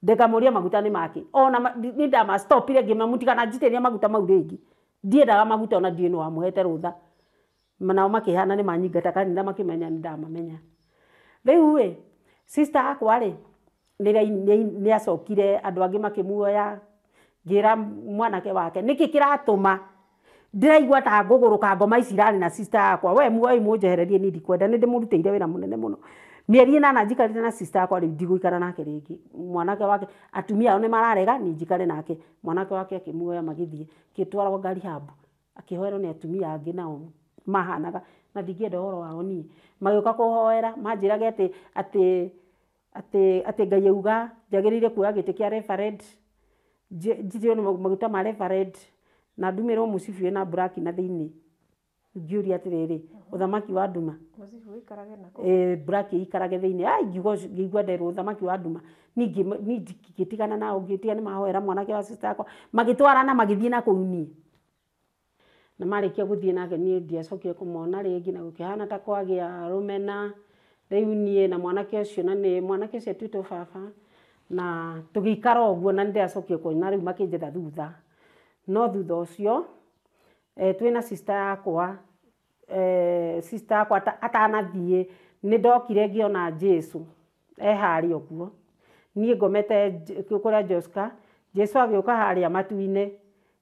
ndikamũria maguta nĩ make ona nĩ ndamastopire ngĩmamũtikananjitĩrĩria maguta mau rĩngĩ ndiendaga maguta ona ndiĩ nĩ wamũhete rũtha. Nao makĩhana nĩ manyingata kanitha makĩmenya nĩ ndamamenya. Rĩu ĩ sister yakwa rĩ nĩ acokire andũ angĩ makĩmuoya ngĩra mwanake wake nĩkĩ kĩratũma ndĩraigua ta ngũgũrũka ngoma ici irarĩ na sister yakwa we muoyi mũnjehererie niĩ ndikwenda nĩ ndĩmũrutĩire wĩra mũnene mũno. Mĩeri 8 njikarĩte na sister yakwa rĩu ndigũikara nake rĩngĩ. Mwanake wake atumia ao nĩ mararega niĩ njikare nake. Mwanake wake akĩmuoya magĩthiĩ akĩtwarwo rehab akĩhoerwo nĩ atumia angĩ nao mahanaga na ndingĩenda ũhoro wao niĩ. Magĩũka kũhoera manjĩrage atĩ Ngai auga njagĩrĩire kuoya gĩtĩ kĩa reverend njitĩrĩrio nĩ maguta ma reverend na ndumĩrwo mũcibi wĩna black na thĩinĩ. Ngĩũria atĩrĩrĩ ũthamaki wa nduma mũcibi ũikarage nako black ĩikarage thĩinĩ. Ai ngĩigua nderwo ũthamaki wa nduma ningĩ ngĩtigana nao ngĩtiga nĩ mahoera mwanake wa sister yakwa magĩtwarana magĩthiĩ na kũu niĩ. Na marĩkia gũthiĩ nake niĩ ndiacokire kũmona rĩngĩ na gũkĩhana ta kwagĩa rũmena rĩu niĩ na mwanake ũcio na nĩ mwanake ũcio atuĩtwo baba na tũgĩikara ũguo na nĩndĩracokire kuona rĩu makĩnjetha thutha. No thutha ũcio twĩna sister yakwa sister yakwa atanathiĩ nĩ ndokire ngĩona Jesu e harĩa ũguo niĩ ngomete kũrĩa Joska. Jesu agĩũka harĩa matu-inĩ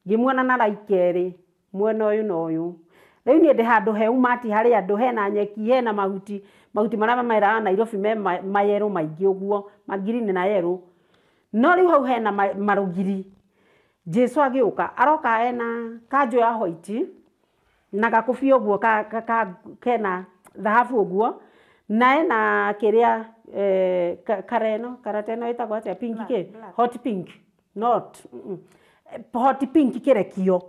ngĩmuona na raika erĩ mwena ũyũ na ũyũ. Rĩu niĩ ndĩ handũ he umati harĩ andũ hena nyeki hena mahuti mahuti marĩa mameraga Nairobi me mayerũ maingĩ ũguo mangirini na yerũ. No rĩu hau hena marũgiri. Jesu agĩũka aroka ena kanjũ ya white na gakũbia ũguo kena thahabu ũguo na ena kĩrĩa kareno karateno ĩtagwo atĩa pink kĩ hot pink not hot pink kĩrekio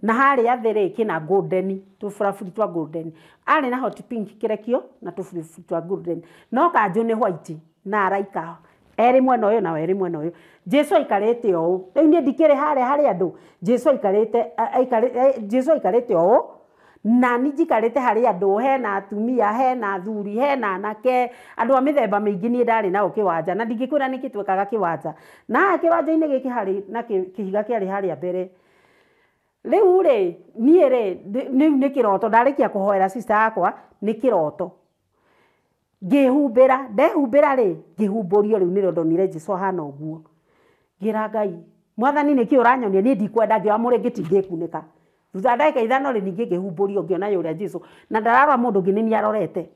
na harĩa thĩ rĩ kĩna golden tũburaburi twa golden arĩ na hot pink kĩrekio na tũburaburi twa golden no kanjũ nĩ white na araika erĩ mwena ũyũ na erĩ mwena ũyũ. Jesu aikarĩte ũũ rĩu niĩ ndikĩrĩ harĩa harĩ andũ. Jesu aikarĩte Jesu aikarĩte ũũ na niĩ njikarĩte harĩ andũ hena atumia hena athuri hena anake andũ a mĩthemba mĩingĩ niĩ ndarĩ nao kĩwanja na ndingĩkwĩra nĩkĩ twekaga kĩwanja. Na haha kĩwanja-inĩ gĩkĩ harĩ na kĩhiga kĩarĩ harĩa mbere. Rĩu rĩ niĩ rĩ rĩu nĩ kĩroto ndarĩkia kũhoera sister yakwa nĩ kĩroto ngĩhumbĩra ndehumbĩra rĩ ngĩhumbũrio rĩu nĩrĩo ndonire Jesu ahana ũguo. Ngĩra Ngai mwathani nĩkĩ ũranyonia niĩ ndikwenda ngĩoya mũrĩngĩ tingĩkunĩka. Thutha ndagĩka 5 rĩ ningĩ ngĩhumbũrio ngĩona ũrĩa Jesu na ndararora mũndũ ũngĩ nĩ niĩ arorete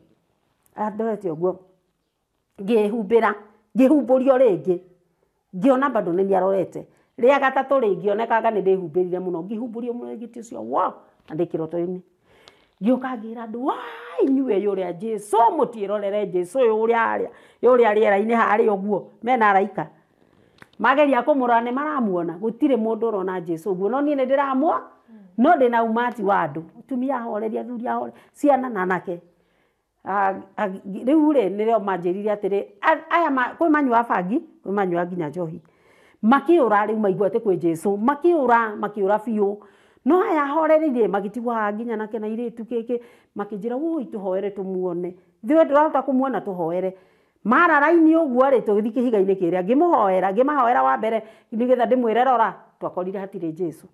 andorete ũguo ngĩhumbĩra ngĩhumbũrio rĩngĩ ngĩona bado nĩ niĩ arorete. Rĩa gatatũ rĩ ngĩonekaga nĩ ndĩhumbĩrire mũno ngĩhumbũrio mũrĩngĩ ũcio wa na ndĩ kĩroto-inĩ. Ngĩũka ngĩra andũ, wai inyuĩ ũrĩa Jesũ, mũtiĩrorere Jesũ ũyũ ũrĩa arĩa, ũrĩa rĩera-inĩ harĩa ũguo, mena araika. Mageria kũmũrora nĩ maramuona, gũtirĩ mũndũ ũrona Jesũ ũguo, no niĩ nĩ ndĩramuona, no ndĩna umati wa andũ, atumia ahoreri, athuri ahoreri, ciana na anake. Rĩu rĩ nĩrĩo manjĩrire atĩrĩ, aya kwĩ manyuaga bangi, kwĩ manyuaga nginya njohi. Makĩũra rĩu maigua atĩ kwĩ Jesũ, makĩũra biũ. No aya ahoreri rĩ magĩtigwo haha nginya nake na airĩtu kĩkĩ, makĩnjĩra wũi tũhoere tũmuone. Ithuĩ ndũrahota kũmuona tũhoere. Mara raini ũguo rĩ tũgĩthiĩ kĩhiga-inĩ kĩrĩa, ngĩmũhoera, ngĩmahoera wa mbere nĩgetha ndĩmwĩre rora, twakorire hatirĩ Jesũ.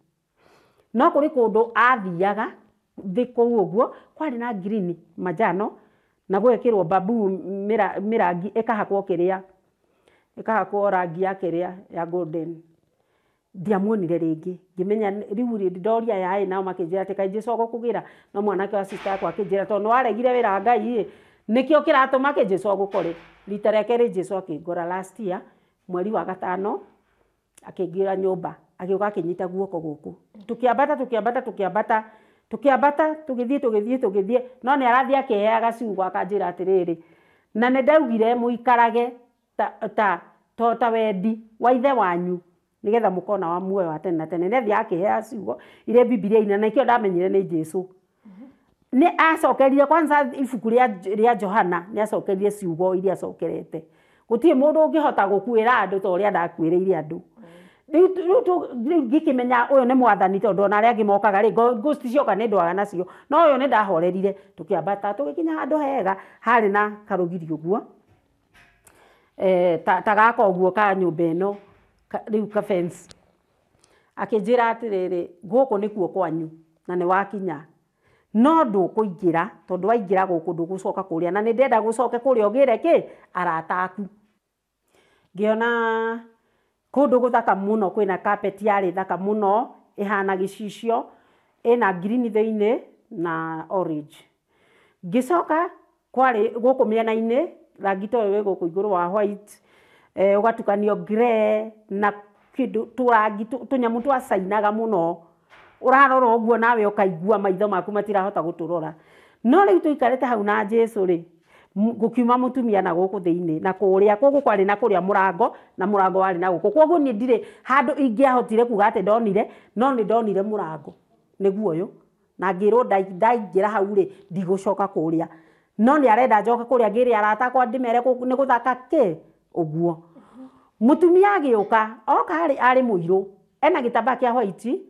No kũrĩ kũndũ athiaga thĩ kũu ũguo, kwarĩ na green manjano, na gũgekĩrwo bamboo mĩrangi ĩkahakwo kĩrĩa, ĩkahakwo rangi ya kĩrĩa ya golden. Ndiamuonire rĩngĩ, ngĩmenya rĩu rĩ ndoria aya ĩ nao makĩnjĩra atĩ kaĩ Jesũ agũkũgĩra, no mwanake wa sister yakwa akĩnjĩra tondũ nĩwaregire wĩra wa Ngai ĩ, nĩkĩo kĩratũma kĩ Jesũ agũkore. Rita rĩa kerĩ Jesũ akĩngora last year, mweri wa gatano, akĩingĩra nyũmba, agĩũka akĩnyita guoko gũkũ. Tũkĩambata, tũkĩambata, tũkĩambata, tũkĩambata, tũgĩthiĩ, tũgĩthiĩ, tũgĩthiĩ, no nĩ arathiĩ akĩheaga ciugo akanjĩra atĩrĩrĩ, na nĩ ndaugire mũikarage ta wendi wa ithe wanyu, nĩgetha mũkona wa muoyo wa tene na tene. Nĩ athiaga akĩheaga ciugo iria Bibilia-inĩ, na nĩkĩo ndamenyire nĩ Jesũ. Nĩ acokerire kwanza ibuku rĩa Johana, nĩ acokerire ciugo iria acokerete. Gũtirĩ mũndũ ũngĩhota gũkuĩra andũ ta ũrĩa ndakuĩrĩire andũ. Rĩu ngĩkĩmenya ũyũ nĩ mwathani tondũ ona arĩa angĩ mokaga rĩ, ghost cioka nĩ ndwaga nacio, no ũyũ nĩ ndahorerire. Tũkĩambata tũgĩkinya handũ hega harĩ na karũgiri ũguo, ta gaka ũguo ka nyũmba ĩno, rĩu ka fence. Akĩnjĩra atĩrĩrĩ, gũkũ nĩkuo kwanyu na nĩ wakinya, no ndũkũingĩra tondũ waingĩra gũkũ ndũgũcoka kũrĩa, na nĩ ndĩrenda gũcoke kũrĩa ũgĩre kĩ arata aku. Ngĩona kũndũ gũthaka mũno, kwĩna carpet yarĩ thaka mũno, ĩhana gĩcicio, ĩna green thĩinĩ na orange. Ngĩcoka kwarĩ gũkũ mĩena-inĩ, rangi ta ũyũ wĩ gũkũ igũrũ wa white, ũgatukanio grey na kĩndũ tũrangi tũnyamũ twacainaga mũno. Ũrarora ũguo nawe ũkaigua maitho maku matirahota gũtũrora. No rĩu tũikarĩte hau na Jesũ rĩ, gũkiuma mũtumia na gũkũ thĩinĩ, na kũrĩa kũgũ kwarĩ na kũrĩa mũrango, na mũrango warĩ na gũkũ. Kwoguo niĩ ndirĩ handũ ingĩahotire kuga atĩ ndonire, no nĩ ndonire mũrango nĩguo ũyũ, na ngĩrwo ndaingĩra hau rĩ ndigũcoka kũrĩa. No nĩ arenda njoke kũrĩa ngĩre arata akwa ndĩmere nĩ gũthaka kĩ ũguo. Mũtumia agĩũka, oka arĩ mũirũ, ena gĩtambaya kĩa white,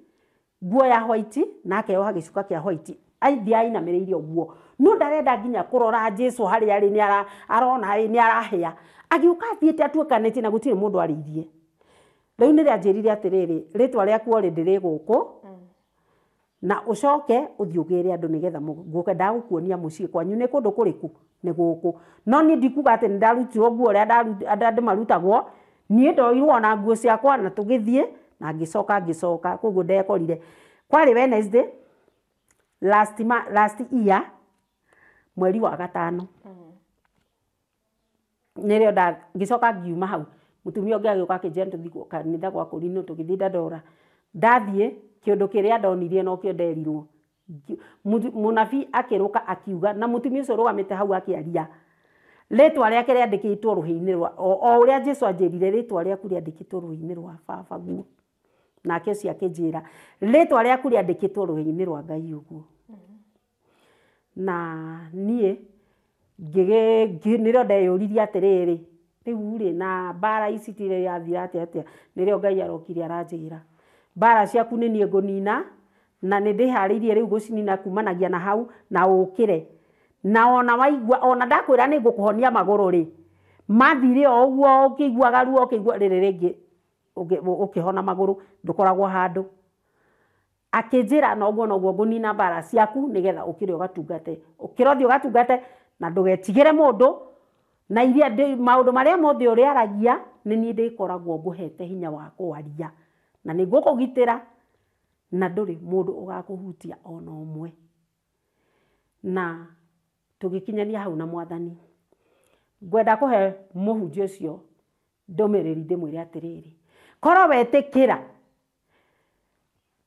nguo ya white, na akeoha gĩcuka kĩa white. Aithia ainamĩrĩire ũguo, no ndarenda nginya kũrora Jesũ harĩa arĩ, nĩ arona nĩ arahĩa. Agĩũka athiĩte atuĩkanĩtie na gũtirĩ mũndũ arĩirie. Rĩu nĩ rĩanjĩrire atĩrĩrĩ, rĩtwa rĩaku already rĩ gũkũ, na ũcoke ũthiĩ ũgĩre andũ nĩgetha ngũke ndagũkuonia mũciĩ kwanyu nĩ kũndũ kũrĩkũ, nĩ gũkũ. No niĩ ndikuga atĩ nĩ ndarutirwo nguo ũrĩa andũ marutagwo, niĩ ndoirwo ona nguo ciakwa na tũgĩthiĩ, na ngĩcoka ngĩcoka, koguo ndekorire. Kwarĩ Wednesday, last year, mweri wa gatano. Nĩrĩo ngĩcoka ngiuma hau, mũtumia ũngĩ agĩũka akĩnjĩra tũthiĩ kanitha gwa Kũrinũ, tũgĩthiĩ Dandora. Ndathiĩ, kĩũndũ kĩrĩa ndonirie nokĩo nderirwo. Mũnabii akĩrũka akiuga, na mũtumia ũcio ũrũgamĩte hau akĩaria, rĩtwa rĩake rĩandĩkĩtwo rũhĩ-inĩ rwa, o ũrĩa Jesũ anjĩrire, rĩtwa rĩaku rĩandĩkĩtwo rũhĩ-inĩ rwa baba guo. Nake ũcio akĩnjĩra, rĩtwa rĩaku rĩandĩkĩtwo rũhĩ-inĩ rwa Ngai ũguo. Na niĩ nĩrĩo ndeyũririe atĩrĩrĩ, rĩu rĩ na mbara ici tirĩ yathira atĩa atĩa, nĩrĩo Ngai arokire aranjĩra, mbara ciaku nĩ niĩ ngũnina, na nĩ ndĩharĩirie rĩu gũcinina kumanagia na hau, na ũkĩre. Na ona waigua, ona ndakwĩra nĩ ngũkũhonia magũrũ rĩ, mathire o ũguo ũkĩiguaga ruo, ũkĩigua rĩrĩ rĩngĩ ũkĩhona magũrũ, ndũkoragwo handũ. Akĩnjĩra noguo noguo ngũnina mbara ciaku nĩgetha ũkĩre ũgatungate, ũkĩre ũthiĩ ũgatungate na ndũgetigĩre mũndũ, na iria maũndũ marĩa mothe ũrĩaragia nĩ niĩ ndĩkoragwo ngũhete hinya wa kwaria, na nĩ ngũkũgitĩra, na ndũrĩ mũndũ ũgakũhutia ona ũmwe. Na tũgĩkinyania hau na mwathani. Ngwenda kũhe mũhunjia ũcio ndũmĩrĩri ndĩmwĩre atĩrĩrĩ, korwo wetĩkĩra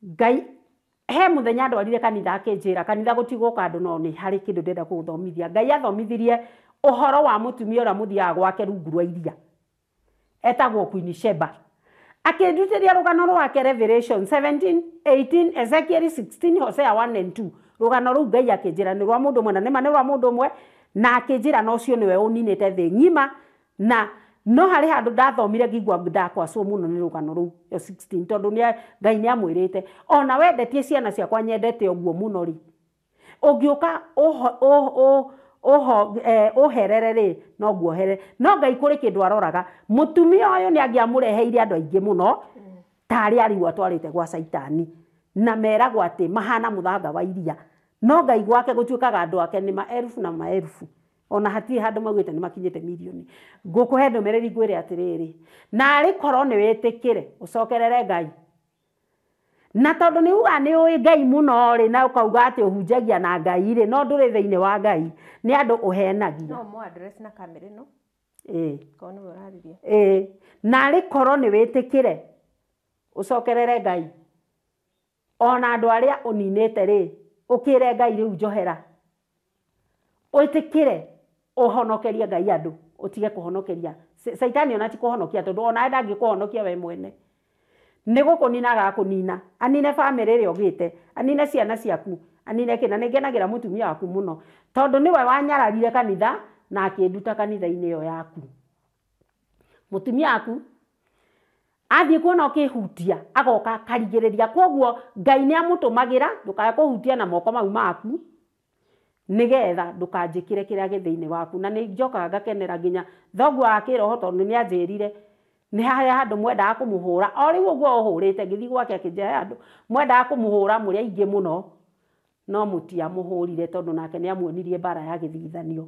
Ngai He muthenya ndwarire kanitha akinjira kanitha gutiguka andu no ni hari kindu ndenda kuguthomithia. Ngai athomithirie uhoro wa mutumia uria muthiaga gwake rungu rwa iria etagwo Queen Sheba. Akindutĩria rũgano rwake Revelation 17, 18, Ezekiel 16, Hosea 1 and 2. Rũgano rũu Ngai akĩnjĩra nĩ rwa mũndũ ũmwe na nĩma nĩ rwa mũndũ ũmwe, na akĩnjĩra na ũcio nĩwe ũninĩte thĩ ng'ima. Na no harĩ handũ ndathomire ngĩigua ndakwacwo mũno nĩ rũgano rũu 16, tondũ Ngai nĩ amwĩrĩte ona wendetie ciana ciakwa nyendete ũguo mũno rĩ, ũngĩũka ũherere rĩ no nguohere. No Ngai kũrĩ kĩndũ aroraga. Mũtumia ũyũ nĩ angĩamũreheire andũ aingĩ mũno ta arĩa arigwo atwarĩte gwa Caitani, na meragwo atĩ mahana mũthanga wa iria. No Ngai gwake gũtuĩkaga andũ ake nĩ maelfu na maelfu, ona hatirĩ handũ maugĩte nĩ makinyĩte mirioni. Ngũkũhe ndũmĩrĩri ngwĩre atĩrĩrĩ, na arĩ korwo nĩ wĩtĩkĩre ũcokerere Ngai, na tondũ nĩ uga nĩ ũĩ Ngai mũno rĩ, na ũkauga atĩ ũhunjagia na Ngai rĩ, no ndũrĩ thĩinĩ wa Ngai, nĩ andũ ũhenagia. No mo address na kamera ĩno. Ĩĩ. Korwo nĩwe ũrarĩria. Ĩĩ. Na arĩ korwo nĩ wĩtĩkĩre ũcokerere Ngai, ona andũ arĩa ũninĩte rĩ, ũkĩre Ngai rĩu njohera, wĩtĩkĩre ũhonokerie Ngai andũ, ũtige kũhonokeria Caitani. Ona ti kũhonokia, tondũ ona ndangĩkũhonokia we mwene, nĩ gũkũnina agakũnina, anine bamĩrĩ ĩrĩa ũgĩte, anine ciana ciaku, anine kĩna. Nĩ ngenagĩra mũtumia waku mũno, tondũ nĩwe wanyararire kanitha na akĩnduta kanitha-inĩ ĩyo yaku. Mũtumia waku athiĩ kuona ũkĩhutia agoka akarigĩrĩria. Koguo Ngai nĩ amũtũmagĩra ndũkae kũhutia na moko mau maku, nĩgetha ndũkanjĩkĩre kĩrĩa gĩ thĩinĩ waku. Na nĩ njokaga ngakenera nginya thoguo wa kĩroho, tondũ nĩ anjĩrire nĩ harĩa handũ mwendaga kũmũhũra o rĩu ũguo ũhũrĩte. Ngĩthiĩ gwake akĩnjĩra he handũ mwendaga kũmũhũra mũrĩ aingĩ mũno, no mũtiamũhũrire, tondũ nake nĩ amuonirie mbara ya gĩthithanio.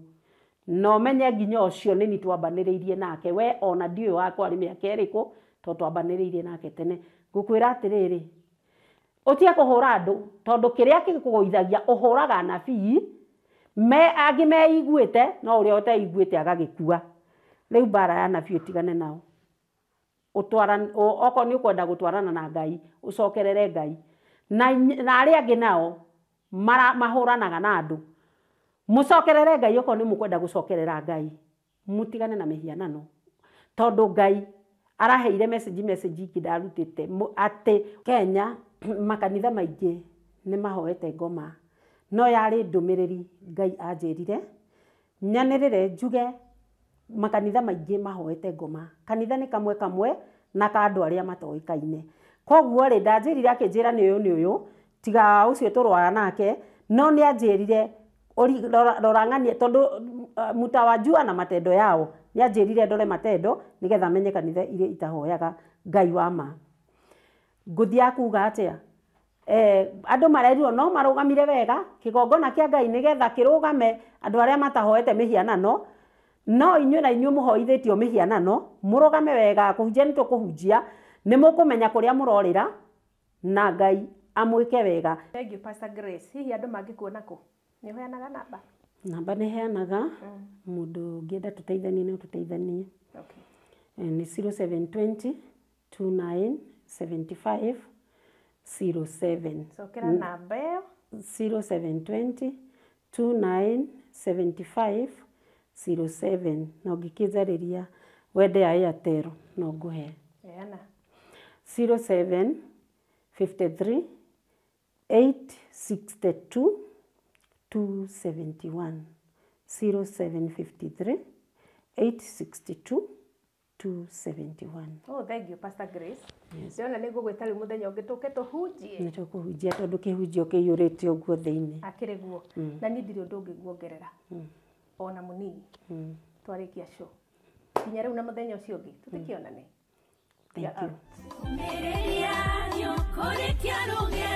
Na ũmenye nginya ũcio nĩ ni twambanĩrĩirie nake, we ona ndiũĩ wakwa arĩ mĩaka ĩrĩkũ, tondũ twambanĩrĩirie nake tene. Ngũkwĩra atĩrĩrĩ, ũtige kũhũra andũ, tondũ kĩrĩa gĩkũgũithagia ũhũraga anabii me angĩ meiguĩte, no ũrĩa ũteiguĩte agagĩkua. Rĩu mbara ya anabii ũtigane nao. Okorwo nĩ ũkwenda gũtwarana na Ngai, ũcokerere Ngai. Na arĩa angĩ nao mahũranaga na andũ, mũcokerere Ngai. Okorwo nĩ mũkwenda gũcokerera Ngai, mũtigane na mĩhianano, tondũ Ngai araheire message ingĩ ndarutĩte atĩ Kenya makanitha maingĩ nĩ mahoete ngoma. No yarĩ ndũmĩrĩri Ngai anjĩrire nyanĩrĩre njuge makanitha maingĩ mahoete ngoma. Kanitha nĩ kamwe kamwe na ka andũ arĩa matoĩkaine. Koguo rĩ, ndanjĩrire akĩnjĩra nĩ ũyũ nĩ ũyũ, tiga ũcio tũrũaga nake, no nĩ anjĩrire rora ng'anie, tondũ mutawajua na matendo yao. Nĩ anjĩrire ndore matendo nĩgetha menye kanitha iria itahoyaga Ngai wa ma. Ngũthiaga kuga atĩa? Andũ marerirwo no marũgamire wega kĩgongona kĩa Ngai nĩgetha kĩrũgame andũ arĩa matahoete mĩhianano, no inyuĩ na inyuĩ mũhoithĩtio mĩhianano mũrũgame wega. Kũhunjia nĩ tũkũhunjia, nĩ mũkũmenya kũrĩa mũrorĩra, na Ngai amwĩke wega. Thank you Pastor Grace. Hihi andũ mangĩkuona kũ? Nĩ ũheanaga namba? Namba nĩ heanaga, mũndũ ũngĩenda tũteithanie no tũteithanie. Okay. Nĩ 0720 29 75 07. Cokera namba ĩyo. 0720 29 75 07. Na ũngĩkĩnjarĩria wende ya Airtel no ngũhe. Heana. 07 53 862 271. 0753 862 271. Oh, thank you Pastor Grace. Ndĩrona nĩ ngũgwĩta rĩu mũthenya ũngĩ tũke tũhunjie. Nĩ tũkũhunjia, tondũ kĩhunjio kĩiyũrĩte ũguo thĩinĩ. Akĩrĩ guo. Na niĩ ndirĩ ũndũ ũngĩ nguongerera ona mũnini. Twarĩkia show. Nginya rĩu na mũthenya ũcio ũngĩ tũtikĩonane. Thank you. Mĩrĩria nĩũkũrĩkia rũgendo.